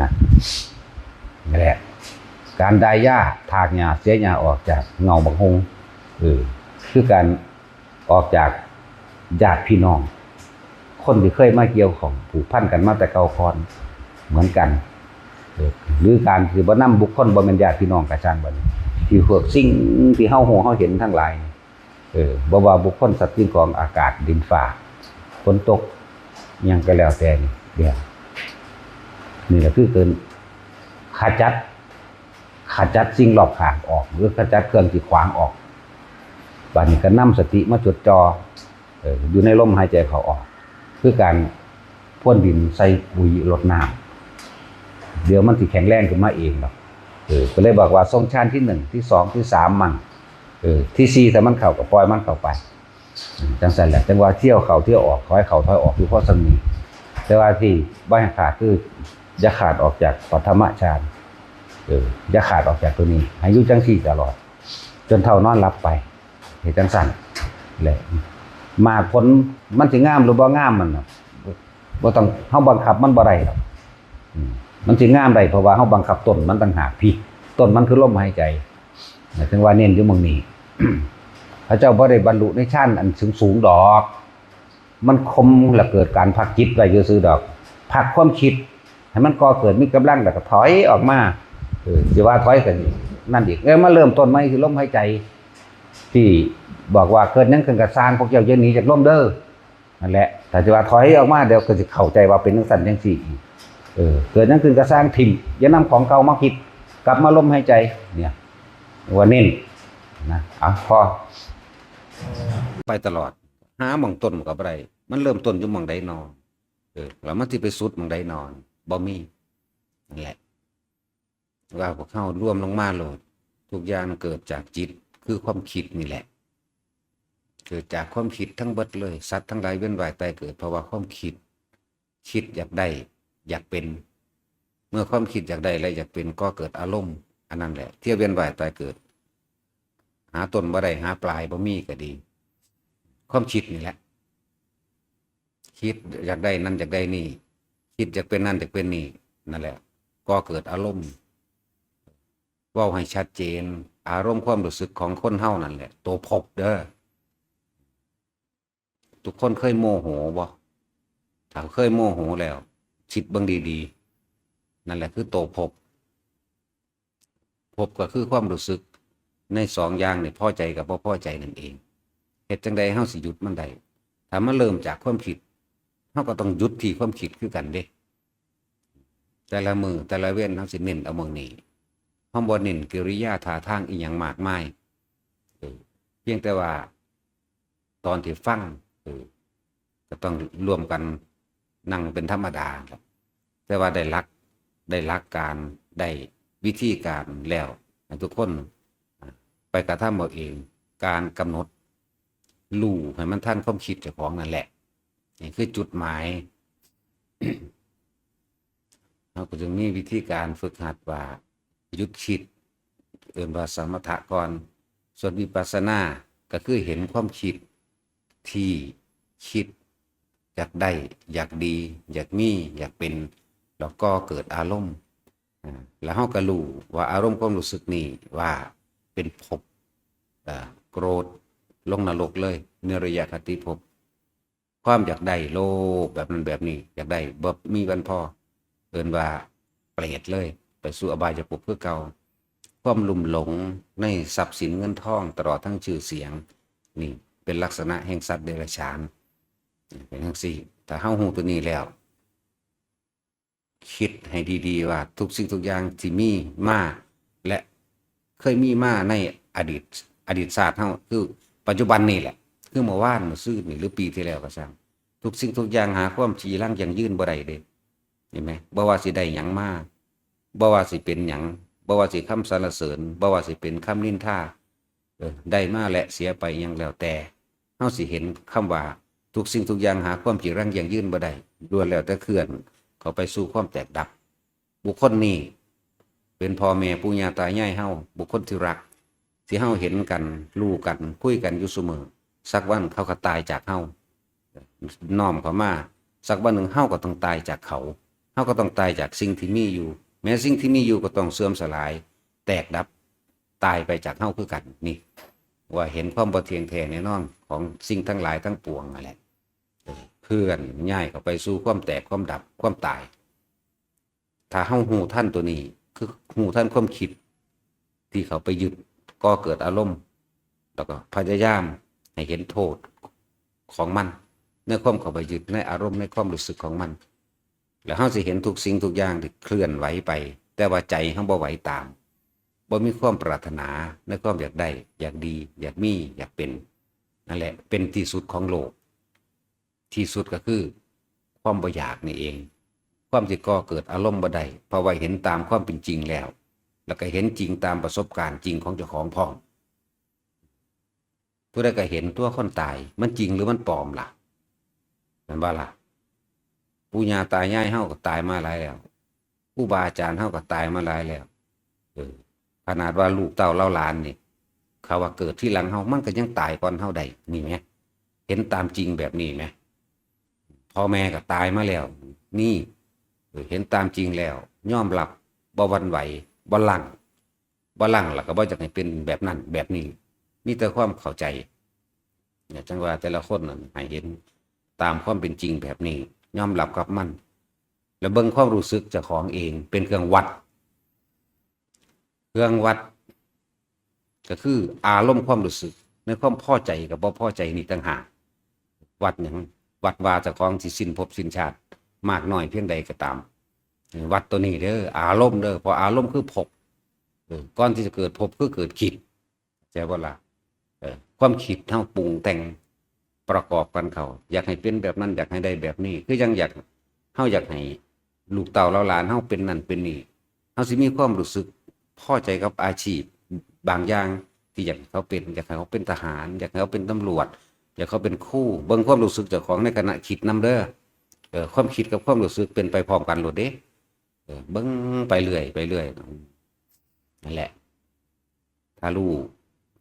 นะ นี่แหละ การดายหญ้า ถากหญ้า เสียหญ้าออกจากเงาบักฮุ่ง เออ คือการ ออกจากญาติพี่น้อง คนที่เคยมาเกี่ยวข้องผูกพันกันมาแต่เก่าก่อนเหมือนกัน เออ หรือการที่บ่นำบุคคลบ่แม่นญาติพี่น้องก็ช่างบัดนี้ ที่พวกสิ่งที่เฮาฮู้เฮาเห็นทั้งหลายนี่ เออ บ่ว่าบุคคลสัตว์สิ่งของอากาศดินฟ้า ฝนตก หยังก็แล้วแต่นี่ เดี๋ยว นี่แหละคือเกิน ขจัด ขจัดสิ่งรอบข้างออก หรือขจัดเครื่องที่ขวางออก บัดนี้ก็นำสติมาจดจ่อ เอ่อ อยู่ในลมหายใจเข้าออก คือการพรวนดินใส่ปุ๋ยรดน้ำ เดี๋ยวมันสิแข็งแรงขึ้นมาเองดอก เออ ก็เลยบอกว่าทรงฌานที่หนึ่ง ที่สอง ที่สาม มั่ง เออ ที่สี่ ถ้ามันเข้าก็ปล่อยมันเข้าไป จังซั่นแหละ จังว่าเที่ยวเข้าเที่ยวออก ถอยเข้าถอยออกอยู่พอส่ำนี้ แต่ว่าที่บ่ให้ขาดคืออย่าขาดออกจากปฐมฌาน เออ อย่าขาดออกจากตัวนี้ ให้อยู่จังซี่ตลอด จนเฒ่านอนหลับไป เฮ็ดจังซั่นแหละ หมากผลมันสิงามหรือบ่งามมันน่ะ บ่ต้อง เฮาบังคับมันบ่ได้ดอก อืม มันสิงามได้เพราะว่าเฮาบังคับต้นมันต่างหาก พี่ ต้นมันคือลมหายใจ นะ ถึงว่าเน้นอยู่หม่องนี้ เขาเจ้าบ่ได้บรรลุในฌานอันสูงๆดอก มันข่มและเกิดการพักจิตไว้ซื่อๆดอก พักความคิด ให้มันก่อเกิดมีกำลังแล้วก็ถอยออกมา เออ สิว่าถอยก็นั่นอีก เออ มาเริ่มต้นใหม่คือลมหายใจ ที่บอกว่าเกิดหยังขึ้นก็ซ่าง พวกเจ้าอย่าหนีจากลมเด้อ นั่นแหละ ถ้าสิว่าถอยออกมา เดี๋ยวก็สิเข้าใจว่าเป็นจังซั่นจังซี่อีก เออ เกิดหยังขึ้นก็ซ่าง ถิ่ม อย่านำของเก่ามาคิด กลับมาลมหายใจ เนี่ย ว่าเน้น นะ เอา พอ ไปตลอด หาหม่องต้นก็บ่ได้ มันเริ่มต้นอยู่หม่องใดนอ เออ แล้วมันสิไปสุดหม่องใดนอ บ่มี นั่นแหละ ว่าพวกเฮารวมลงมาโลด ทุกอย่างเกิดจากจิต คือความคิดนี่แหละ เกิดจากความคิดทั้งเบิดเลย สัตว์ทั้งหลายเวียนว่ายตายเกิด เพราะว่าความคิด คิดอยากได้ อยากเป็น เมื่อความคิดอยากได้และอยากเป็น ก็เกิดอารมณ์ อันนั้นแหละ เที่ยวเวียนว่ายตายเกิด หาต้นบ่ได้ หาปลายบ่มีก็ดี ความคิดนี่แหละ คิดอยากได้นั่นอยากได้นี่ คิดอยากเป็นนั่นอยากเป็นนี่ นั่นแหละ ก็เกิดอารมณ์ เว้าให้ชัดเจน อารมณ์ความรู้สึกของคนเฮานั่นแหละ ตัวภพเด้อ ทุกคนเคยโมโหบ่ ถ้าเคยโมโหแล้ว คิดเบิ่งดีๆ นั่นแหละคือตัวภพ ภพก็คือความรู้สึกในสองอย่างนี่ พอใจกับบ่พอใจนั่นเอง เฮ็ดจั่งใดเฮาสิหยุดมันได้ ถ้ามันเริ่มจากความคิด เฮาก็ต้องหยุดที่ความคิดคือกันเด้ แต่ละมื้อแต่ละเว็นเฮาสิเน้นเอาหม่องนี้ เฮาบ่เน้นกิริยาท่าทางอีหยังมากมาย เออ เพียงแต่ว่าตอนที่ฟัง เออ ก็ต้องร่วมกันนั่งเป็นธรรมดาครับ แต่ว่าได้หลัก ได้หลักการ ได้วิธีการแล้ว ให้ทุกคน อ่า ไปกระทำเอาเอง การกำหนดรู้ให้มันทันความคิดเจ้าของนั่นแหละ นี่คือจุดหมาย เราก็จึงมีวิธีการฝึกหัดว่า หยุดคิด เอิ้นว่าสมถะก่อน ส่วนวิปัสสนาก็คือเห็นความคิดที่คิดอยากได้ อยากดี อยากมี อยากเป็น แล้วก็เกิดอารมณ์ อ่า แล้วเราก็รู้ว่าอารมณ์ความรู้สึกนี้ว่าเป็นภพ อ่า โกรธ ลงนรกเลย นิรยคติภพ ความอยากได้โลภแบบนั้นแบบนี้ อยากได้บ่มีวันพอ เอิ้นว่าเปรตเลย ไปสู่อบายภพคือเก่า ความลุ่มหลงในทรัพย์สินเงินทอง ตลอดทั้งชื่อเสียง นี่เป็นลักษณะแห่งสัตว์เดรัจฉาน เป็นจั่งซี้ ถ้าเรารู้ตัวนี้แล้ว คิดให้ดีๆว่าทุกสิ่งทุกอย่างที่มีมา และเคยมีมาในอดีต อดีตชาติเรา คือปัจจุบันนี่แหละ คือเมื่อวาน เมื่อซืนนี่ หรือปีที่แล้วก็ช่าง ทุกสิ่งทุกอย่างหาความจีรังยั่งยืนบ่ได้เด้ เห็นไหม บ่ว่าสิได้หยังมา บ่ว่าสิเป็นหยัง บ่ว่าสิคำสรรเสริญ บ่ว่าสิเป็นคำนินทา เออ ได้มาและเสียไปหยังแล้วแต่ เราสิเห็นคำว่าทุกสิ่งทุกอย่างหาความจีรังยั่งยืนบ่ได้ ล้วนแล้วแต่เคลื่อนเข้าไปสู่ความแตกดับ บุคคลนี้เป็นพ่อแม่ปู่ย่าตายายเรา บุคคลที่รัก ที่เราเห็นกัน รู้กัน คุยกันอยู่เสมอ สักวันเขาก็ตายจากเรา น้อมเข้ามา สักวันหนึ่งเราก็ต้องตายจากเขา เราก็ต้องตายจากสิ่งที่มีอยู่ แม้สิ่งที่มีอยู่ก็ต้องเสื่อมสลาย แตกดับ ตายไปจากเราคือกัน นี่ ว่าเห็นความบ่เที่ยงแท้แน่นอนของสิ่งทั้งหลายทั้งปวงนั่นแหละ เออ เคลื่อนย้ายเข้าไปสู่ความแตก ความดับ ความตาย ถ้าเรารู้ทันตัวนี้ คือรู้ทันความคิดที่เข้าไปยึด ก่อเกิดอารมณ์ แล้วก็พยายามให้เห็นโทษของมัน ในความเข้าไปยึด ในอารมณ์ ในความรู้สึกของมัน แล้วเราสิเห็นทุกสิ่งทุกอย่างที่เคลื่อนไหวไป แต่ว่าใจเราบ่ไหวตาม บ่มีความปรารถนาในความอยากได้ อยากดี อยากมี อยากเป็น นั่นแหละ เป็นที่สุดของโลก ที่สุดก็คือความบ่อยากนี่เอง ความที่ก่อเกิดอารมณ์บ่ได้ เพราะว่าเห็นตามความเป็นจริงแล้ว แล้วก็เห็นจริงตามประสบการณ์จริงของเจ้าของพร้อม ผู้ใดก็เห็นตัวคนตาย มันจริงหรือมันปลอมล่ะ แม่นบ่ล่ะ ปู่ย่าตายายเราก็ตายมาหลายแล้ว ครูบาอาจารย์เราก็ตายมาหลายแล้ว เออ ขนาดว่าลูกเต้าเหล่าหลานนี่ เขาว่าเกิดทีหลังเรา มันก็ยังตายก่อนเราได้ นี่แหม เห็นตามจริงแบบนี้แหม พ พ่อแม่ก็ตายมาแล้ว นี่ เออ เห็นตามจริงแล้ว ยอมรับ บ่หวั่นไหว บ่ลัง บ่ลัง แล้วก็บ่อยากให้เป็นแบบนั้นแบบนี้ มีแต่ความเข้าใจ เนี่ย จังว่าแต่ละคนนั่นให้เห็นตามความเป็นจริงแบบนี้ ยอมรับกับมัน แล้วเบิ่งความรู้สึกเจ้าของเองเป็นเครื่องวัด เครื่องวัด ก็คืออารมณ์ความรู้สึก ในความพอใจกับบ่พอใจนี่ต่างหาก วัดหยัง วัดว่าเจ้าของสิสิ้นภพสิ้นชาติ มากน้อยเพียงใดก็ตาม วัดตัวนี้เด้อ อารมณ์เด้อ เพราะอารมณ์คือภพ เออ ก่อนที่จะเกิดภพคือเกิดคิด เข้าใจบ่ล่ะ เออ ความคิดเฮาปรุงแต่งประกอบกันเข้า อยากให้เป็นแบบนั้น อยากให้ได้แบบนี้ คือยังอยาก เฮาอยากให้ลูกเต้าเหล่าหลานเฮาเป็นนั่นเป็นนี่ เฮาสิมีความรู้สึกพอใจกับอาชีพบางอย่างที่อยากให้เขาเป็น อยากให้เขาเป็นทหาร อยากให้เขาเป็นตำรวจ อยากให้เขาเป็นครู เบิ่งความรู้สึกเจ้าของในขณะคิดนำเด้อ เออ ความคิดกับความรู้สึกเป็นไปพร้อมกันโลดเด้ เออ เบิ่งไปเรื่อย ไปเรื่อย นั่นแหละ ถ้ารู้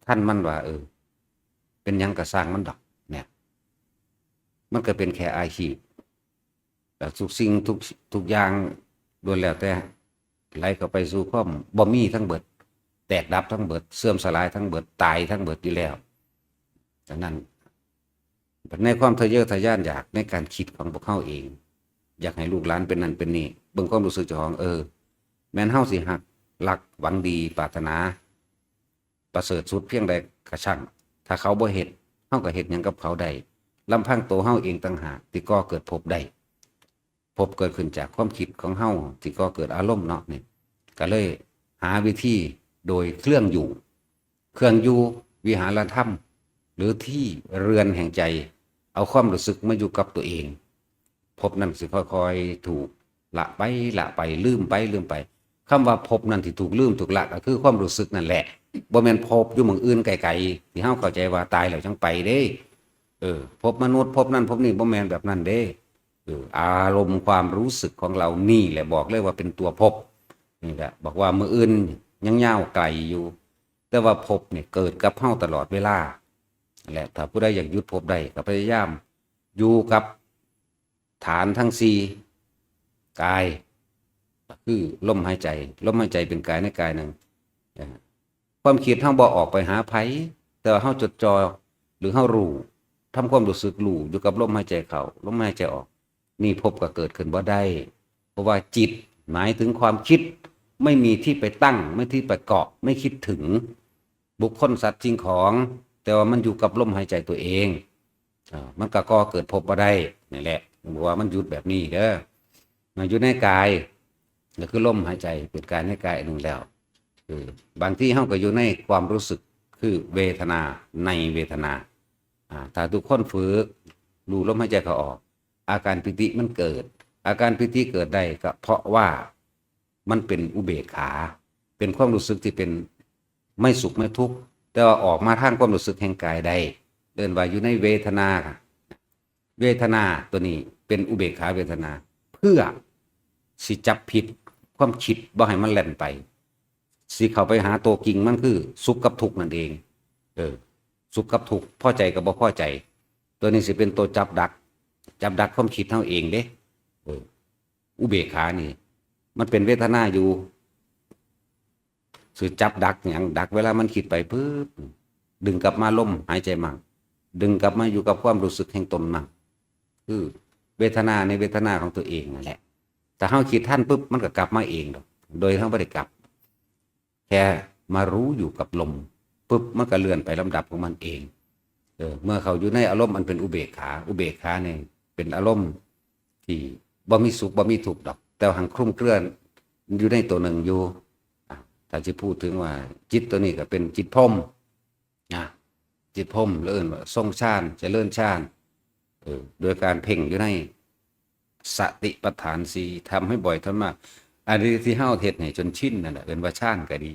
ทันมันว่า เออ เป็นหยังก็ซ่างมันดอก เนี่ย มันก็เป็นแค่อาชีพ แต่ทุกสิ่งทุก ทุกอย่างล้วนแล้วแต่ไหลเข้าไปสู่ความบ่มีทั้งเบิด แตกดับทั้งเบิด เสื่อมสลายทั้งเบิด ตายทั้งเบิดอยู่แล้ว ฉะนั้น ในความทะเยอทะยานอยากในการคิดของพวกเฮาเอง อยากให้ลูกหลานเป็นนั่นเป็นนี่ เบิ่งความรู้สึกเจ้าของ เออ แม่นเฮาสิฮัก รัก หวังดี ปรารถนา ประเสริฐสุดเพียงใดก็ช่าง ถ้าเขาบ่เฮ็ด เฮาก็เฮ็ดหยังกับเขาได้ ลำพังตัวเฮาเองต่างหากที่ก่อเกิดภพได้ ภพเกิดขึ้นจากความคิดของเฮาที่ก่อเกิดอารมณ์เนาะ นี่ ก็เลยหาวิธีโดยเครื่องอยู่ เครื่องอยู่ วิหารธรรม หรือที่เรือนแห่งใจ เอาความรู้สึกมาอยู่กับตัวเอง ภพนั้นสิค่อยๆถูกละไป ละไป ลืมไป ลืมไป คำว่าภพนั้นที่ถูกลืมถูกละก็คือความรู้สึกนั่นแหละ บ่แม่นภพอยู่หม่องอื่นไกลๆ ที่เฮาเข้าใจว่าตายแล้วจังไปเด้ เออ ภพมนุษย์ ภพนั่นภพนี่ บ่แม่นแบบนั้นเด้ เออ อารมณ์ความรู้สึกของเรานี่แหละบอกเลยว่าเป็นตัวภพ นี่แหละ บอกว่ามื้ออื่นยังยาวไกลอยู่ แต่ว่าภพนี่เกิดกับเฮาตลอดเวลา และถ้าผู้ใดอยากหยุดภพได้ก็พยายามอยู่กับฐานทั้งสี่ กาย ก็คือลมหายใจ ลมหายใจเป็นกายในกายหนึ่ง นะฮะ ความคิดเฮาบ่ออกไปหาไผ แต่ว่าเฮาจดจ่อ หรือเฮารู้ ทำความรู้สึกรู้อยู่กับลมหายใจเข้า ลมหายใจออก นี่ภพก็เกิดขึ้นบ่ได้ เพราะว่าจิตหมายถึงความคิด ไม่มีที่ไปตั้ง ไม่ที่ไปเกาะ ไม่คิดถึงบุคคลสัตว์สิ่งของ แต่ว่ามันอยู่กับลมหายใจตัวเอง อ่า มันก็ก่อเกิดภพบ่ได้ นี่แหละ บอกว่ามันหยุดแบบนี้เด้อ มันอยู่ในกาย ก็คือลมหายใจเป็นกายในกายอันหนึ่งแล้ว คือบางทีเฮาก็อยู่ในความรู้สึก คือเวทนาในเวทนา อ่า ถ้าทุกคนฝึกรู้ลมหายใจเข้าออก อาการปีติมันเกิด อาการปีติเกิดได้ก็เพราะว่ามันเป็นอุเบกขา เป็นความรู้สึกที่เป็นไม่สุขไม่ทุกข์ แต่ว่าออกมาทางความรู้สึกแห่งกายได้ เอิ้นว่าอยู่ในเวทนา เวทนาตัวนี้เป็นอุเบกขาเวทนา เพื่อสิจับผิดความคิดบ่ให้มันแล่นไป สิเข้าไปหาตัวจริงมันคือสุขกับทุกข์นั่นเอง เออ สุขกับทุกข์ พอใจกับบ่พอใจ ตัวนี้สิเป็นตัวจับดัก จับดักความคิดเฮาเองเด้ เออ อุเบกขานี่ มันเป็นเวทนาอยู่ สิจับดักหยัง ดักเวลามันคิดไปปึ๊บ ดึงกลับมาลมหายใจมั่ง ดึงกลับมาอยู่กับความรู้สึกแห่งตนมั่ง คือเวทนาในเวทนาของตัวเองนั่นแหละ ถ้าเฮาคิดทันปึ๊บ มันก็กลับมาเองดอก โดยเฮาบ่ได้กลับ แค่มารู้อยู่กับลมปึ๊บ มันก็เลื่อนไปลำดับของมันเอง เออ เมื่อเขาอยู่ในอารมณ์อันเป็นอุเบกขา อุเบกขานี่เป็นอารมณ์ที่บ่มีสุขบ่มีทุกข์ดอก แต่ว่าหังคลุมเครืออยู่ในตัวหนึ่งอยู่ อ่ะ ถ้าสิพูดถึงว่าจิตตัวนี้ก็เป็นจิตพรหมนะ จิตพรหม เอิ้นว่าทรงฌาน เจริญฌาน เออ โดยการเพ่งอยู่ในสติปัฏฐานสี่ ทำให้บ่อยทำมาก อันนี้ที่เฮาเฮ็ดให้จนชินนั่นแหละ เอิ้นว่าฌานก็ดี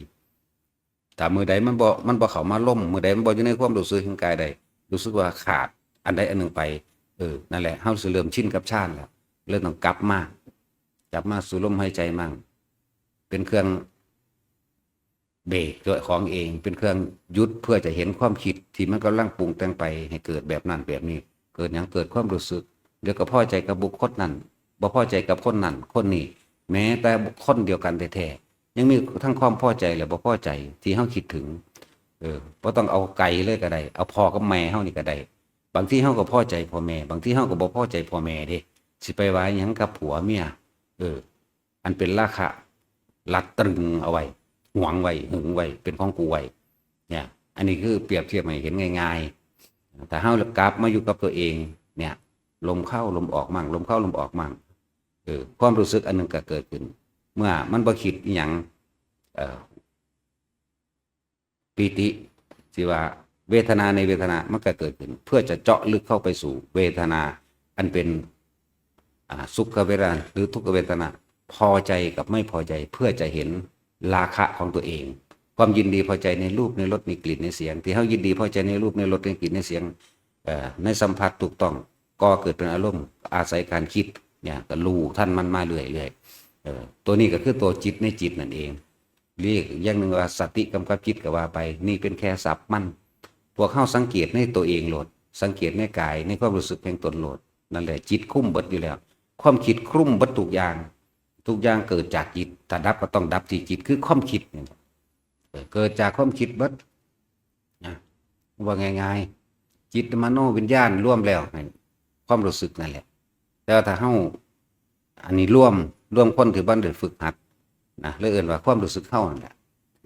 ถ้ามื้อใดมันบ่ มันบ่เข้ามาลม มื้อใดมันบ่อยู่ในความรู้สึกแห่งกายใด รู้สึกว่าขาดอันใดอันหนึ่งไป เออ นั่นแหละ เฮาสิเริ่มชินกับฌานแล้ว เริ่มต้องกลับมา กลับมาสู่ลมหายใจมั่ง เป็นเครื่องเบรกตัวของเอง เป็นเครื่องหยุดเพื่อจะเห็นความคิดที่มันกำลังปรุงแต่งไปให้เกิดแบบนั้นแบบนี้ เกิดหยัง เกิดความรู้สึก เดี๋ยวก็พอใจกับบุคคลนั้น บ่พอใจกับคนนั้นคนนี้ แม้แต่บุคคลเดียวกันแท้ๆ ยังมีทั้งความพอใจและบ่พอใจที่เฮาคิดถึง เออ บ่ต้องเอาไกลเลยก็ได้ เอาพ่อกับแม่เฮานี่ก็ได้ บางทีเฮาก็พอใจพ่อแม่ บางทีเฮาก็บ่พอใจพ่อแม่เด้ สิไปว่าหยังกับผัวเมีย เออ อันเป็นราคะรัดตรึงเอาไว้ หวงไว้ หึงไว้ เป็นของกูไว้ เนี่ย อันนี้คือเปรียบเทียบให้เห็นง่ายๆ ถ้าเฮากลับมาอยู่กับตัวเอง เนี่ย ลมเข้าลมออกมั่ง ลมเข้าลมออกมั่ง เออ ความรู้สึกอันหนึ่งก็เกิดขึ้น เมื่อมันบ่คิดอิหยัง เอ่อ ปีติ ที่ว่าเวทนาในเวทนามันก็เกิดขึ้น เพื่อจะเจาะลึกเข้าไปสู่เวทนา อันเป็น อ่า สุขเวทนาหรือทุกขเวทนา พอใจกับไม่พอใจ เพื่อจะเห็นราคะของตัวเอง ความยินดีพอใจในรูปในรสในกลิ่นในเสียง ที่เฮายินดีพอใจในรูปในรสในกลิ่นในเสียง เอ่อ ในสัมผัสถูกต้อง ก็เกิดเป็นอารมณ์ อาศัยการคิด เนี่ย ก็รู้ทันมันมาเรื่อยๆ เออ ตัวนี้ก็คือตัวจิตในจิตนั่นเอง เรียกอย่างหนึ่งว่าสติกำกับจิตก็ว่าไป นี่เป็นแค่ศัพท์มัน พวกเฮาสังเกตในตัวเองโลด สังเกตในกาย ในความรู้สึกแห่งตนโลด นั่นแหละจิตคุมเบิดอยู่แล้ว ความคิดคุมเบิดทุกอย่าง ทุกอย่างเกิดจากจิต ถ้าดับก็ต้องดับที่จิต คือความคิดนี่ เออ เกิดจากความคิดเบิด นะ ว่าง่ายๆ จิตมโนวิญญาณรวมแล้วให้ความรู้สึกนั่นแหละ แต่ว่าถ้าเฮา อันนี้รวม รวมคนที่บ่ได้ฝึกหัดนะ เลยเอิ้นว่าความรู้สึกเฮานั่นแหละ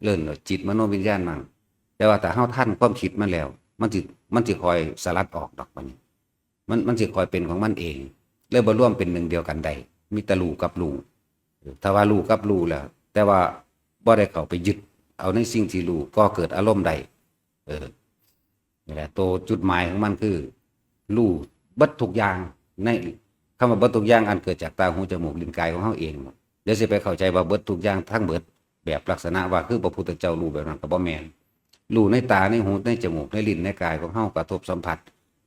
เอิ้นว่าจิตมโนวิญญาณมั่ง แต่ว่าถ้าเฮาทันความคิดมันแล้ว มันสิ มันสิค่อยสลัดออกดอกบัดนี้ มัน มันสิค่อยเป็นของมันเอง เลยบ่รวมเป็นหนึ่งเดียวกันได้ มีแต่รู้กับรู้ ถ้าว่ารู้กับรู้แล้ว แต่ว่าบ่ได้เข้าไปยึดเอาในสิ่งที่รู้ ก็เกิดอารมณ์ได้ เออ นี่แหละ ตัวจุดหมายของมันคือ รู้เบิดทุกอย่าง ในคำว่าเบิดทุกอย่าง อันเกิดจากตา หู จมูก ลิ้น กายของเฮาเอง เดี๋ยวสิไปเข้าใจว่าเบิดทุกอย่างทั้งเบิด แบบลักษณะว่าคือพระพุทธเจ้ารู้แบบนั้นก็บ่แม่น รู้ในตา ในหู ในจมูก ในลิ้น ในกายของเฮากระทบสัมผัส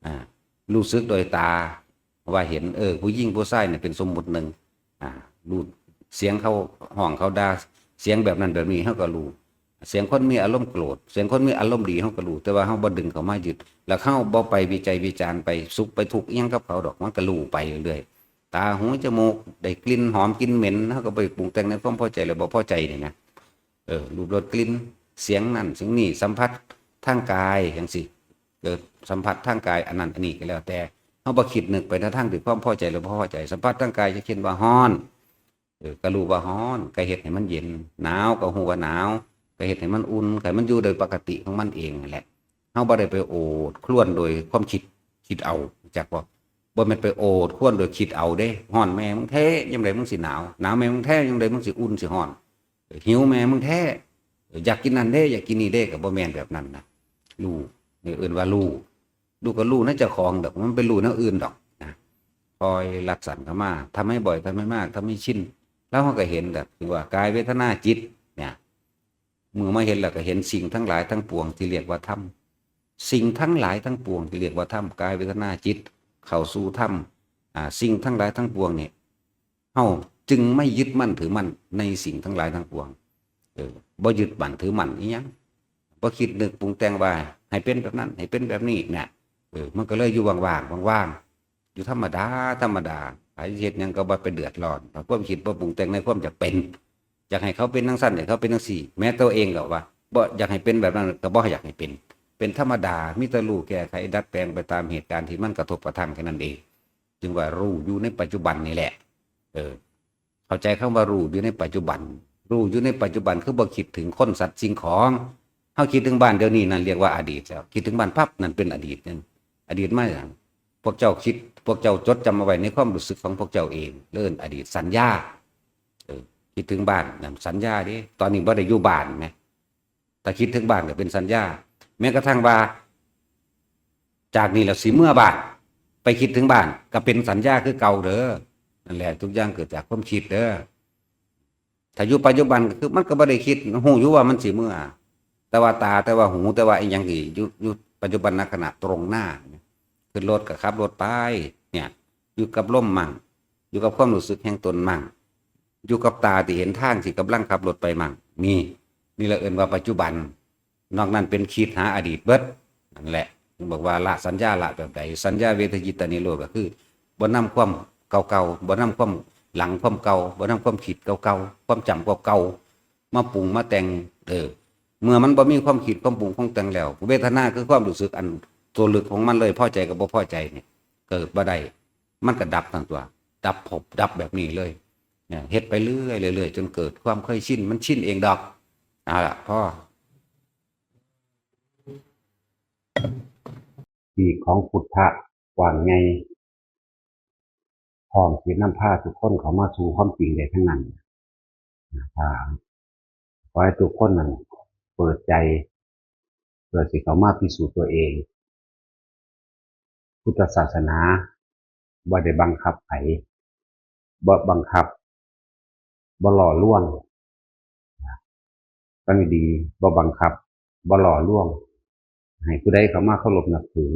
อ่า รู้สึกโดยตา ว่าเห็น เออ ผู้หญิงผู้ชายเนี่ยเป็นสมมุติหนึ่ง อ่า รู้เสียงเขาฮ้องเขาด่า เสียงแบบนั้นแบบนี้เฮาก็รู้ เสียงคนมีอารมณ์โกรธ เสียงคนมีอารมณ์ดีเฮาก็รู้ แต่ว่าเฮาบ่ดึงเข้ามายึด แล้วเฮาบ่ไปวิจัยวิจารณ์ ไปสุขไปทุกข์อิหยังกับเขาดอก มันก็รู้ไปเรื่อยๆ ตา หู จมูก ได้กลิ่นหอมกลิ่นเหม็น เฮาก็ไปปรุงแต่งในความพอใจหรือบ่พอใจนี่นะ เออ รูป รส กลิ่น เสียงนั่นเสียงนี่ สัมผัสทางกายจั่งซี้ เกิดสัมผัสทางกายอันนั้นอันนี้ก็แล้วแต่ เฮาบ่คิดนึกไปในทางที่ความพอใจหรือบ่พอใจ สัมผัสทางกายจะเช่นว่าฮ้อน เออ ก็รู้ว่าฮ้อน ก็เฮ็ดให้มันเย็น หนาว ก็รู้ว่าหนาว ก็เฮ็ดให้มันอุ่น ให้มันอยู่โดยปกติของมันเองนั่นแหละ เฮาบ่ได้ไปโอดครวญโดยความคิด คิดเอา จักบ่ บ่แม่นไปโอดครวญโดยคิดเอาเด้ ฮ้อนแม่มึงแท้ ยามใดมึงสิหนาว หนาวแม่มึงแท้ ยามใดมึงสิอุ่นสิฮ้อน หิวแม่มึงแท้ อยากกินนั่นเด้ อยากกินนี่เด้ ก็บ่แม่นแบบนั้นนะ รู้ นี่เอิ้นว่ารู้ รู้ก็รู้ในเจ้าของดอก มันไปรู้แนวอื่นดอกนะ คอยลัดสันเข้ามา ทำให้บ่อย ทำให้มาก ทำให้ชิน แล้วเฮาก็เห็นแบบ คือว่ากาย เวทนา จิต เนี่ย เมื่อมาเห็นแล้วก็เห็นสิ่งทั้งหลายทั้งปวงที่เรียกว่าธรรม สิ่งทั้งหลายทั้งปวงที่เรียกว่าธรรม กาย เวทนา จิต เข้าสู่ธรรม อ่า สิ่งทั้งหลายทั้งปวงเนี่ย เฮาจึงไม่ยึดมั่นถือมั่นในสิ่งทั้งหลายทั้งปวง เออ บ่ยึดมั่นถือมั่นอิหยัง บ่คิดนึกปรุงแต่งว่าให้เป็นแบบนั้น ให้เป็นแบบนี้เนี่ย เออ มันก็เลยอยู่ว่างๆ ว่างๆ อยู่ธรรมดา ธรรมดา ไผเฮ็ดหยังก็บ่ไปเดือดร้อน ความคิดบ่ปรุงแต่งในความอยากเป็น อยากให้เขาเป็นจั่งซั้น อยากให้เขาเป็นจั่งซี้ แม้ตัวเองก็ว่า บ่อยากให้เป็นแบบนั้น ก็บ่อยากให้เป็น เป็นธรรมดา มีแต่รู้แก้ไขดัดแปลงไปตามเหตุการณ์ที่มันกระทบกระทั่งแค่นั้นเอง จึงว่ารู้อยู่ในปัจจุบันนี่แหละ เออ เข้าใจคำว่ารู้อยู่ในปัจจุบัน รู้อยู่ในปัจจุบันคือบ่คิดถึงคนสัตว์สิ่งของ เฮาคิดถึงบ้านเดี๋ยวนี้นั่นเรียกว่าอดีตแล้ว คิดถึงบ้านปั๊บนั่นเป็นอดีตนั่น อดีตมาหยัง พวกเจ้าคิด พวกเจ้าจดจำเอาไว้ในความรู้สึกของพวกเจ้าเอง เอิ้นอดีตสัญญา เออ คิดถึงบ้านนั่นสัญญาเด้ ตอนนี้บ่ได้อยู่บ้านแหม ถ้าคิดถึงบ้านก็เป็นสัญญา แม้กระทั่งว่า จากนี้แล้วสิเมือบ้าน ไปคิดถึงบ้านก็เป็นสัญญาคือเก่าเด้อ นั่นแหละ ทุกอย่างเกิดจากความคิดเด้อ ถ้าอยู่ปัจจุบันก็คือมันก็บ่ได้คิด ฮู้อยู่ว่ามันสิเมือ แต่ว่าตา แต่ว่าหู แต่ว่าอีหยังที่อยู่ อยู่ปัจจุบันขณะตรงหน้า ขึ้นรถก็ขับรถไป เนี่ย อยู่กับลมมั่ง อยู่กับความรู้สึกแห่งตนมั่ง อยู่กับตาที่เห็นทางที่กำลังขับรถไปมั่ง นี่ นี่แหละเอิ้นว่าปัจจุบัน นอกนั้นเป็นคิดหาอดีตเบิด นั่นแหละ ถึงบอกว่าละสัญญา ละแบบใด สัญญาเวทยิตานิโรธก็คือ บ่นำความเก่าๆ บ่นำความหลังความเก่า บ่นำความคิดเก่าๆ ความจำเก่าๆ มาปรุงมาแต่ง เออ เมื่อมันบ่มีความคิดความปรุงความแต่งแล้ว เวทนาคือความรู้สึกอันตัวลึกของมันเลย พอใจกับบ่พอใจนี่ เกิดบ่ได้ มันก็ดับทั้งตัว ดับภพดับแบบนี้เลย เนี่ย เฮ็ดไปเรื่อยๆ เรื่อยๆ จนเกิดความเคยชิน มันชินเองดอก เอาล่ะ พอ ปีกของพุทธะกว้างใหญ่ พร้อมที่นำพาทุกคนเข้ามาสู่ความจริงได้ทั้งนั้น อ่า ขอให้ทุกคนนั้นเปิดใจ เพื่อสิเข้ามาพิสูจน์ตัวเอง พุทธศาสนาบ่ได้บังคับไผ บ่บังคับ บ่หล่อลวง ฟังดีๆ บ่บังคับ บ่หล่อลวง ให้ผู้ใดเข้ามาเคารพนับถือ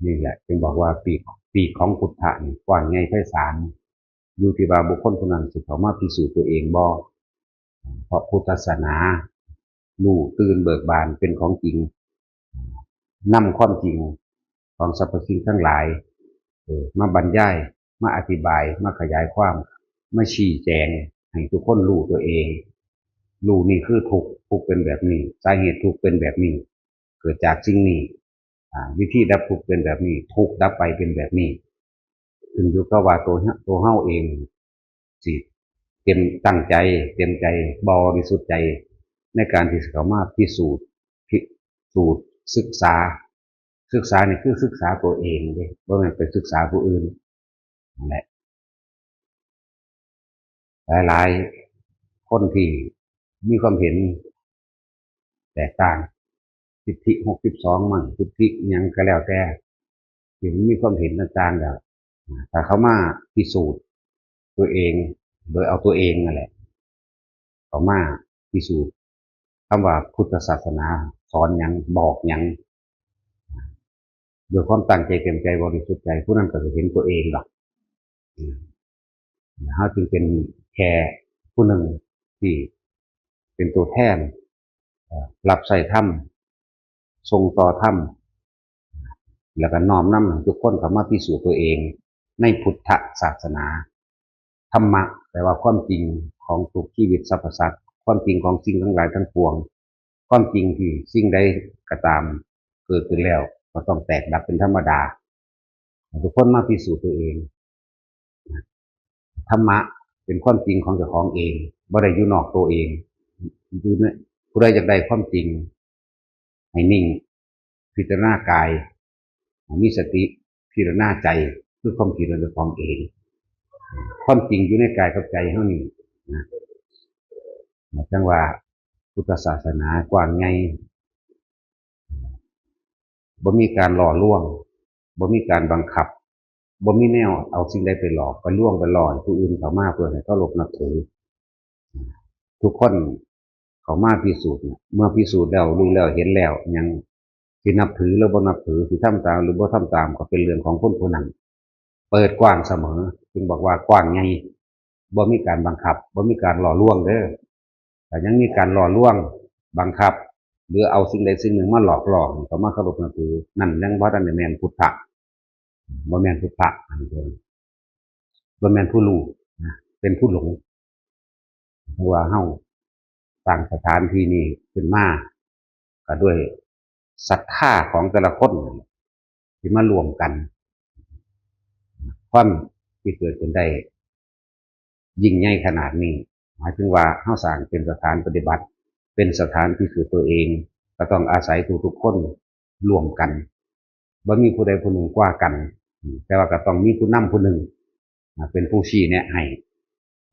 นี่แหละจึงบอกว่าปีก ปีกของพุทธะนี่กว้างใหญ่ไพศาล อยู่ที่ว่าบุคคลผู้นั้นสิเข้ามาพิสูจน์ตัวเองบ่ เพราะพุทธศาสนา รู้ตื่นเบิกบานเป็นของจริง นำความจริงของสรรพสิ่งทั้งหลาย เออ มาบรรยาย มาอธิบาย มาขยายความ มาชี้แจงให้ทุกคนรู้ตัวเอง รู้นี่คือทุกข์ ทุกข์เป็นแบบนี้ สาเหตุทุกข์เป็นแบบนี้ เกิดจากสิ่งนี้ อ่า วิธีดับทุกข์เป็นแบบนี้ ทุกข์ดับไปเป็นแบบนี้ ขึ้นอยู่กับว่าตัวเฮา ตัวเฮาเอง สิเต็ม ตั้งใจ เต็มใจ บริสุทธิ์ใจ ในการที่จะเข้ามาพิสูจน์ พิสูจน์ ศึกษา ศึกษานี่คือศึกษาตัวเองเด้ บ่แม่นไปศึกษาผู้อื่น นั่นแหละ หลายๆ คนที่มีความเห็นแตกต่าง สิทธิหกสิบสองมั้ง สิทธิอิหยังก็แล้วแต่ ที่มันมีความเห็นต่างๆ แล้ว ถ้าเข้ามาพิสูจน์ตัวเอง โดยเอาตัวเองนั่นแหละ เข้ามาพิสูจน์คำว่าพุทธศาสนาสอนหยัง บอกหยัง ด้วยความตั้งใจเต็มใจบริสุทธิ์ใจ ผู้นั้นก็จะเห็นตัวเองดอก อืม เฮาจึงเป็นแค่ผู้หนึ่งที่เป็นตัวแทน เอ่อ รับใช้ธรรม ส่งต่อธรรม แล้วก็น้อมนำให้ทุกคนเข้ามาพิสูจน์ตัวเอง ในพุทธศาสนา ธรรมะ แปลว่าความจริงของทุกชีวิตสรรพสัตว์ ความจริงของสิ่งทั้งหลายทั้งปวง ความจริงที่สิ่งใดก็ตามเกิดขึ้นแล้วก็ต้องแตกดับเป็นธรรมดา ทุกคนมาพิสูจน์ตัวเอง ธรรมะเป็นความจริงของเจ้าของเอง บ่ได้อยู่นอกตัวเอง อยู่ใน ผู้ใดอยากได้ความจริง ให้นิ่ง พิจารณากาย ให้มีสติ พิจารณาใจ คือความคิดของเจ้าของเอง ความจริงอยู่ในกายกับใจเฮานี่นะ จั่งว่าพุทธศาสนากว้างใหญ่ บ่มีการหล่อลวง บ่มีการบังคับ บ่มีแนวเอาสิ่งใดไปหลอก ไปลวง ไปหล่อให้ผู้อื่นเข้ามาเพื่อให้เคารพนับถือ ทุกคนเข้ามาพิสูจน์เนี่ย เมื่อพิสูจน์แล้ว รู้แล้ว เห็นแล้ว หยังสินับถือหรือบ่นับถือ สิทำตามหรือบ่ทำตาม ก็เป็นเรื่องของคนผู้นั้น เปิดกว้างเสมอ จึงบอกว่ากว้างใหญ่ บ่มีการบังคับ บ่มีการหล่อลวงเด้อ ถ้ายังมีการหล่อลวง บังคับ หรือเอาสิ่งใดสิ่งหนึ่งมาหลอกล่อให้เข้ามาเคารพนับถือ นั่นยังบ่ทันได้แม่นพุทธะ บ่แม่นพุทธะ อันนี้บ่แม่นผู้รู้นะ เป็นผู้หลง เพราะว่าเฮาสร้างสถานที่นี้ขึ้นมา ก็ด้วยศรัทธาของแต่ละคนที่มาร่วมกัน ความที่เกิดขึ้นได้ยิ่งใหญ่ขนาดนี้ หมายถึงว่าเฮาสร้างเป็นสถานปฏิบัติ เป็นสถานพิสูจน์ตัวเอง ก็ต้องอาศัยทุกๆคนร่วมกัน บ่มีผู้ใดผู้หนึ่งกว่ากัน แต่ว่าก็ต้องมีผู้นำผู้หนึ่ง อ่า เป็นผู้ชี้แนะให้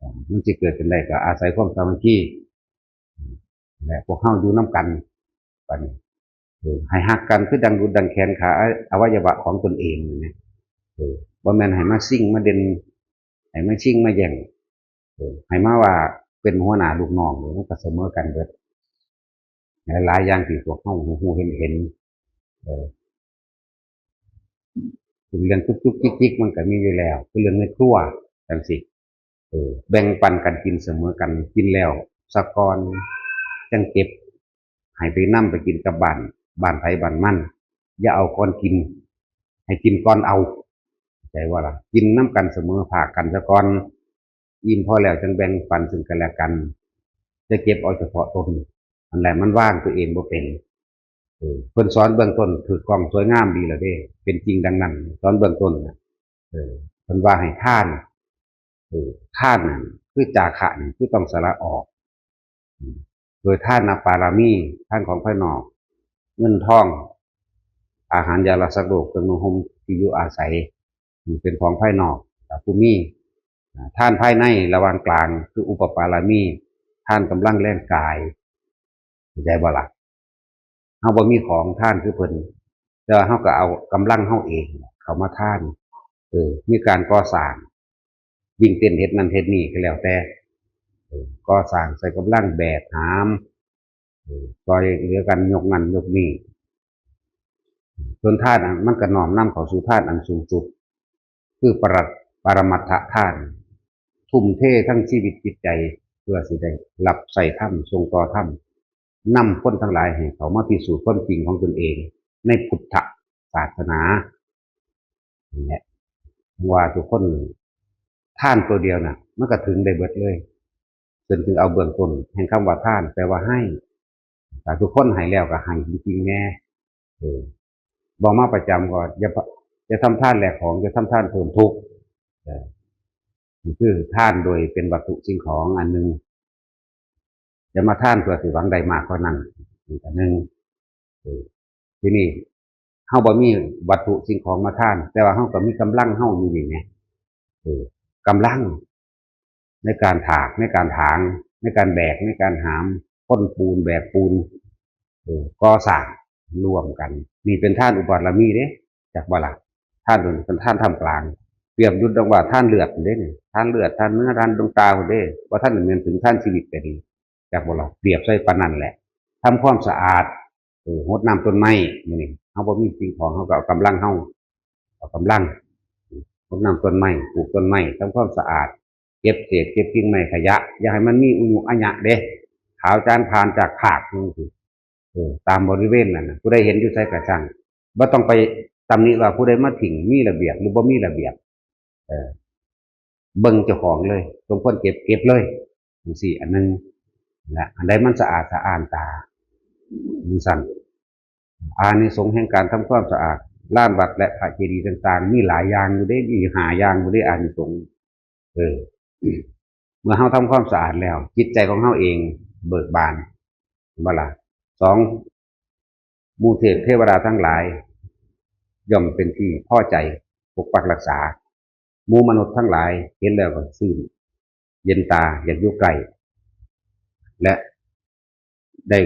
อ่า มันสิเกิดขึ้นได้ก็อาศัยความสามัคคี และพวกเฮาอยู่นำกัน บัดนี้ เออ ให้ฮักกันคือดังดุจดังแขนขา อวัยวะของตนเองนี่นะ เออ บ่แม่นให้มาซิ่งมาเด่น ให้มาชิงมาแย่ง เออ ให้มาว่าเป็นหัวหน้าลูกน้อง มันก็เสมอกันเบิด หลายๆอย่างที่พวกเฮาฮู้ๆเห็นๆ เออ เป็นเรื่องจุกจิกจิกจิกมันก็มีอยู่แล้ว เป็นเรื่องในครัวจั่งซี้ เออ แบ่งปันกันกินเสมอกัน กินแล้วซะก่อน จั่งเก็บ ให้ไปนำไปกินกับบ้าน บ้านไผบ้านมัน อย่าเอาก่อนกิน ให้กินก่อนเอา ใจว่าล่ะ กินน้ำกันเสมอภาคกันซะก่อน อิ่มพอแล้วจังแบ่งปันซึ่งกันและกัน จะเก็บเอาเฉพาะตน อันแหละมันวางตัวเองบ่เป็น เออ เพิ่นสอนเบื้องต้นถืกต้องสวยงามดีแล้วเด้ เป็นจริงดังนั้น สอนเบื้องต้นนะ เออ เพิ่นว่าให้ทาน เออ ทานนั่นคือจาคะนี่คือต้องสละออก อืม โดยทานปารมี ทานของภายนอก เงินทอง อาหารยารักษาโรค เครื่องนุ่งห่มที่อยู่อาศัย นี่เป็นของภายนอก แต่ผู้มี อ่า ทานภายในระหว่างกลางคืออุปปารมี ทานกำลังแรงกาย เข้าใจบ่ล่ะ เฮาบ่มีของทานคือเพิ่น แต่ว่าเฮาก็เอากำลังเฮาเองเข้ามาทาน เออ มีการก่อสร้าง วิ่งเต้นเฮ็ดนั่นเฮ็ดนี่ก็แล้วแต่ เออ ก่อสร้างใส่กำลังแบกหาม เออ ช่วยเหลือกันยกนั่นยกนี่ ส่วนทานอะ มันก็น้อมนำเข้าสู่ทานอันสูงสุด คือปรัต ปรมัตถทาน ทุ่มเททั้งชีวิตจิตใจ เพื่อสิได้รับใช้ธรรม ส่งต่อธรรม นำคนทั้งหลายให้เข้ามาพิสูจน์ความจริงของตนเอง ในพุทธศาสนา นี่แหละ ว่าทุกคนทานตัวเดียวน่ะ มันก็ถึงได้เบิดเลย เพิ่นถึงเอาเบื้องต้นแห่งคำว่าทาน แปลว่าให้ ถ้าทุกคนให้แล้วก็ให้จริงๆแน่ เออ บอกมาประจำก็อย่า อย่าทำทานแลกของ อย่าทำทานเพิ่มทุกข์ เออ นี่คือทานโดยเป็นวัตถุสิ่งของอันหนึ่ง อย่ามาทานเพื่อสิหวังได้มากกว่านั้น อีกอันหนึ่ง เออ ทีนี้เฮาบ่มีวัตถุสิ่งของมาทาน แต่ว่าเฮาก็มีกำลังเฮาอยู่นี่ไง เออ กำลังในการถาก ในการถาง ในการแบก ในการหาม คนปูน แบกปูน เออ ก่อสร้างร่วมกัน นี่เป็นทานอุปปารมีเด้ จักบ่ล่ะ ทานเป็นทานท่ามกลาง เปรียบดุจดังว่าทานเลือดเด้นี่ ทานเลือด ทานเนื้อ ทานดวงตาเด้ ว่าท่านเหมือนถึงทานชีวิตก็ดี จักบ่ล่ะ เปรียบใส่ปานนั้นแหละ ทำความสะอาด เออ หดน้ำต้นไม้ มื้อนี้เฮาบ่มีสิ่งของ เฮาก็เอากำลังเฮา เอากำลัง หดน้ำต้นไม้ ปลูกต้นไม้ ทำความสะอาด เก็บเศษ เก็บกิ่งไม้ขยะ อย่าให้มันมีอุยุอะยะเด้ ขาวจานผ่านจากภาคจังซี้ เออ ตามบริเวณนั้นน่ะ ผู้ใดเห็นอยู่ไสก็ช่าง บ่ต้องไปตำหนิว่าผู้ใดมาทิ้งมีระเบียบหรือบ่มีระเบียบ เออ เบิ่งเจ้าของเลย สมควรเก็บ เก็บเลย จังซี้ อันหนึ่ง และอันใดมันสะอาดสะอ้านตา จังซั่น อานิสงส์แห่งการทำความสะอาดลานวัดและพระเจดีย์ต่างๆ มีหลายอย่างอยู่เด้ มีห้าอย่างอยู่เด้ อานิสงส์ เออ เมื่อเฮาทำความสะอาดแล้ว จิตใจของเฮาเองเบิกบาน เห็นบ่ล่ะ สอง หมู่เทพเทวดาทั้งหลาย ย่อมเป็นที่พอใจ ปกปักรักษา หมู่มนุษย์ทั้งหลายเห็นแล้วก็ชื่นเย็นตา อยากอยู่ใกล้ และได้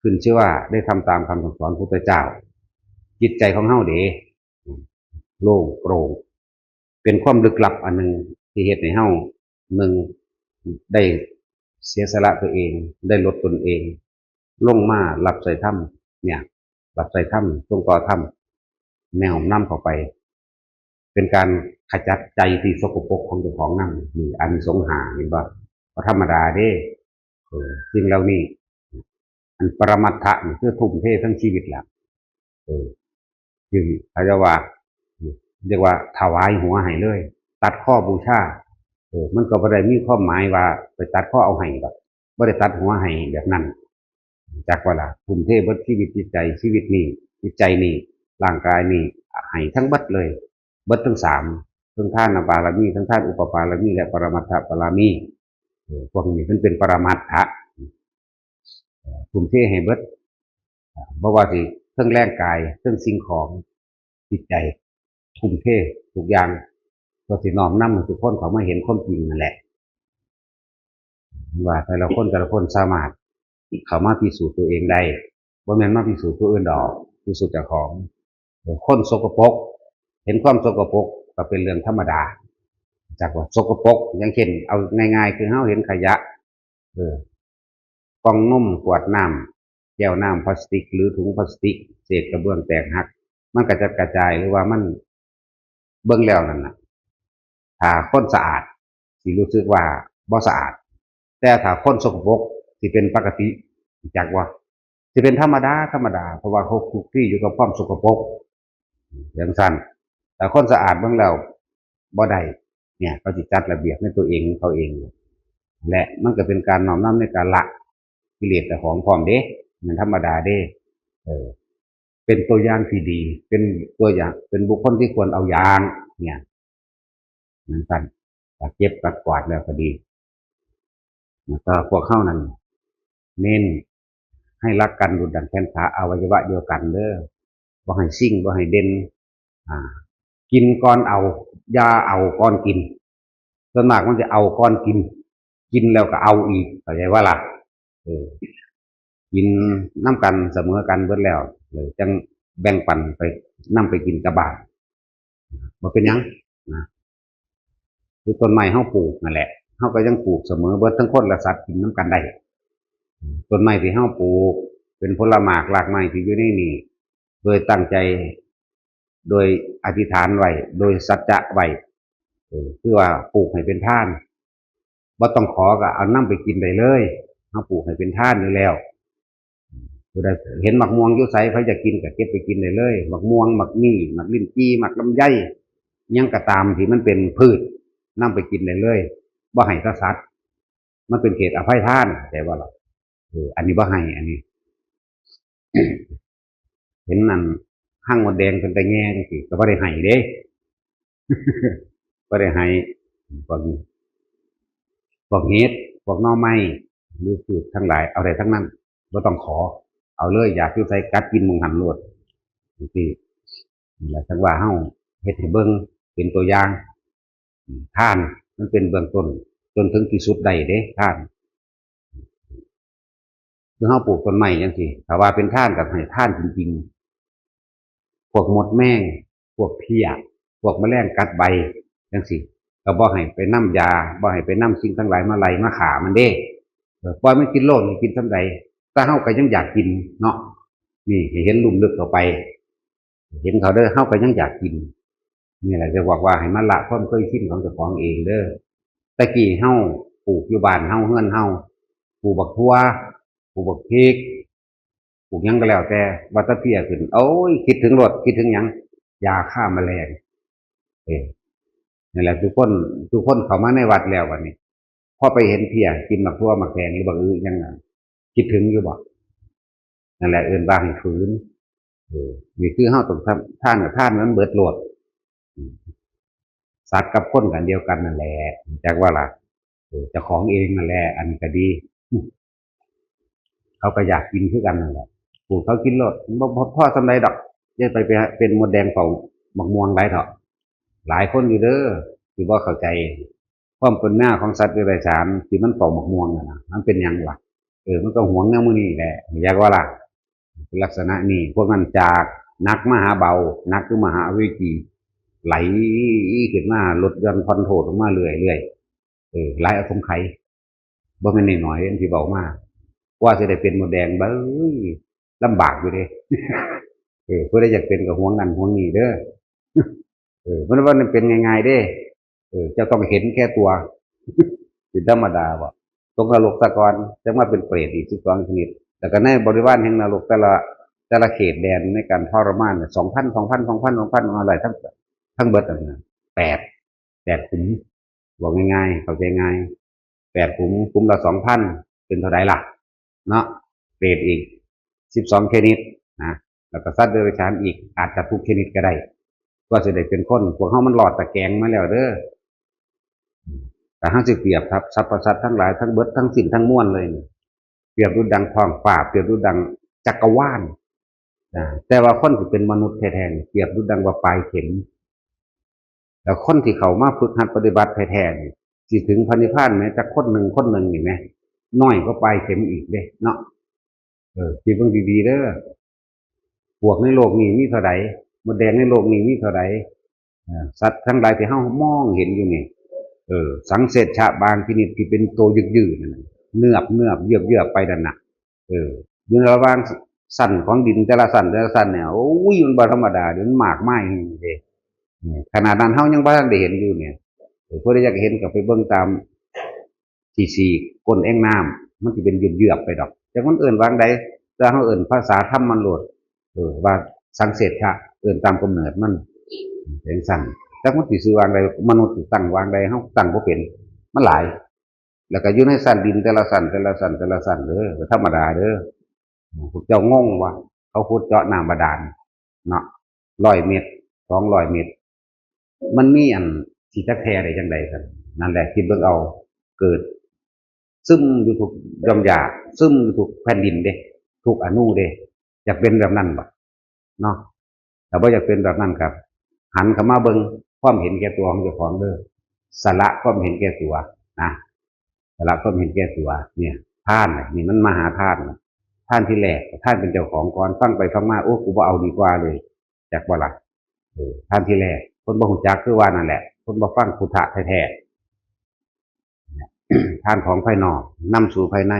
ขึ้นชื่อว่าได้ทำตามคำสั่งสอนพุทธเจ้า จิตใจของเฮาเด้ โล่งโปร่ง เป็นความลึกลับอันหนึ่งที่เฮ็ดให้เฮา หนึ่ง ได้เสียสละตัวเอง ได้ลดตนเอง ลงมารับใช้ธรรม เนี่ย รับใช้ธรรม ส่งต่อธรรม แนวน้อมเข้าไป เป็นการขจัดใจที่สกปรกของเจ้าของนั่น นี่อานิสงส์ห้า เห็นบ่ บ่ธรรมดาเด้ เออ สิ่งเหล่านี้ อันปรมัตถะนี่คือทุ่มเททั้งชีวิตแหละ เออ คือเขาจะว่า เรียกว่าถวายหัวให้เลย ตัดคอบูชา เออ มันก็บ่ได้มีความหมายว่าไปตัดคอเอาให้ดอก บ่ได้ตัดหัวให้แบบนั้น จักว่าล่ะ ทุ่มเทเบิดชีวิตจิตใจ ชีวิตนี้ จิตใจนี้ ร่างกายนี้ ให้ทั้งเบิดเลย เบิดทั้งสาม ทั้งทานบารมี ทั้งทานอุปปารมี และปรมัตถปารมี เออ พวกนี้มันเป็นปรมัตถะ เอ่อ ทุ่มเทให้เบิด เอ่อ บ่ว่าสิเทิงแรงกาย เทิงสิ่งของ จิตใจ ทุ่มเททุกอย่าง เพื่อสิน้อมนำให้ทุกคนเข้ามาเห็นความจริงนั่นแหละ ว่าแต่ละคนแต่ละคนสามารถเข้ามาพิสูจน์ตัวเองได้ บ่แม่นมาพิสูจน์ผู้อื่นดอก พิสูจน์เจ้าของ เออ คนสกปรก เห็นความสกปรกก็เป็นเรื่องธรรมดา จักว่าสกปรก อย่างเช่น เอาง่ายๆ คือเฮาเห็นขยะ เออ กล่องนม ขวดน้ำ แก้วน้ำพลาสติก หรือถุงพลาสติก เศษกระเบื้องแตกหัก มันกระจัดกระจาย หรือว่ามัน เบิ่งแล้วนั่นน่ะ ถ้าคนสะอาด สิรู้สึกว่าบ่สะอาด แต่ถ้าคนสกปรก สิเป็นปกติ จักว่า สิเป็นธรรมดา ธรรมดา เพราะว่าเขาคลุกคลีอยู่กับความสกปรก จังซั่น แต่คนสะอาดเบิ่งแล้วบ่ได้ เนี่ย เขาสิจัดระเบียบในตัวเองของเขาเอง และมันก็เป็นการน้อมนำในการละกิเลสเจ้าของพร้อมเด้ มันธรรมดาเด้ เออ เป็นตัวอย่างที่ดี เป็นตัวอย่าง เป็นบุคคลที่ควรเอาอย่าง เนี่ย เหมือนกัน ถ้าเก็บกัดกวาดแล้วก็ดี แล้วก็พวกเฮานั้น เน้นให้รักกันดุจดั่งแขนขาอวัยวะเดียวกันเด้อ บ่ให้ซิ่ง บ่ให้เด่น อ่า กินก่อนเอา อย่าเอาก่อนกิน ส่วนมากมันจะเอาก่อนกิน กินแล้วก็เอาอีก เข้าใจว่าล่ะ เออ กินนำกันเสมอกันเบิดแล้ว เลยจั่งแบ่งปันไปนำไปกินกลับบ้าน บ่เป็นหยังนะ คือต้นไม้เฮาปลูกนั่นแหละ เฮาก็ยังปลูกเสมอเบิดทั้งคนและสัตว์กินนำกันได้ ต้นไม้ที่เฮาปลูก เป็นผลหมากรากไม้ที่อยู่ในนี่ โดยตั้งใจ โดยอธิษฐานไว้ โดยสัจจะไว้ เออ คือว่าปลูกให้เป็นทาน บ่ต้องขอก็เอานำไปกินได้เลย เฮาปลูกให้เป็นทานอยู่แล้ว ผู้ใดเห็นหมากม่วงอยู่ไส ไผอยากกินก็เก็บไปกินได้เลย หมากม่วง หมากมี่ หมากลิ้นจี่ หมากลำไย หยังก็ตามที่มันเป็นพืช นำไปกินได้เลย บ่ให้แต่สัตว์ มันเป็นเขตอภัยทาน เข้าใจบ่ล่ะ เออ อันนี้บ่ให้ อันนี้ เห็นนั่น ฮังมดแดงเป็นตาแง่จังซี่ ก็บ่ได้ให้เด้ บ่ได้ให้ พวกนี้ พวกเห็ด พวกหน่อไม้ หรือพืชทั้งหลาย เอาได้ทั้งนั้น บ่ต้องขอ เอาเลย อยากอยู่ไสกัดกินหม่องหั้นโลด จังซี่ นี่แหละ จั่งว่าเฮาเฮ็ดให้เบิ่ง เป็นตัวอย่าง อืม ทาน มันเป็นเบื้องต้น จนถึงที่สุดได้เด้ ทาน คือเฮาปลูกต้นไม้จังซี่ ถ้าว่าเป็นทานก็ให้ทานจริงๆ พวกมดแมง พวกเพี้ย พวกแมลงกัดใบจังซี่ ก็บ่ให้ไปนำยา บ่ให้ไปนำสิ่งทั้งหลายมาไล่มาฆ่ามันเด้ เออ ปล่อยมันกินโลด มันกินส่ำใด แต่เฮาก็ยังอยากกินเนาะ นี่ให้เห็นลุ่มลึกเข้าไป เห็นเขาเด้อ เฮาก็ยังอยากกิน นี่แหละจะบอกว่าให้มาละความเคยชินของเจ้าของเองเด้อ แต่กี้เฮาปลูกอยู่บ้านเฮา เฮือนเฮา ปลูกบักถั่ว ปลูกบักพริก ปลูกหยังก็แล้วแต่ ว่าแต่เพี้ยขึ้น โอ้ย คิดถึงโลด คิดถึงหยัง ยาฆ่าแมลง เออ นั่นแหละ ทุกคน ทุกคนเข้ามาในวัดแล้วบัดนี้ พอไปเห็นเพี้ยกินหมากถั่วหมากแตงหรือบักอึหยังน่ะ คิดถึงอยู่บ่ นั่นแหละเอิ้นว่าให้ฝืน เออ นี่คือเฮาต้องทำ ทานกับทานมันเบิดโลด อืม สัตว์กับคนก็อันเดียวกันนั่นแหละ จักว่าล่ะ เออ เจ้าของเองนั่นแหละ อันนี้ก็ดี เขาก็อยากกินคือกันนั่นแหละ ปลูกเขากินโลด บ่ บ่พอส่ำใดดอก อย่าไป ไปเป็นมดแดงเฝ้าหมากม่วงหลายเถาะ หลายคนอยู่เด้อ ที่บ่เข้าใจ ความเป็นมาของสัตว์เดรัจฉานที่มันเฝ้าหมากม่วงน่ะนะ มันเป็นหยังวะ เออ มันก็หวงแนวมื้อนี้แหละ อยากว่าล่ะ เป็นลักษณะนี้ พวกนั้นจากหนักมาหาเบา หนักคือมหาอเวจี ไหลขึ้นมา ลดหย่อนผ่อนโทษลงมาเรื่อยๆ เออ หลายอสงไขย บ่แม่นน้อยๆ เด้ ที่เว้ามา กว่าสิได้เป็นมดแดง เบ้ย ลำบากอยู่เด้ เออ ผู้ใดอยากเป็นก็หวงนั่นหวงนี่เด้อ เออ มันบ่ได้เป็นง่ายๆ เด้ เออ เจ้าต้องเห็นแก่ตัว เป็นธรรมดาบ่ ตกนรกซะก่อน จั่งมาเป็นเปรตอีกสิบสองชนิด แล้วก็ในบริวารแห่งนรกแต่ละ แต่ละเขตแดนในการทรมานเนี่ย สองพัน สองพัน สองพัน สองพัน อะไรทั้ง ทั้งเบิดนั่นน่ะ แปด แปดขุม บอกง่ายๆ เข้าใจง่าย แปดขุม ขุมละสองพัน เป็นเท่าใดล่ะ เนาะ เปรตอีกสิบสองชนิดนะ แล้วก็สัตว์เดรัจฉานอีก อาจจะทุกชนิดก็ได้ กว่าสิได้เป็นคน พวกเฮามันรอดตะแกรงมาแล้วเด้อ แต่เฮาสิเปรียบครับ สรรพสัตว์ทั้งหลายทั้งเบิดทั้งสิ้นทั้งมวลเลยนี่ เปรียบดุจดังท้องฟ้า เปรียบดุจดังจักรวาล อ่า แต่ว่าคนที่เป็นมนุษย์แท้ๆนี่ เปรียบดุจดังว่าปลายเข็ม แล้วคนที่เข้ามาฝึกหัดปฏิบัติแท้ๆนี่ สิถึงพระนิพพานแม้จักคนหนึ่ง คนหนึ่งนี่แหม น้อยกว่าปลายเข็มอีกเด้เนาะ เออ คิดเบิ่งดีๆ เด้อ ปลวกในโลกนี้มีเท่าใด มดแดงในโลกนี้มีเท่าใด เออ สัตว์ทั้งหลายที่เฮามองเห็นอยู่นี่ เออ สังเสชะบางชนิดที่เป็นโตยืดๆนั่นน่ะ เนือบๆ เยือบๆ ไปนั่นน่ะ เออ อยู่ในระหว่างชั้นของดินแต่ละชั้นแต่ละชั้นเนี่ย โอ้ย มันบ่ธรรมดาเด้ มันมากมายแฮงเด้ เออ ขนาดนั้นเฮายังบ่ทันได้เห็นอยู่เนี่ย เออ ผู้ใดอยากเห็นก็ไปเบิ่งตามขี้ฉี่ก้นแอ่งน้ำ มันสิเป็นเยือบๆ ไปดอก จักมันเอิ้นว่าจั่งใด แต่เฮาเอิ้นภาษาธรรมมันโลด เออ ว่าสังเสชะ เอิ้นตามกำเนิดมัน จั่งซั้น จักมันสิชื่อว่าจั่งใด มนุษย์สิตั้งว่าจั่งใด เฮาตั้งบ่เป็น มันหลาย แล้วก็อยู่ในชั้นดินแต่ละชั้น แต่ละชั้น แต่ละชั้นเด้อ ก็ธรรมดาเด้อ พวกเจ้างงว่า เขาขุดเจาะน้ำบาดาลเนาะ ร้อยเมตร สองร้อยเมตร มันมีอันสิจักแผ่ได้จั่งใดซั่น นั่นแหละ คิดเบิ่งเอา เกิด ซึมอยู่ทุกหย่อมหญ้า ซึมอยู่ทุกแผ่นดินเด้ ทุกอนูเด้ อยากเป็นแบบนั้นบ่ เนาะ ถ้าบ่อยากเป็นแบบนั้นครับ หันเข้ามาเบิ่งความเห็นแก่ตัวของเจ้าของเด้อ สละความเห็นแก่ตัวนะ สละความเห็นแก่ตัว เนี่ย ทานน่ะ นี่มันมหาทานน่ะ ทานที่แรก ทานเป็นเจ้าของก่อน ฟังไปฟังมา โอ้ กูบ่เอาดีกว่าเลย จักบ่ล่ะ เออ ทานที่แรก คนบ่ฮู้จักคือว่านั่นแหละ คนบ่ฟังพุทธะแท้ๆ ทานของภายนอก นำสู่ภายใน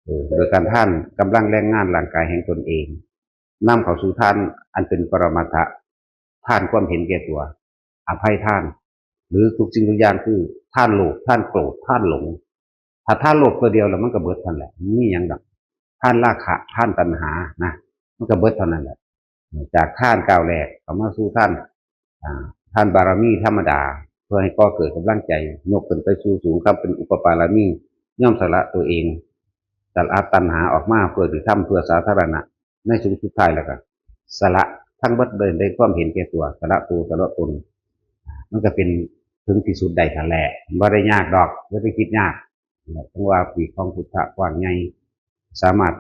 เออ โดยการทานกำลังแรงงานร่างกายแห่งตนเอง นำเข้าสู่ทานอันเป็นปรมัตถะ ทานความเห็นแก่ตัว อภัยทาน หรือทุกสิ่งทุกอย่างคือทานโลภ ทานโกรธ ทานหลง ถ้าทานโลภตัวเดียวแล้วมันก็เบิดเท่านั้นแหละ มันมีหยังดอก ทานราคะ ทานตัณหานะ มันก็เบิดเท่านั้นแหละ จากทานก้าวแรกเข้ามาสู่ทาน อ่า ทานบารมีธรรมดา เพื่อให้ก่อเกิดกำลังใจ ยกขึ้นไปสู่สูง ทำเป็นอุปปารมี ย่อมสละตัวเอง สละตัณหาออกมาเพื่อสิทำเพื่อสาธารณะ ในสุดสุดท้ายแล้วก็ สละทั้งเบิดเลย ได้ความเห็นแก่ตัว สละตัว สละตน มันก็เป็นถึงที่สุดได้ทันแหละ บ่ได้ยากดอก บ่ได้คิดยาก จั่งว่าปีกของพุทธะกว้างใหญ่ สามารถ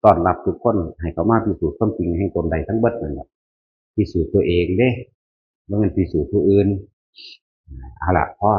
ต้อนรับทุกคนให้เข้ามาพิสูจน์ความจริงแห่งตนได้ทั้งเบิดนั่นแหละ พิสูจน์ตัวเองเด้ บ่แม่นพิสูจน์ผู้อื่น เอาล่ะ พอ